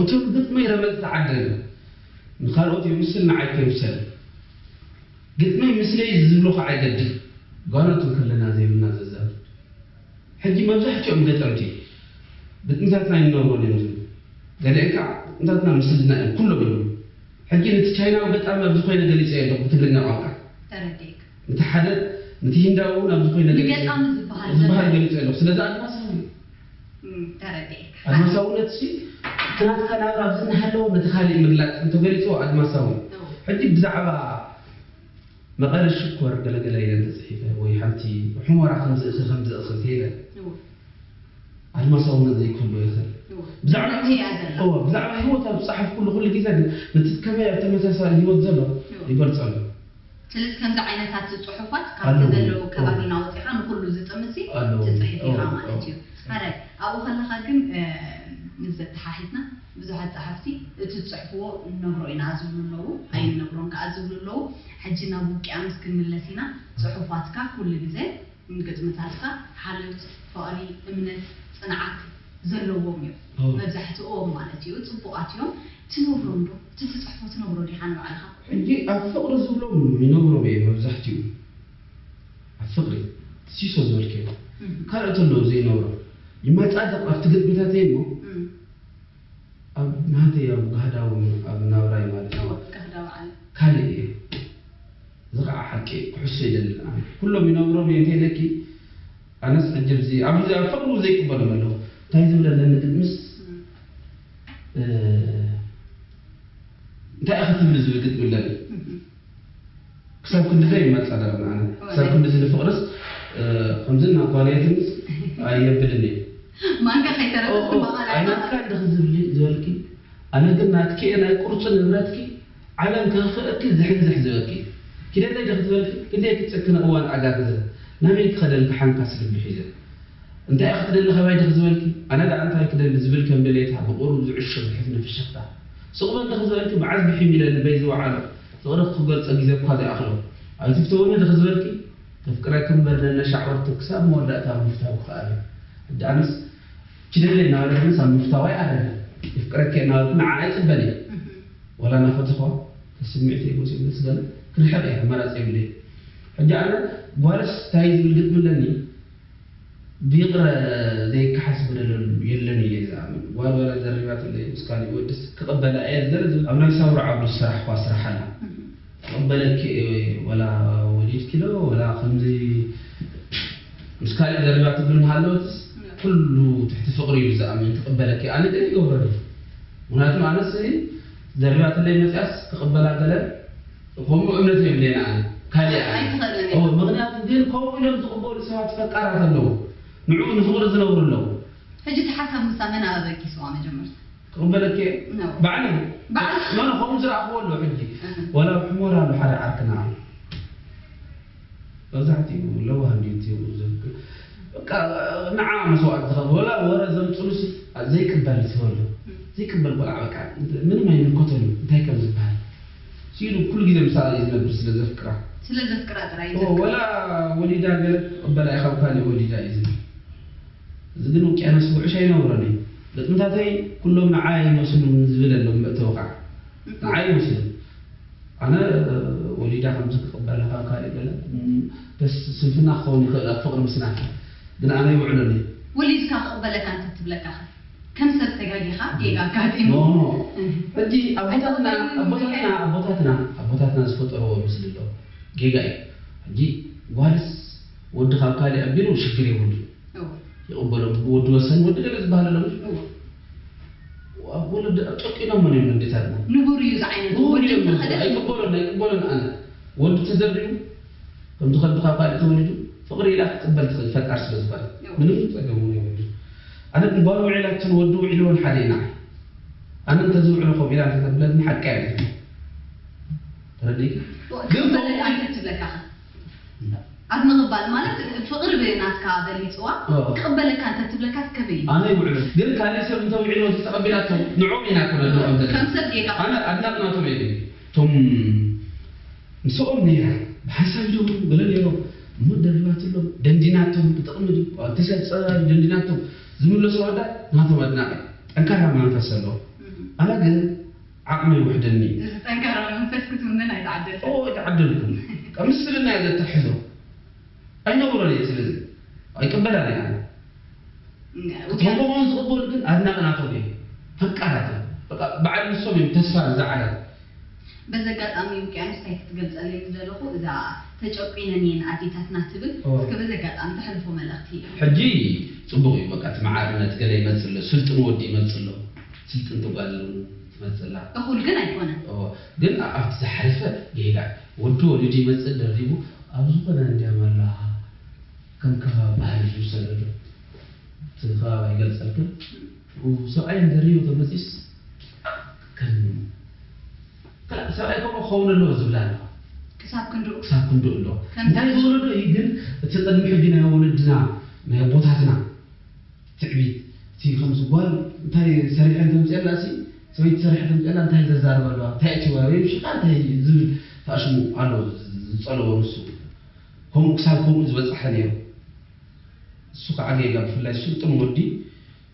እቶን ግጥመይ ረመጽ ተዓደለ፣ ንኻልኦት የምስል ንዓይ ከይምሰል፣ ግጥመይ ምስለይ ዝብሎ ኸዓ ይገድፍ፣ ጓኖት እንከለና ዘይብልና ዘዛብድ። ሕጂ መብዛሕትኦም ገጠምቲ ግጥምታትና ኣይንነብሮን እዮም ዝብሉ፣ ገሊኦም ከዓ ግጥምታትና ምስልና እዮም ኩሎም ይብሉ። ሕጂ ነቲ ቻይናዊ ገጣሚ ኣብዚ ኮይነ ገሊፀዮ ኣለኹ ብትግርኛ ቋንቋ። ተረዲእካ ነቲ ሓደ ነቲ ሂንዳዊ እውን ኣብዚ ኮይነ ገሊፀዮ ንገጣሚ ዝበሃል ዝበሃል ዘሎ ገሊፀዮ ኣለኹ። ስለዚ ኣድማሳዊ እዩ። እም፣ ተረዲእካ ኣድማሳውነት ሲ እቲ ናትካ ናብራ ኣብዚ እናሃለወ ነቲ ካሊእ ምግላፅ እንተገሊፅዎ ኣድማሳዊ እዩ። ሕጂ ብዛዕባ መቐለ ሽኮር ገለገለ ኢለ እንተፅሒፈ ወይ ሓንቲ ሑመራ ከምዚ እኺ ከምዚ እኺ እንተኢለ እወ፣ ኣድማሳውነት ዘይክህልዎ ይኽእል። እወ። ብዛዕባ እያ ዘላ እወ፣ ብዛዕባ ህይወት ኣብ ዝፀሓፍኩሉ ኩሉ ግዜ ግን ነቲ ከመይ ኣብ ተመሳሳሊ ህይወት ዘሎ እወ። ይገልፀሉ። ስለዚ ከምዚ ዓይነታት ፅሑፋት ካብቲ ኣለዎ። ዘለዉ ከባቢና ወፂኻ ንኩሉ ዝጥምሲ ኣለዎ። ትፅሕፍ ኢኻ እወ፣ ማለት እወ። እዩ። ሓራይ ኣብኡ ከለኻ ግን እ፣ ምስ ዘተሓሒዝና ብዙሓት ፀሓፍቲ እቲ ዝፅሕፍዎ ንነብሮ ኢና ዝብሉ ኣለዉ፣ ኣይንነብሮን ከዓ ዝብሉ ኣለዉ። ሕጂ ናብ ውቅያኖስ ክንምለስ ኢና። ፅሑፋትካ ኩሉ ግዜ ግጥምታትካ ሓልዮት፣ ፍቕሪ፣ እምነት፣ ፅንዓት ዘለዎም እዮም። እወ። መብዛሕትኦም ማለት እዩ። ፅቡቓት እዮም። ትነብሮም ዶ? እቲ ትፅሕፎ ትነብሮ ዲኻ ንባዕልኻ? ሕጂ ኣብ ፍቕሪ ዝብሎም ይነብሮም እየ መብዛሕትኡ። ኣብ ፍቕሪ እቲ ሲሶ ዝበልክዮ እም፣ ካልኦት ኣለዉ ዘይነብሮም። ይመፃደቕ ኣብቲ ግጥምታተይ እሞ እም፣ ኣብ ናተይ ኣብ ጋህዳዊ ኣብ ናብራይ ማለት እዩ እወ፣ ጋህዳዊ ዓለም። ካልእ እዩ። እዚ ከዓ ሓቂ ክሕሶ ይደልን ኣነ። ኩሎም ይነብሮም እየ እንተኢለኪ ኣነስ ሕጂ ኣብዚ ኣብዚ ኣብ ፍቕሪ እውን ዘይቅበሎም ኣለኹ። እንታይ ዝብል ኣለኒ ግጥምስ እም፣ እ፣ እንታይ ኢኺ ትብሊ ዝብል ግጥሚ ኣለኒ። እም፣ ክሳብ ክንድዚ ይመፃደቕን ኣነ ክሳብ ክንድዚ ንፍቕርስ እ፣ ከምዚ እናኳነየትንስ ኣየብልን እየ። ማንካ ከይተረፈ ኦ፣ ኦ፣ ትበሃል ኣይናትካ እንዲኺ ዝብሊ ዝበልኪ ኣነ ግን ናትኪ እየ ናይ ቁርፂ ንብረትኪ ዓለም ከኽፍእኪ ዝሕንዝሕ ዝበልኪ ኪደለይ ዲኺ ዝበልኪ ክንደይ ክትጨክነ እዋን ኣጋግዘ ናበይ ክኸደልኪ ሓንካስ ልቢ ሒዘ እንታይ ኢኺ ትደሊ ካባይ ዲኺ ዝበልኪ ኣነ ደኣ እንታይ ክደሊ ዝብል ከም ድሌታ ብቑሩብ ዝዕሾ ዝሕፍ ንፍሽኽታ ስቕ በል ዲኺ ዝበልኪ መዓዝ ብሒም ኢለ ልበይ ዝወዓሎ ፍቕርኺ ክገልፆ ግዜ እኳ ዘይኣኽሎ ኣይትፍተውኒ ዲኺ ዝበልኪ ከፍቅረኪ እምበር ነነሻዕወርቱ ክሳብ መወዳእታ ምፍታው ክኽኣል እዩ። ሕጂ ኣነስ ኪደለይ እናበለትንስ ኣብ ምፍታው ኣይኣረገን። የፍቅረኪ እናበልኩ ንዓ ኣይፅበን እየ። ወላ እናፈተኽዋ ካብ ስምዒተይ መፂኡ ምስ ገለ ክርሕቕ እየ ኣማራፂ የብለይን። ሕጂ ኣነ ጓልስ እንታይ ዝብል ግጥሚ ኣለኒ ብይቕረ ዘይከሓስ በደል የለን ኢለ እየ ዝኣምን። ጓል ዋላ ዘሪባትለይ ምስ ካሊእ ወድስ ክቕበላ እየ ዝደሊ ዝብል ኣብ ናይ ሳውራ ዓብዱ ዝሰራሕኳ ስራሕ ኣላ። ክቕበለኪ እየ ወላ ወሊድኪ ዶ ወላ ከምዚ ምስ ካሊእ ዘሪባትሉ እናሃለወትስ ኩሉ ትሕቲ ፍቕሪ እዩ ዝኣምን ክቕበለኪ ኣነ ግን ይገብረሉ ምክንያቱ ኣነስ ዘሪባትለይ መፅያስ ክቕበላ ገለ ከምኡ እምነት የብለይን ኣነ ካሊእ ኣነ ኣይትኽእልን እወ ምክንያቱ ግን ከምኡ ኢሎም ዝቕበሉ ሰባት ፈቃራት ኣለዉ ንዕኡ ንፍቕሪ ዝነብሩ ኣለዉ ሕጂ እቲ ሓሳብ ምሳ መን ኣበበኪ ስዋ መጀመርታ ክቕበለኪ እየ ነው ባዕለይ ባዕለይ መን ከምኡ ዝረኣኽዎ ኣሎ ሕጂ እህ። ወላ ኣብ ሕሞራ ኣሎ ሓደ ዓርክና መብዛሕትኡ ለዋህ እንድዩ እቲ ዘምክር በቃ ንዓ መስዋእቲ ዝኸፍል ወላ ወረ ዘምፅሉሲ ዘይቅበል ዝህበሉ ዘይቅበል ቆልዓ በቃ ምንም ኣይምልከተሉ እንታይ ከም ዝበሃል ሲሉ ኩሉ ግዜ ምሳኣ እዩ ዝነብር ስለ ዘፍቅራ ስለ ዘፍቅራ ጥራይ ኦ፣ ወላ ወሊዳ ገለ ክቕበላ ኢኻ ካብ ካልእ ወሊዳ እዩ ዝብል እዚ ግን ውቅያኖስ ውዕሽ ኣይነብሮን እዩ ግጥምታተይ ኩሎም ንዓይ ኣይመስሉን ዝብል ኣሎ መእተዊ ከዓ ንዓይ ይመስሉ ኣነ ወሊዳ ከምዚ ክቕበላ ካብ ካልእ ገለ፣ እም፣ ደስ ስንፍና ክኸውን ይኽእል ኣብ ፍቕሪ ምስናፍ። ግን ኣነ ይውዕለኒ። ወሊድካ ክቕበለካ እንተ ትብለካ ኸ? ከም ሰብ ተጋጊኻ ጌጋ ኣጋጢሙ። ኖ፣ ኖ። እህ። ሕጂ ኣቦታትና፣ ኣቦታትና፣ ኣቦታትና፣ ኣቦታትና ዝፈጠርዎ ምስሊ ኣሎ። ጌጋ እዩ። ሕጂ ጓልስ ወዲ ካብ ካልእ ኣቢሉ ሽግር የብሉ። እዎ። ይቕበሎም። ወዲ ወሰን ወዲ ገለ ዝበሃል ኣሎ። እዎ። ኣብ ወለዲ ጨቂኖም እዮም እንዴታትና። ንቡር እዩ ዝዓይነቱ። ንቡር ወዲ እዮም። እንተኸደ ኣይቅበሎን፣ ኣይቅበሎን ኣነ። ወዲ ተደሪቡ፣ ከምቲ ከልቢ ካብ ካልእ ተወሊዱ፣ ፍቕሪ ኢላ ክትቅበል ትኽእል፣ ፈቃር ስለ ዝኾነ። እዎ። ምንም ጸገም እውን የብሉን። ኣነ ግን ጓል ውዒላትን ወዲ ውዒልዎን ሓደ እዩ ንዓይ። ኣነ እንተዝውዕሎ ከምኡ ኢላ እንተተብለትኒ ሓቂ ኣይብለትን። ተረዲእኪ? እዎ፣ ግን ክቕበለካ ከምኡ እንተትብለካ ኸ? እንዳ። ኣብ ምቕባል ማለት ፍቕሪ ብናትካ በሊፅዋ፣ እዎ። ክቕበለካ እንተትብለካ ከበይ እዩ? ኣነ ይውዕሎ። ግን ካልእ ሰብ እንተውዒልዎ ተቐቢላቶ፣ ንዕኦም ኢና እኮ ነድንቖም ዘለና። ከም ሰብ ጌጋ። ኣነ ኣድናቒ ናቶም እየ ግን። እቶም ምስኦም ነይራ፣ ብሓንሳብ ይደውሉ፣ ገለ ነይሮም። እሞ ደሪባትሎም፣ ደንዲናቶም፣ ብጥቕሚ ድዩ፣ ተሰ-፣ ጸ-፣ ደንዲናቶም ዝምለሱ ኣወዳት ናቶም ኣድናቒ። ጠንካራ መንፈስ ኣለዎም። እህ። ኣነ ግን ዓቕሚ ይውሕደኒ። እዚ ጠንካራ መንፈስ ክትውንን ኣይተዓደልካን። ኦ፣ ኣይተዓደልኩን። ካብ ምስልና እየ ዘተሕዞ። ኣይነብሮን እየ፣ ስለዚ ኣይቅበላን እየ ኣነ። እም፣ እቶም ከምኦም ዝቕበሉ ግን ኣድናቒ ናቶም እየ። ፈቃራት እዮም። በቃ በዓል ንሶም እዮም ተስፋ እዛ ዓለም። በዚ ኣጋጣሚ ውቅያኖስ እንታይ ክትገልጸለይ ዝደለኹ፣ እዛ ተጨቂነን እየን ኣዴታትና ትብል፣ ኦ። እስከ በዚ ኣጋጣሚ ተሕልፎ መልእኽቲ እዩ። ሕጂ ጽቡቕ እዩ፣ በቃ እቲ መዓርነት ገለ ይመጽእ ኣሎ፣ ስልጡን ወዲ ይመጽእ ኣሎ፣ ስልጥንቲ ጓል እውን ትመጽእ ኣላ። እኹል ግን ኣይኮነን። ኦ፣ ግን ኣብቲ ዝሓለፈ ጌጋ ወዲ ወሊዱ ይመጽእ ደሪቡ ኣብ ዝኾነ እንድያም ኣላ። ከም ከባቢ ባህሊ እዩ ዝሰደዶ። እቲ ከባቢ ኣይገልጸልክን። ሰብኣይ እንተሪኡ ተመጺስ ከም ሰብኣይ ከምኡ ክኸውን ኣለዎ ዝብላ ኣለዋ። ክሳብ ክንድኡ። ክሳብ ክንድኡ ኣለዎ። ከም እንታይ ዝወለዶ እዩ ግን እቲ ቅድሚ ሕጂ ናይ ወለድና ናይ ኣቦታትና ትዕቢት፣ እቲ ከምዚ ጓል እንታይ ሰሪሐ እንተምፅአላ ሲ፣ ሰበይቲ ሰሪሐ ተምፅአላ እንታይ ዘዛርብ ኣለዋ፣ እንታይ እቲ ወይ ሽቃ እንታይ ዝብል ታሽሙ ኣሎ ዝፀለዎ ንሱ። ከምኡ ክሳብ ከምኡ ዝበፅሐ ነይሩ። እሱ ከዓ ጌጋ ብፍላይ ስልጡን ወዲ፣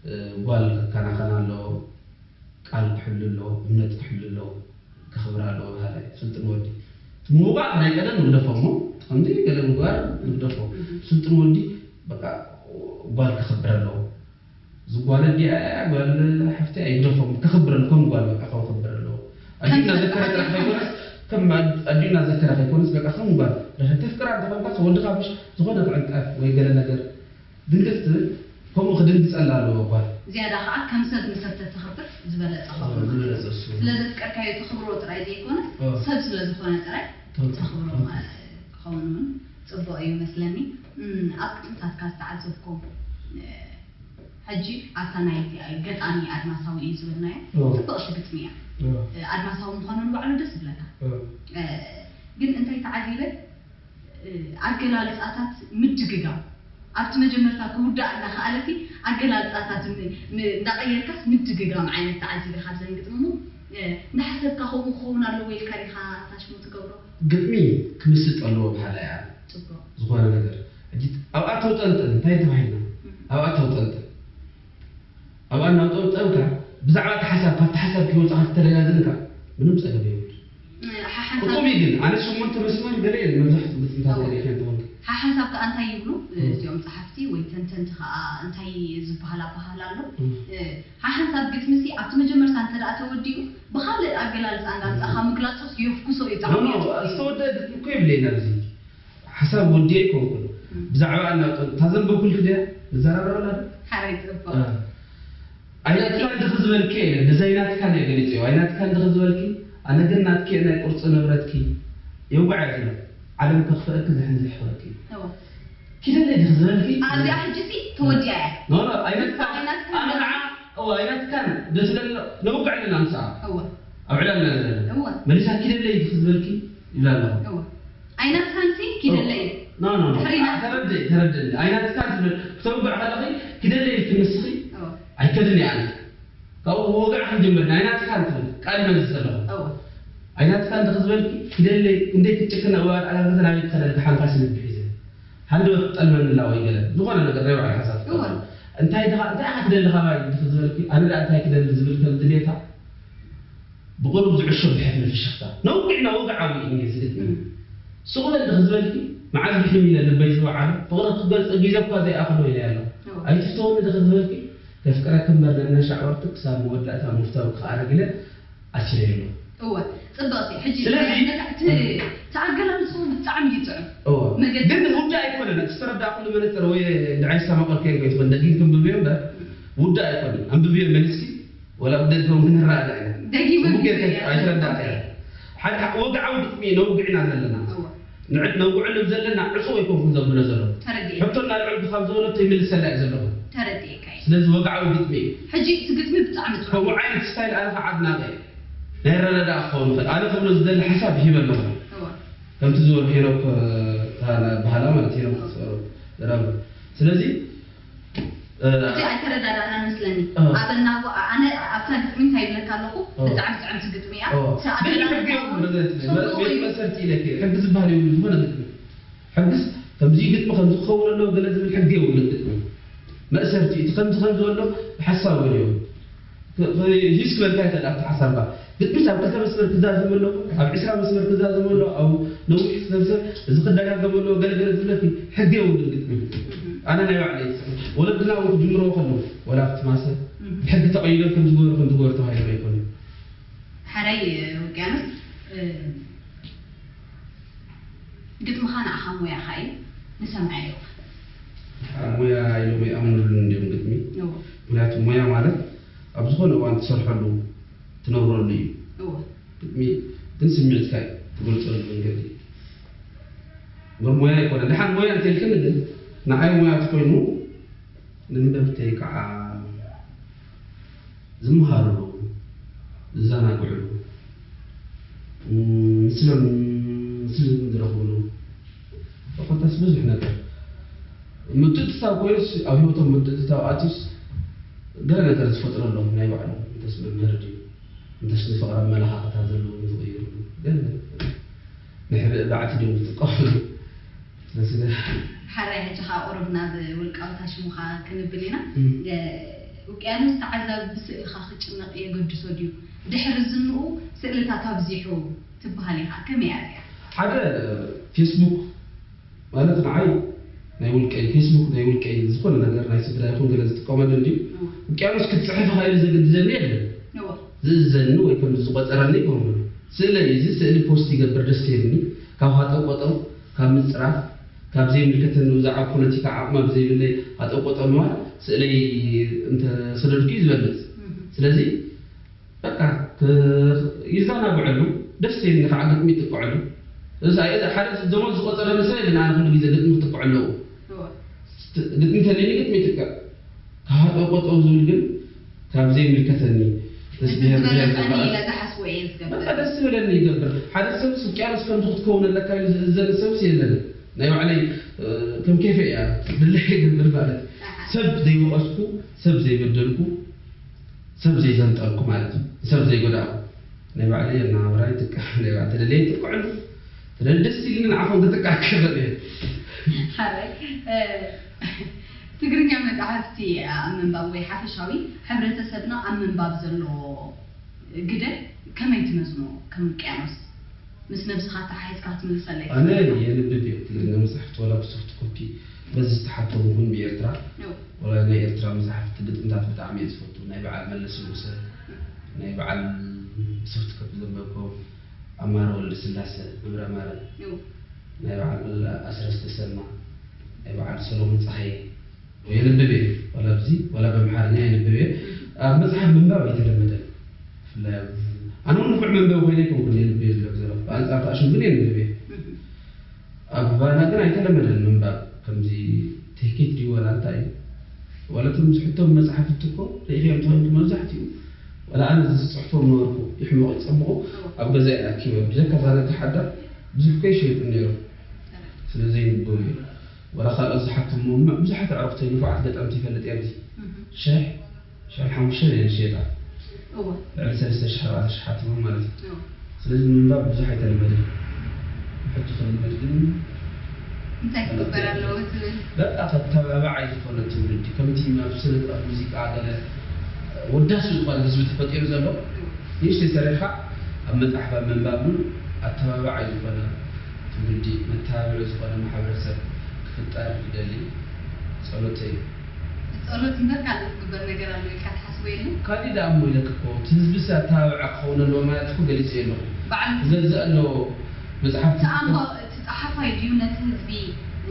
እ፣ ጓል ከከናኸና ኣለዎ፣ ቃል ክሕሉ ኣለዎ፣ እምነት ክሕሉ ኣለዎ፣ ከኽብራ ኣለዎ በሃላይ ስልጡን ወዲ። እቲ ምውቃዕ ናይ ቀደም ንግደፎ እሞ፣ ከምዚ ገለ ምግባር ንግደፎ። እህ። ስልጡን ወዲ በቃ ጓል ከኽብር ኣለዎ። እዚ ጓል ኣዲኣ እያ፣ ጓል ሓፍቲ እያ ይግደፎም፣ ከኽብር ኣለዎ፣ ከም ጓል በቃ ከኽብር ኣለዎ። ኣዲኡ ከም እናዘከረ ጥራሕ ከይኮነስ፣ ከም ኣድ-፣ ኣዲኡ እናዘከረ ከይኮነስ በቃ ከም ጓል። ተፍቅራ እንተኾንካ ወድኻ ምሽ ዝኾነ ክዕንቀፍ ወይ ገለ ነገር ድንግጽ ትብል፣ ከምኡ ክድንግጸላ ኣለዎ ጓል። ዝያዳ ኸዓ ከም ሰብ ንሰብ ተተኽብር ዝበለጸ ኦ፣ ክኸውን። ዝበለጸ እሱ። ስለ ዘፍቀርካዮ ተኽብሮ ጥራይ ዘይኮነስ፣ ኦ። ሰብ ስለ ዝኾነ ጥራይ ትኽክል። ተኽብሮ ትኽክል። ማለት ክኸውን እውን ጽቡቕ እዩ መስለኒ። እም፣ ኣብ ግጥምታትካ ዝተዓዘብኮ፣ እ፣ ሕጂ ኣብታ ናይ ገጣሚ ኣድማሳዊ እዩ ዝበልናዮ ኦ። ጽብቕቲ ግጥሚ እያ። ኦ። እ፣ ኣድማሳዊ ምዃኑ ንባዕሉ ደስ ይብለካ። ኦ። እ፣ ግን እንታይ ተዓዚበ? እ፣ ኣገላልጻታት ምድግጋም፣ ኣብቲ መጀመርታ ክውዳእ እናኸኣለሲ ኣገላልጻታት ን-፣ ን-፣ እንዳቐየርካስ ምድግጋም ዓይነት ተዓዚበ ካብዘን ግጥሚ እሞ፣ እ፣ እንዳሓሰብካ ከምኡ ክኸውን ኣለዎ ኢልካ ዲኻ ታሽሙ ትገብሮ? ግጥሚ ክምስጥ ኣለዎ በሃላይ እየ። ጽቡቕ። ዝኾነ ነገር። ሕጂ ኣብኣ ተውጠልጠል፣ እንታይ ተባሂልና? እም። ኣብኣ ተውጠልጠል። ኣብኣ እናውጠልጠልካ ብዛዕባ እቲ ሓሳብ፣ ካብቲ ሓሳብ ከይወጻኻ ተደጋግምካ ምንም ጸገም የብሉን። ሓሓንሳብ ቅጡብ እዩ ግን፣ ኣነ ሸሞንተ መስመር ገለ እየ መብዛሕትኡ ግጥምታት እዎ። ገለ እየ ከንትኾን። ሓሓንሳብ ከኣ እንታይ ይብሉ? እዎ። እዚኦም ጸሓፍቲ ወይ ተንተንቲ ከኣ እንታይ ዝበሃል ኣበሃህላ ኣሎ? እዎ። እ፣ ሓሓንሳብ ግጥሚሲ ኣብቲ መጀመርታ እንተ ደኣ ተወዲኡ፣ ብኻልእ ኣገላልጻ እንዳምጻኻ እዎ። ምግላጹስ የፍኩሶ እዩ፣ ኖ፣ ጣዕሚ ኖ፣ የጥፍኦ እዩ። ዝተወደአ ግጥሚ እኮ የብለይን ኣብዚ። ሓሳብ ወዲኤ ኣይኮንኩን። እም። ብዛዕባ ኣና-፣ እታ ዘንበብኩልኪ ድያ? ንዘራረበላ ዶ? ሓራይ ጽቡቕ። እ። ኣይናትካን ድኺ ዝበልኪ እየ፣ ነዚ ኣይናትካን እየ ገሊጸዮ። ኣይናትካን ድኺ ዝበልኪ፣ ኣነ ግን ናትኪ እየ ናይ ቁርጺ ንብረትኪ። የውግዓ እየ ዝብሎ። ዓለም ከኽፍአኪ ዝሕንዝሕ ይኽእለኪ። እወ። ኪደለይ ድኺ ዝበልኪ? ኣብዚኣ ሕጂ ሲ ተወዲኣ እያ። ኖ፣ ኖ፣ ኣይናትካን፣ ኣይናትካን ኣነ ንዓ፣ እወ፣ ኣይናትካን ዶ ትደሊ፣ ነውግዕ ኣለና ምስኣ። እወ። ኣብ ዕላልና ዘለና። እወ። መሊሳ ኪደለይ ድኺ ዝበልኪ ይብላ ኣለኹ። እወ። ኣይናትካን ሲ ኪደለይ። ኖ፣ ኖ፣ ኖ። ድሕሪ ናት- ተረድእ፣ ተረድእኒ። ኣይናትካን ትብል፣ ክተውግዕ ከለኺ ኪደለይ ኢልኪ ንስኺ እወ። ኣይከድን እየ ኣነ። ካብኡ ወግዕ ክንጅምር፣ ኣይናትካን ትብል፣ ቃል ይመልስ ዘለኹ። እወ። ኣይናትካን ድኺ ዝበልኪ ኪደለይ፣ ክንደይ ክትጭክን ኣብ እዋን ኣጋግዘ ናበይ ክኸደልኪ ሓንካሲ ልቢ ሒዘ። ሃንደበት ክጠልመኒ ኣላ ወይ ገለ፣ ዝኾነ ነገር ናይ ባዕሉ ሓሳብ እወ። ትፈጥር። እንታይ ድኻ፣ እንታይ ኢኻ ትደሊ ካባይ ድኺ ዝበልኪ፣ ኣነ ደኣ እንታይ ክደሊ ዝብል ከም ድሌታ ብቑሩብ ዝዕሾ ብሕፍኒ ፍሽኽታ ነዊዕና ወግዓዊ እዩ ዝግጥም። ስቕ በል ድኽ ዝበልኪ፣ መዓዝ ድሕን ኢለ ልበይ ዝወዓለ፣ ፍቕሪ ክገልጽ ግዜ እኳ ዘይኣኽሎ ኢለ ኣሎ። ኣይትፍተወኒ ድኽ ዝበልኪ፣ ከፍቅረኪ እምበር ነናይ ሻዕወርቲ ክሳብ መወዳእታ ምፍታው ክኣረግ ኢለ ኣሲረዮ ኣለኹ። እወ፣ ጽብቕቲ። ሕጂ ስለዚ እቲ ኣገላልጻኡ ብጣዕሚ እዩ ጥዑም። እወ። መገዲ ግን ውዳእ ኣይኮነን። እቲ ዝተረዳእኩሉ መነጽር ወይ ንዓይ ዝተመቐልኩ ከይትኾን ደጊም ክንብብዮ እምበር ውዳእ ኣይኮነን። ኣንብብዮ መሊስኪ ወላ ብደገ እውን ክንረዳእ ኢና። ደጊመ ጽቡቅ ጌርካ ብዝብል ኣይትረዳእ እያ። ሓደ ወግዓዊ ግጥሚ ነውግዕና ዘለና። እወ። ንዕድ ነውግዕሉ ዘለና ዕጹው ኣይኮንኩን ዘብሎ ዘሎ። ተረዲኤ። ሕቶ እናልዕልኩ ካብ ዝበለቶ ይምልሰላ እየ ዘለኹ። ተረዲኤካ እየ። ስለዚ ወግዓዊ ግጥሚ እዩ። ሕጂ እቲ ግጥሚ ብጣዕሚ ጥዑም። ከምኡ ዓይነት ስታይል ኣነ ከዓ ኣድናቂ እየ። ናይ ረዳዳ ክኸውን ይኽእል። ኣነ ክብሎ ዝደሊ ሓሳብ ይህብ ኣለኹ። እወ። ከምቲ ዝበሉ ሄኖክ እታ ባህላ ማለት ሄኖክ ዝራብ። ስለዚ እቲ ኣይተረዳዳእናን መስለኒ። ኣበናጎ ኣነ ኣብታ ግጥሚ እንታይ ይብለካ ኣለኹ? ብጣዕሚ ጥዕምቲ ግጥሚ እያ። እቲ ኣገላልጻ እውን ጽቡቕ እዩ። መሰርት ኢለክ ሕጊ ዝበሃል የብሉ ዝኾነ ግጥሚ ሕግስ ከምዚ ግጥሚ ከምዚ ክኸውን ኣለዎ ገለ ዝብል ሕጊ የብሉን ግጥሚ መእሰርቲ እቲ ከምዚ ከምዚ ኣሎ ብሓሳብ ወዲኦም ሂስ ክበልካ ይኽእል ኣብቲ ሓሳብካ ግጥምስ ኣብ ክልተ መስመር ክዛዘም ኣለዎ ኣብ ዕስራ መስመር ክዛዘም ኣለዎ ኣብ ነዊሕ ክሰብሰብ እዚ ክደጋገም ኣለዎ ገለገለ ዝብለኪ ሕጊ የብሉን ግጥሚ ኣነ ናይ ባዕለይ ወለድና እውን ክጅምርዎ ከለዉ ወላ ኣብቲ ማሰ ብሕጊ ተቐይዶም ከም ዝገበሩ ከም ዝገበሩ ተባሂሎም ኣይኮኑን ሓራይ ውቅያኖስ ግጥምኻ ንዓኻ ሞያኻ እዩ ንሰምዐዮ ሞያ ኢሎም ኣይኣምኑሉን እንዲዮም ግጥሚ ምክንያቱ ሞያ ማለት ኣብ ዝኾነ እዋን ትሰርሐሉ ትነብረሉ እዩ ግጥሚ ግን ስምዒትካ እዩ ትገልፀሉ መንገዲ እምበር ሞያ ኣይኮነ ድሓን ሞያ እንተልክኒ ግን ንዓይ ሞያ ተኮይኑ ንንበብተይ ከዓ ዝመሃርሉ፣ ዝዘናግዕሉ፣ ምስሎም ምስልም ዝረኽብሉ፣ ኮታስ ብዙሕ ነገር ምትእትታው ኮይኑስ ኣብ ህይወቶም ምትእትታው ኣትዩስ ገለ ነገር ዝፈጥረሎም ናይ ባዕሎም እንተስ መምህር ድዩ እንተስ ንፍቕሪ ኣመለኻኽታ ዘለዎም ዝቕይርሉ ገለ ገለ ናይ ሕብእ ባዕቲ ድዮም ዝጥቀምሉ ስለዚ ሓራይ ሕጂ ከዓ ቁሩብ ናብ ውልቃዊ ታሽሙኻ ክንብል ኢና። ውቅያኖስ ተዓዛቢ ብስእልኻ ክጭነቕ የገድሶ ድዩ? ድሕሪ ዝንኡ ስእልታት ኣብዚሑ ትበሃል ኢኻ። ከመይ እያ እዚኣ? ሓደ ፌስቡክ ማለት ንዓይ ናይ ውልቀይ ፌስቡክ ናይ ውልቀይ ዝኾነ ነገር ናይ ስድራ ይኹን ገለ ዝጥቀመሉ እንድዩ። ውቅያኖስ ክትፅሕፍ ኢኻ ኢሉ ዘግድደኒ የለን። ዝእዘኒ ወይ ከም ዝቆፀረኒ ይኸውን። ስእለይ እዚ ስእሊ ፖስት ይገብር ደስ ይብልኒ። ካብ ሃጠው ቆጠው ካብ ምጽራፍ፣ ካብ ዘይምልከተኒ ብዛዕባ ፖለቲካ ዓቕሚ ኣብ ዘይብለይ ኣጠቆጠ ምባል ስእለይ እንተሰደድኩ እዩ ዝበልጽ። ስለዚ በቃ ይዘናግዐሉ፣ ደስ ይብለኒ ከዓ ግጥሚ ይጥቅዐሉ። እዚ ሓደ ደሞዝ ዝቆጸረኒ ሰብ የለን ኣነ ኩሉ ግዜ ግጥሚ ክጥቅዐሉ እው። ግጥሚ እንተልዩኒ ግጥሚ ይጥቅዕ። ካብ ሃጠው ቆጠው ዝብል ግን ካብ ዘይምልከተኒ ምስ ብሄር ብሄር ዝበለጸኒ ዝበኣስ ኢለ ዝሓስቦ እየ ዝገብር። በቃ ደስ ዝበለኒ ይገብር። ሓደ ሰብስ ውቅያኖስ ከምዚ ክትከውን ኣለካ ኢሉ ዝእዘኒ ሰብስ የለን። ናይ ባዕለይ ከም ኬፈይ እያ ድለይ ይገብር ማለት እዩ። ሰብ ዘይወቐስኩ፣ ሰብ ዘይበደልኩ፣ ሰብ ዘይዘንጠልኩ ማለት እዩ። ሰብ ዘይጎዳእኩ ናይ ባዕለይ ኣነባብራ ይጥቀም። ናይ ባዕለይ ተደለየ ይጥቀዐሉ። ተደሊ ደስ ኢልኒ ንዓኹም ክጥቀዕ ክኽእል እየ። ሓራይ ትግርኛ መጻሕፍቲ ኣብ ምንባብ ወይ ሓፈሻዊ ሕብረተሰብና ኣብ ምንባብ ዘለዎ ግደ ከመይ ትመዝኖ? ከም ውቅያኖስ ምስ ነብስኻ ኣተሓሒዝካ ክትምልሰለይ ኣነ ትኽእል ኢኻ። የንብብ እየ ትግርኛ መጻሕፍቲ ዋላ ብሶፍት ኮፒ በዚ ዝተሓተሙ እውን ብኤርትራ ኖ። ዋላ ናይ ኤርትራ መጻሕፍቲ ግጥምታት ብጣዕሚ እየ ዝፈቱ ናይ በዓል መለስ ንጉሰ ናይ በዓል ብሶፍት ኮፒ ዘንበብኮ ኣማረ ወልደስላሰ መምህር ኣማረ ኖ። ናይ በዓል ኣስረስ ተሰማ ናይ በዓል ሰሎሞን ጸሃየ የንብብ እየ ዋላ ኣብዚ ዋላ በምሓርኛ የንብብ እየ ኣብ መፅሓፍ ምንባብ ኣይተለመደን ብፍላይ ኣብዚ ኣነ እውን ንፉዕ መንበቢ ኮይነ ኣይኮንኩን የንብብ እየ ዝብለክ ዘለኹ ብኣንፃር ተኣሽም ግን የንብብ እየ ኣብ ባና ግን ኣይተለመደን ምንባብ ከምዚ ትህኪት ድዩ ዋላ እንታይ እዩ ዋላ እቶም ዝሕቶም መፅሓፍቲ እኮ ርኢኽዮም ተኾይንኩም መብዛሕትኡ ዋላ ኣነ ዝፅሕፎም ነበርኩ ይሕመቑ ይፀብቑ ኣብ ገዛ እየ ኣኪበ ብዘካ እዛ ነታ ሓዳር ብዙሕ እኮ ይሸይጡ ነይሮም ስለ ዘየንብቡ እዮም ዋላ ካልኦት ዝሓትሙ እሞ ብዙሓት ኣዕሩኽተይ ንፉዓት ገጠምቲ ይፈልጥ እየ ኣብዚ ሽሕ ሽሕ ሓሙሽተ እየን ዝሸጣ እወ ልዕሊ ሰለስተ ሽሕ ኣርባዕተ ሽሕ ሓቲሞም ማለት እዩ እወ ስለዚ ንምንባብ ብዙሕ ኣይተለመደን ሕጂ ክልመድ ግን እንታይ ክግበር ኣለዎ ትብል በቃ ከተባብዓይ ዝኾነ ትውልዲ ከምቲ ኣብ ስነ ጥበብ ሙዚቃ ገለ ወዳሲ ዝኾነ ህዝቢ ተፈጢሩ ዘሎ እወ ንእሽተይ ሰሪሕካ ኣብ መፅሓፍ ኣብ ምንባብ እውን ኣተባባዓይ ዝኾነ ትውልዲ፣ መተባብዒ ዝኾነ ማሕበረሰብ ክፍጠር ይደሊ። ጸሎተይ እዩ። ጸሎት እምበር ካልእ ዝግበር ነገር ኣሎ ኢልካ ትሓስቦ የለን? ካሊእ ደኣ እሞ ኢለኪ እኮ፣ እቲ ህዝቢ ኣተባባዒ ክኸውን ኣለዎ ማለት እኮ ገሊጸ ኣለኹ። በዓል ዝገዝእ ኣለዎ መጽሓፍቲ። እቲ ኣንባ-፣ እቲ ጸሓፋይ ድዩ ነቲ ህዝቢ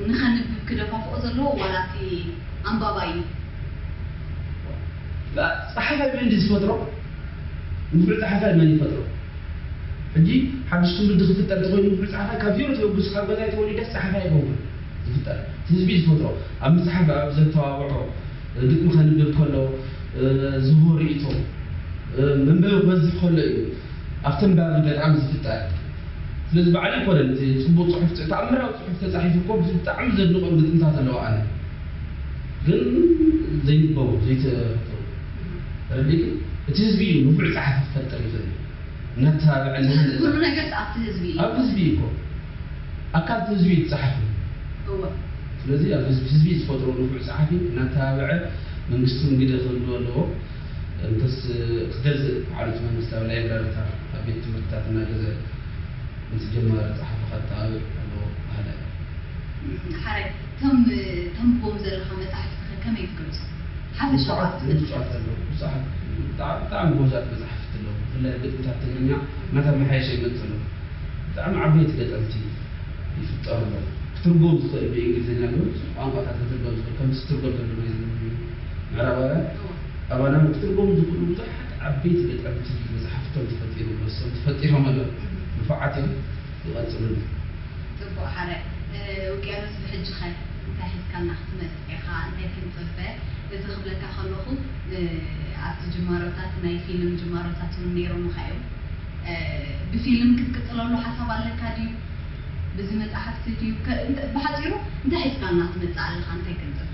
ንኸንብብ ክደፋፍኦ ዘለዎ ዋላ እቲ ኣንባባይ እዩ? ጸሓፋይ መን ድዩ ዝፈጥሮ? ንፉዕ ጸሓፋይ መን ይፈጥሮ? ሕጂ ሓድሽ ትውልዲ ክፍጠር እንተኾይኑ ንፉዕ ጸሓፋይ ካብ ዜሮ ተበጊሱ ካብ ገዛይ ተወሊደስ ጸሓፋይ ኣይኮንኩን ዝፍጠር። እቲ ህዝቢ እዩ ዝፈጥሮ። ኣብ ምጽሓፍ፣ ኣብ ዘተባብዖ፣ ግጥሚ ከንብብ ከሎ፣ ዝህቦ ርእይቶ፣ መንበቢ ክበዝሕ ከሎ እዩ ኣብቲ ኣንባቢ በጣም ዝፍጠር። ስለዚ ባዕሉ ኣይኮነን እቲ ጽቡቕ ጽሑፍ፣ ተኣምራዊ ጽሑፍ ተጻሒፉ እኮ ብጣዕሚ ዘድንቖም ግጥምታት ኣለዎ ኣነ። ግን ዘይንበቡ፣ ዘይተፈተው። ተረዲእኪ? እቲ ህዝቢ እዩ ንፉዕ ጸሓፊ ክፈጥር ይኽእል እዩ። እናተባብዐ፣ እናሃነጸ። ኩሉ ነገር ኣብቲ ህዝቢ እዩ። ኣብ ህዝቢ እዩ እኮ። ኣካል እቲ ህዝቢ እዩ ዝጸሓፍ። እወ። ስለዚ ኣብ ህዝቢ፣ ህዝቢ እዩ ዝፈጥሮ ንፉዕ ጸሓፊ፣ እናተባብዐ መንግስቲ እውን ግደ ክህልዎ ኣለዎ። እንተስ ክገዝእ ባዕሉ እቲ መንግስቲ ኣብ ላይብራሪታት፣ ኣብ ቤት ትምህርትታት እናገዘ ነቲ ጀማሪ ጸሓፊ ከጣብዕ ኣለዎ በሃላይ። ሓራይ፣ እቶም ተንብቦም ዘለኻ መጻሕፍቲ ከ ከመይ ትገልጾም? ሓፈሻዊ ብዙሓት፣ ኣስተያየት። ብዙሓት ኣለዉ። ብዙሓት፣ ብጣዕሚ፣ ብጣዕሚ ጎበዛት መጻሕፍቲ ኣለዉ። ብፍላይ ግጥምታት ትግርኛ እናተመሓየሸ ይመጽእ ኣሎ። ብጣዕሚ ዓበይቲ ገጠምቲ ይፍጠሩ ኣለዉ። ክትርጎም ዝኽእል ብእንግሊዝኛ ሊሆን ብዙሕ ቋንቋታት ክትርጎም ዝኽእል፣ ከምቲ ዝትርጎም ዘሎ ናይ ምዕራባውያን፣ እዎ። ኣባና ክትርጎም ዝኽእሉ ብዙሓት ዓበይቲ ገጠምቲ መጻሕፍቶም ተፈጢሩ፣ ነሶም ተፈጢሮም ኣለዉ። እም። ንፉዓት እዮም። ይቐጽሉሉ። ጽቡቕ ሓረ። እ፣ ውቅያኖስ ብሕጂ ኸ እንታይ ሒዝካልና ክትመጽእ ኢኻ? እንታይ ክንጽበ? እዚ ክብለካ ከለኹ፣ እ፣ ኣብቲ ጅማሮታት ናይ ፊልም ጅማሮታት እውን ነይሮምኻ እዮም። እ፣ ብፊልም ክትቅጽለሉ ሓሳብ ኣለካ ድዩ? ብዚ መጻሕፍቲ ድዩ? ከ-፣ እንተ-፣ ብሓጺሩ እንታይ ሒዝካልና ክትመጽእ ኣለኻ? እንታይ ክንጽበ?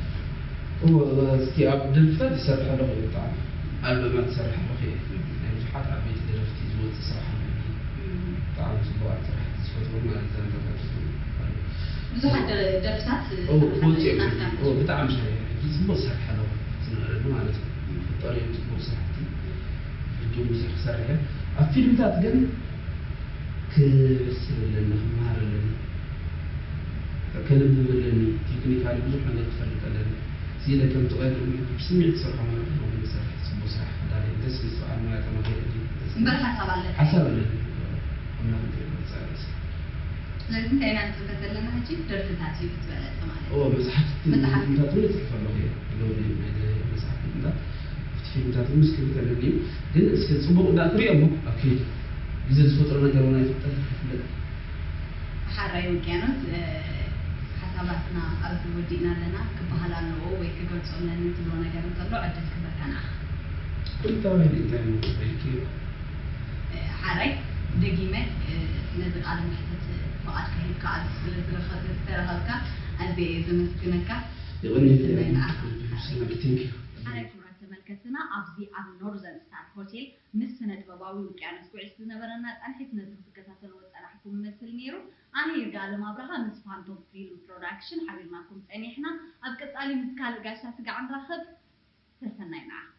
እወ፣ እስኪ ኣብ ደርፍታት ይሰርሕ ኣለኹ እየ ብጣዕሚ። ኣልበማት ይሰርሕ ኣለኹ እየ። ናይ ብዙሓት ዓበይቲ ደረፍቲ ዝወጽእ ስራሕ ኣሎ። እም። ብጣዕሚ ጽቡቓት ስራሕቲ ዝፈጥሩ ማለት ዛንታታት ኣለዉ። ብዙሓት ደ-፣ ደርፍታት እወ፣ ዝሰርሕ ክወጽእ እየ። ናትካ እወ፣ ብጣዕሚ ሻሂ። ሕጂ ጽቡቕ ዝሰርሕ ኣለኹ። ዝነበረኒ ማለት እዩ። ክፍጠር እዮም ጽቡቕ ስራሕቲ። ሕጂ እውን ብዙሕ ክሰርሕ እየ። ኣብ ፊልምታት ግን ክብስል ኣለኒ፣ ክመሃር ኣለኒ፣ ከንብብ ኣለኒ፣ ቴክኒካሊ ብዙሕ ነገር ክፈልጥ ኣለኒ። እዚ ኢለ ከም ተቐየድኩ ብስምዒት ዝሰርሖ ማለት ነው። ንሰርሕ ጽቡቕ ስራሕ ክዳለይ ደስ ምስ በዓል ሞያ ተማሂረ ድዩ? ደስ እምበር ሓሳብ ኣለካ? ሓሳብ ኣለኒ። ኣምላኽ እንታይ ይመጽእ ርእሲ። ስለዚ እንታይ ኢና ንጽበ ዘለና ሕጂ? ደርፍታት እዩ ዝበለጸ ማለት እዩ። ኦ፣ መጽሓፍቲ መጽሓፍቲ። ግጥምታት እውን እጽሕፍ ኣለኹ እየ። ኣለውኒ ናይ መጽሓፍ ግጥምታት። ኣብቲ ፊልምታት እውን ስክሪፕት ኣለኒ እዩ። ግን እስኪ ጽቡቕ እንዳ ክሪኦ እሞ ኣብ ከይዲ ግዜ ዝፈጥሮ ነገር እውን ኣይፍጠር ይፍለጥ። ሓራይ ውቅያኖስ፣ እ፣ ሓሳባትና ኣብዚ ወዲእና ኣለና። ክበሃል ኣለዎ ወይ ክገልጾ ኣለኒ ትብሎ ነገር እንተሎ ዕድል ክህበካ ንኣኻ። ኩሉ ተባሂሉ እንታይ እሞ ተባሂልክዮ? እ፣ ሓራይ ደጊመ፣ እ፣ ነዚ ቃለ መሕትት ፍቓድካ ሂብካ ኣብዚ ስለ ዝረኸ-፣ ዝተረኸብካ ኣዝየ እየ ዘመስግነካ። የቐንየለይ። ሰናይ ንዓኻ። ሰናይ፣ thank you። ሓራይ ክቡራት ተመልከትና፣ ኣብዚ ኣብ ኖርዘርን ስታር ሆቴል ምስ ስነ ጥበባዊ ውቅያኖስ ጉዕሽ ዝነበረና ጻንሒት ነዚ ክትከታተልዎ ዝጸናሕኩም ይመስል ነይሩ። ኣነ ይርጋለም ኣብርሃ ምስ ፋንቶም ፊልም ፕሮዳክሽን ሓቢርናኩም ጸኒሕና። ኣብ ቀጻሊ ምስ ካልእ ጋሻ ስጋዕ ንራኸብ። ሰሰናይ ንዓኹም።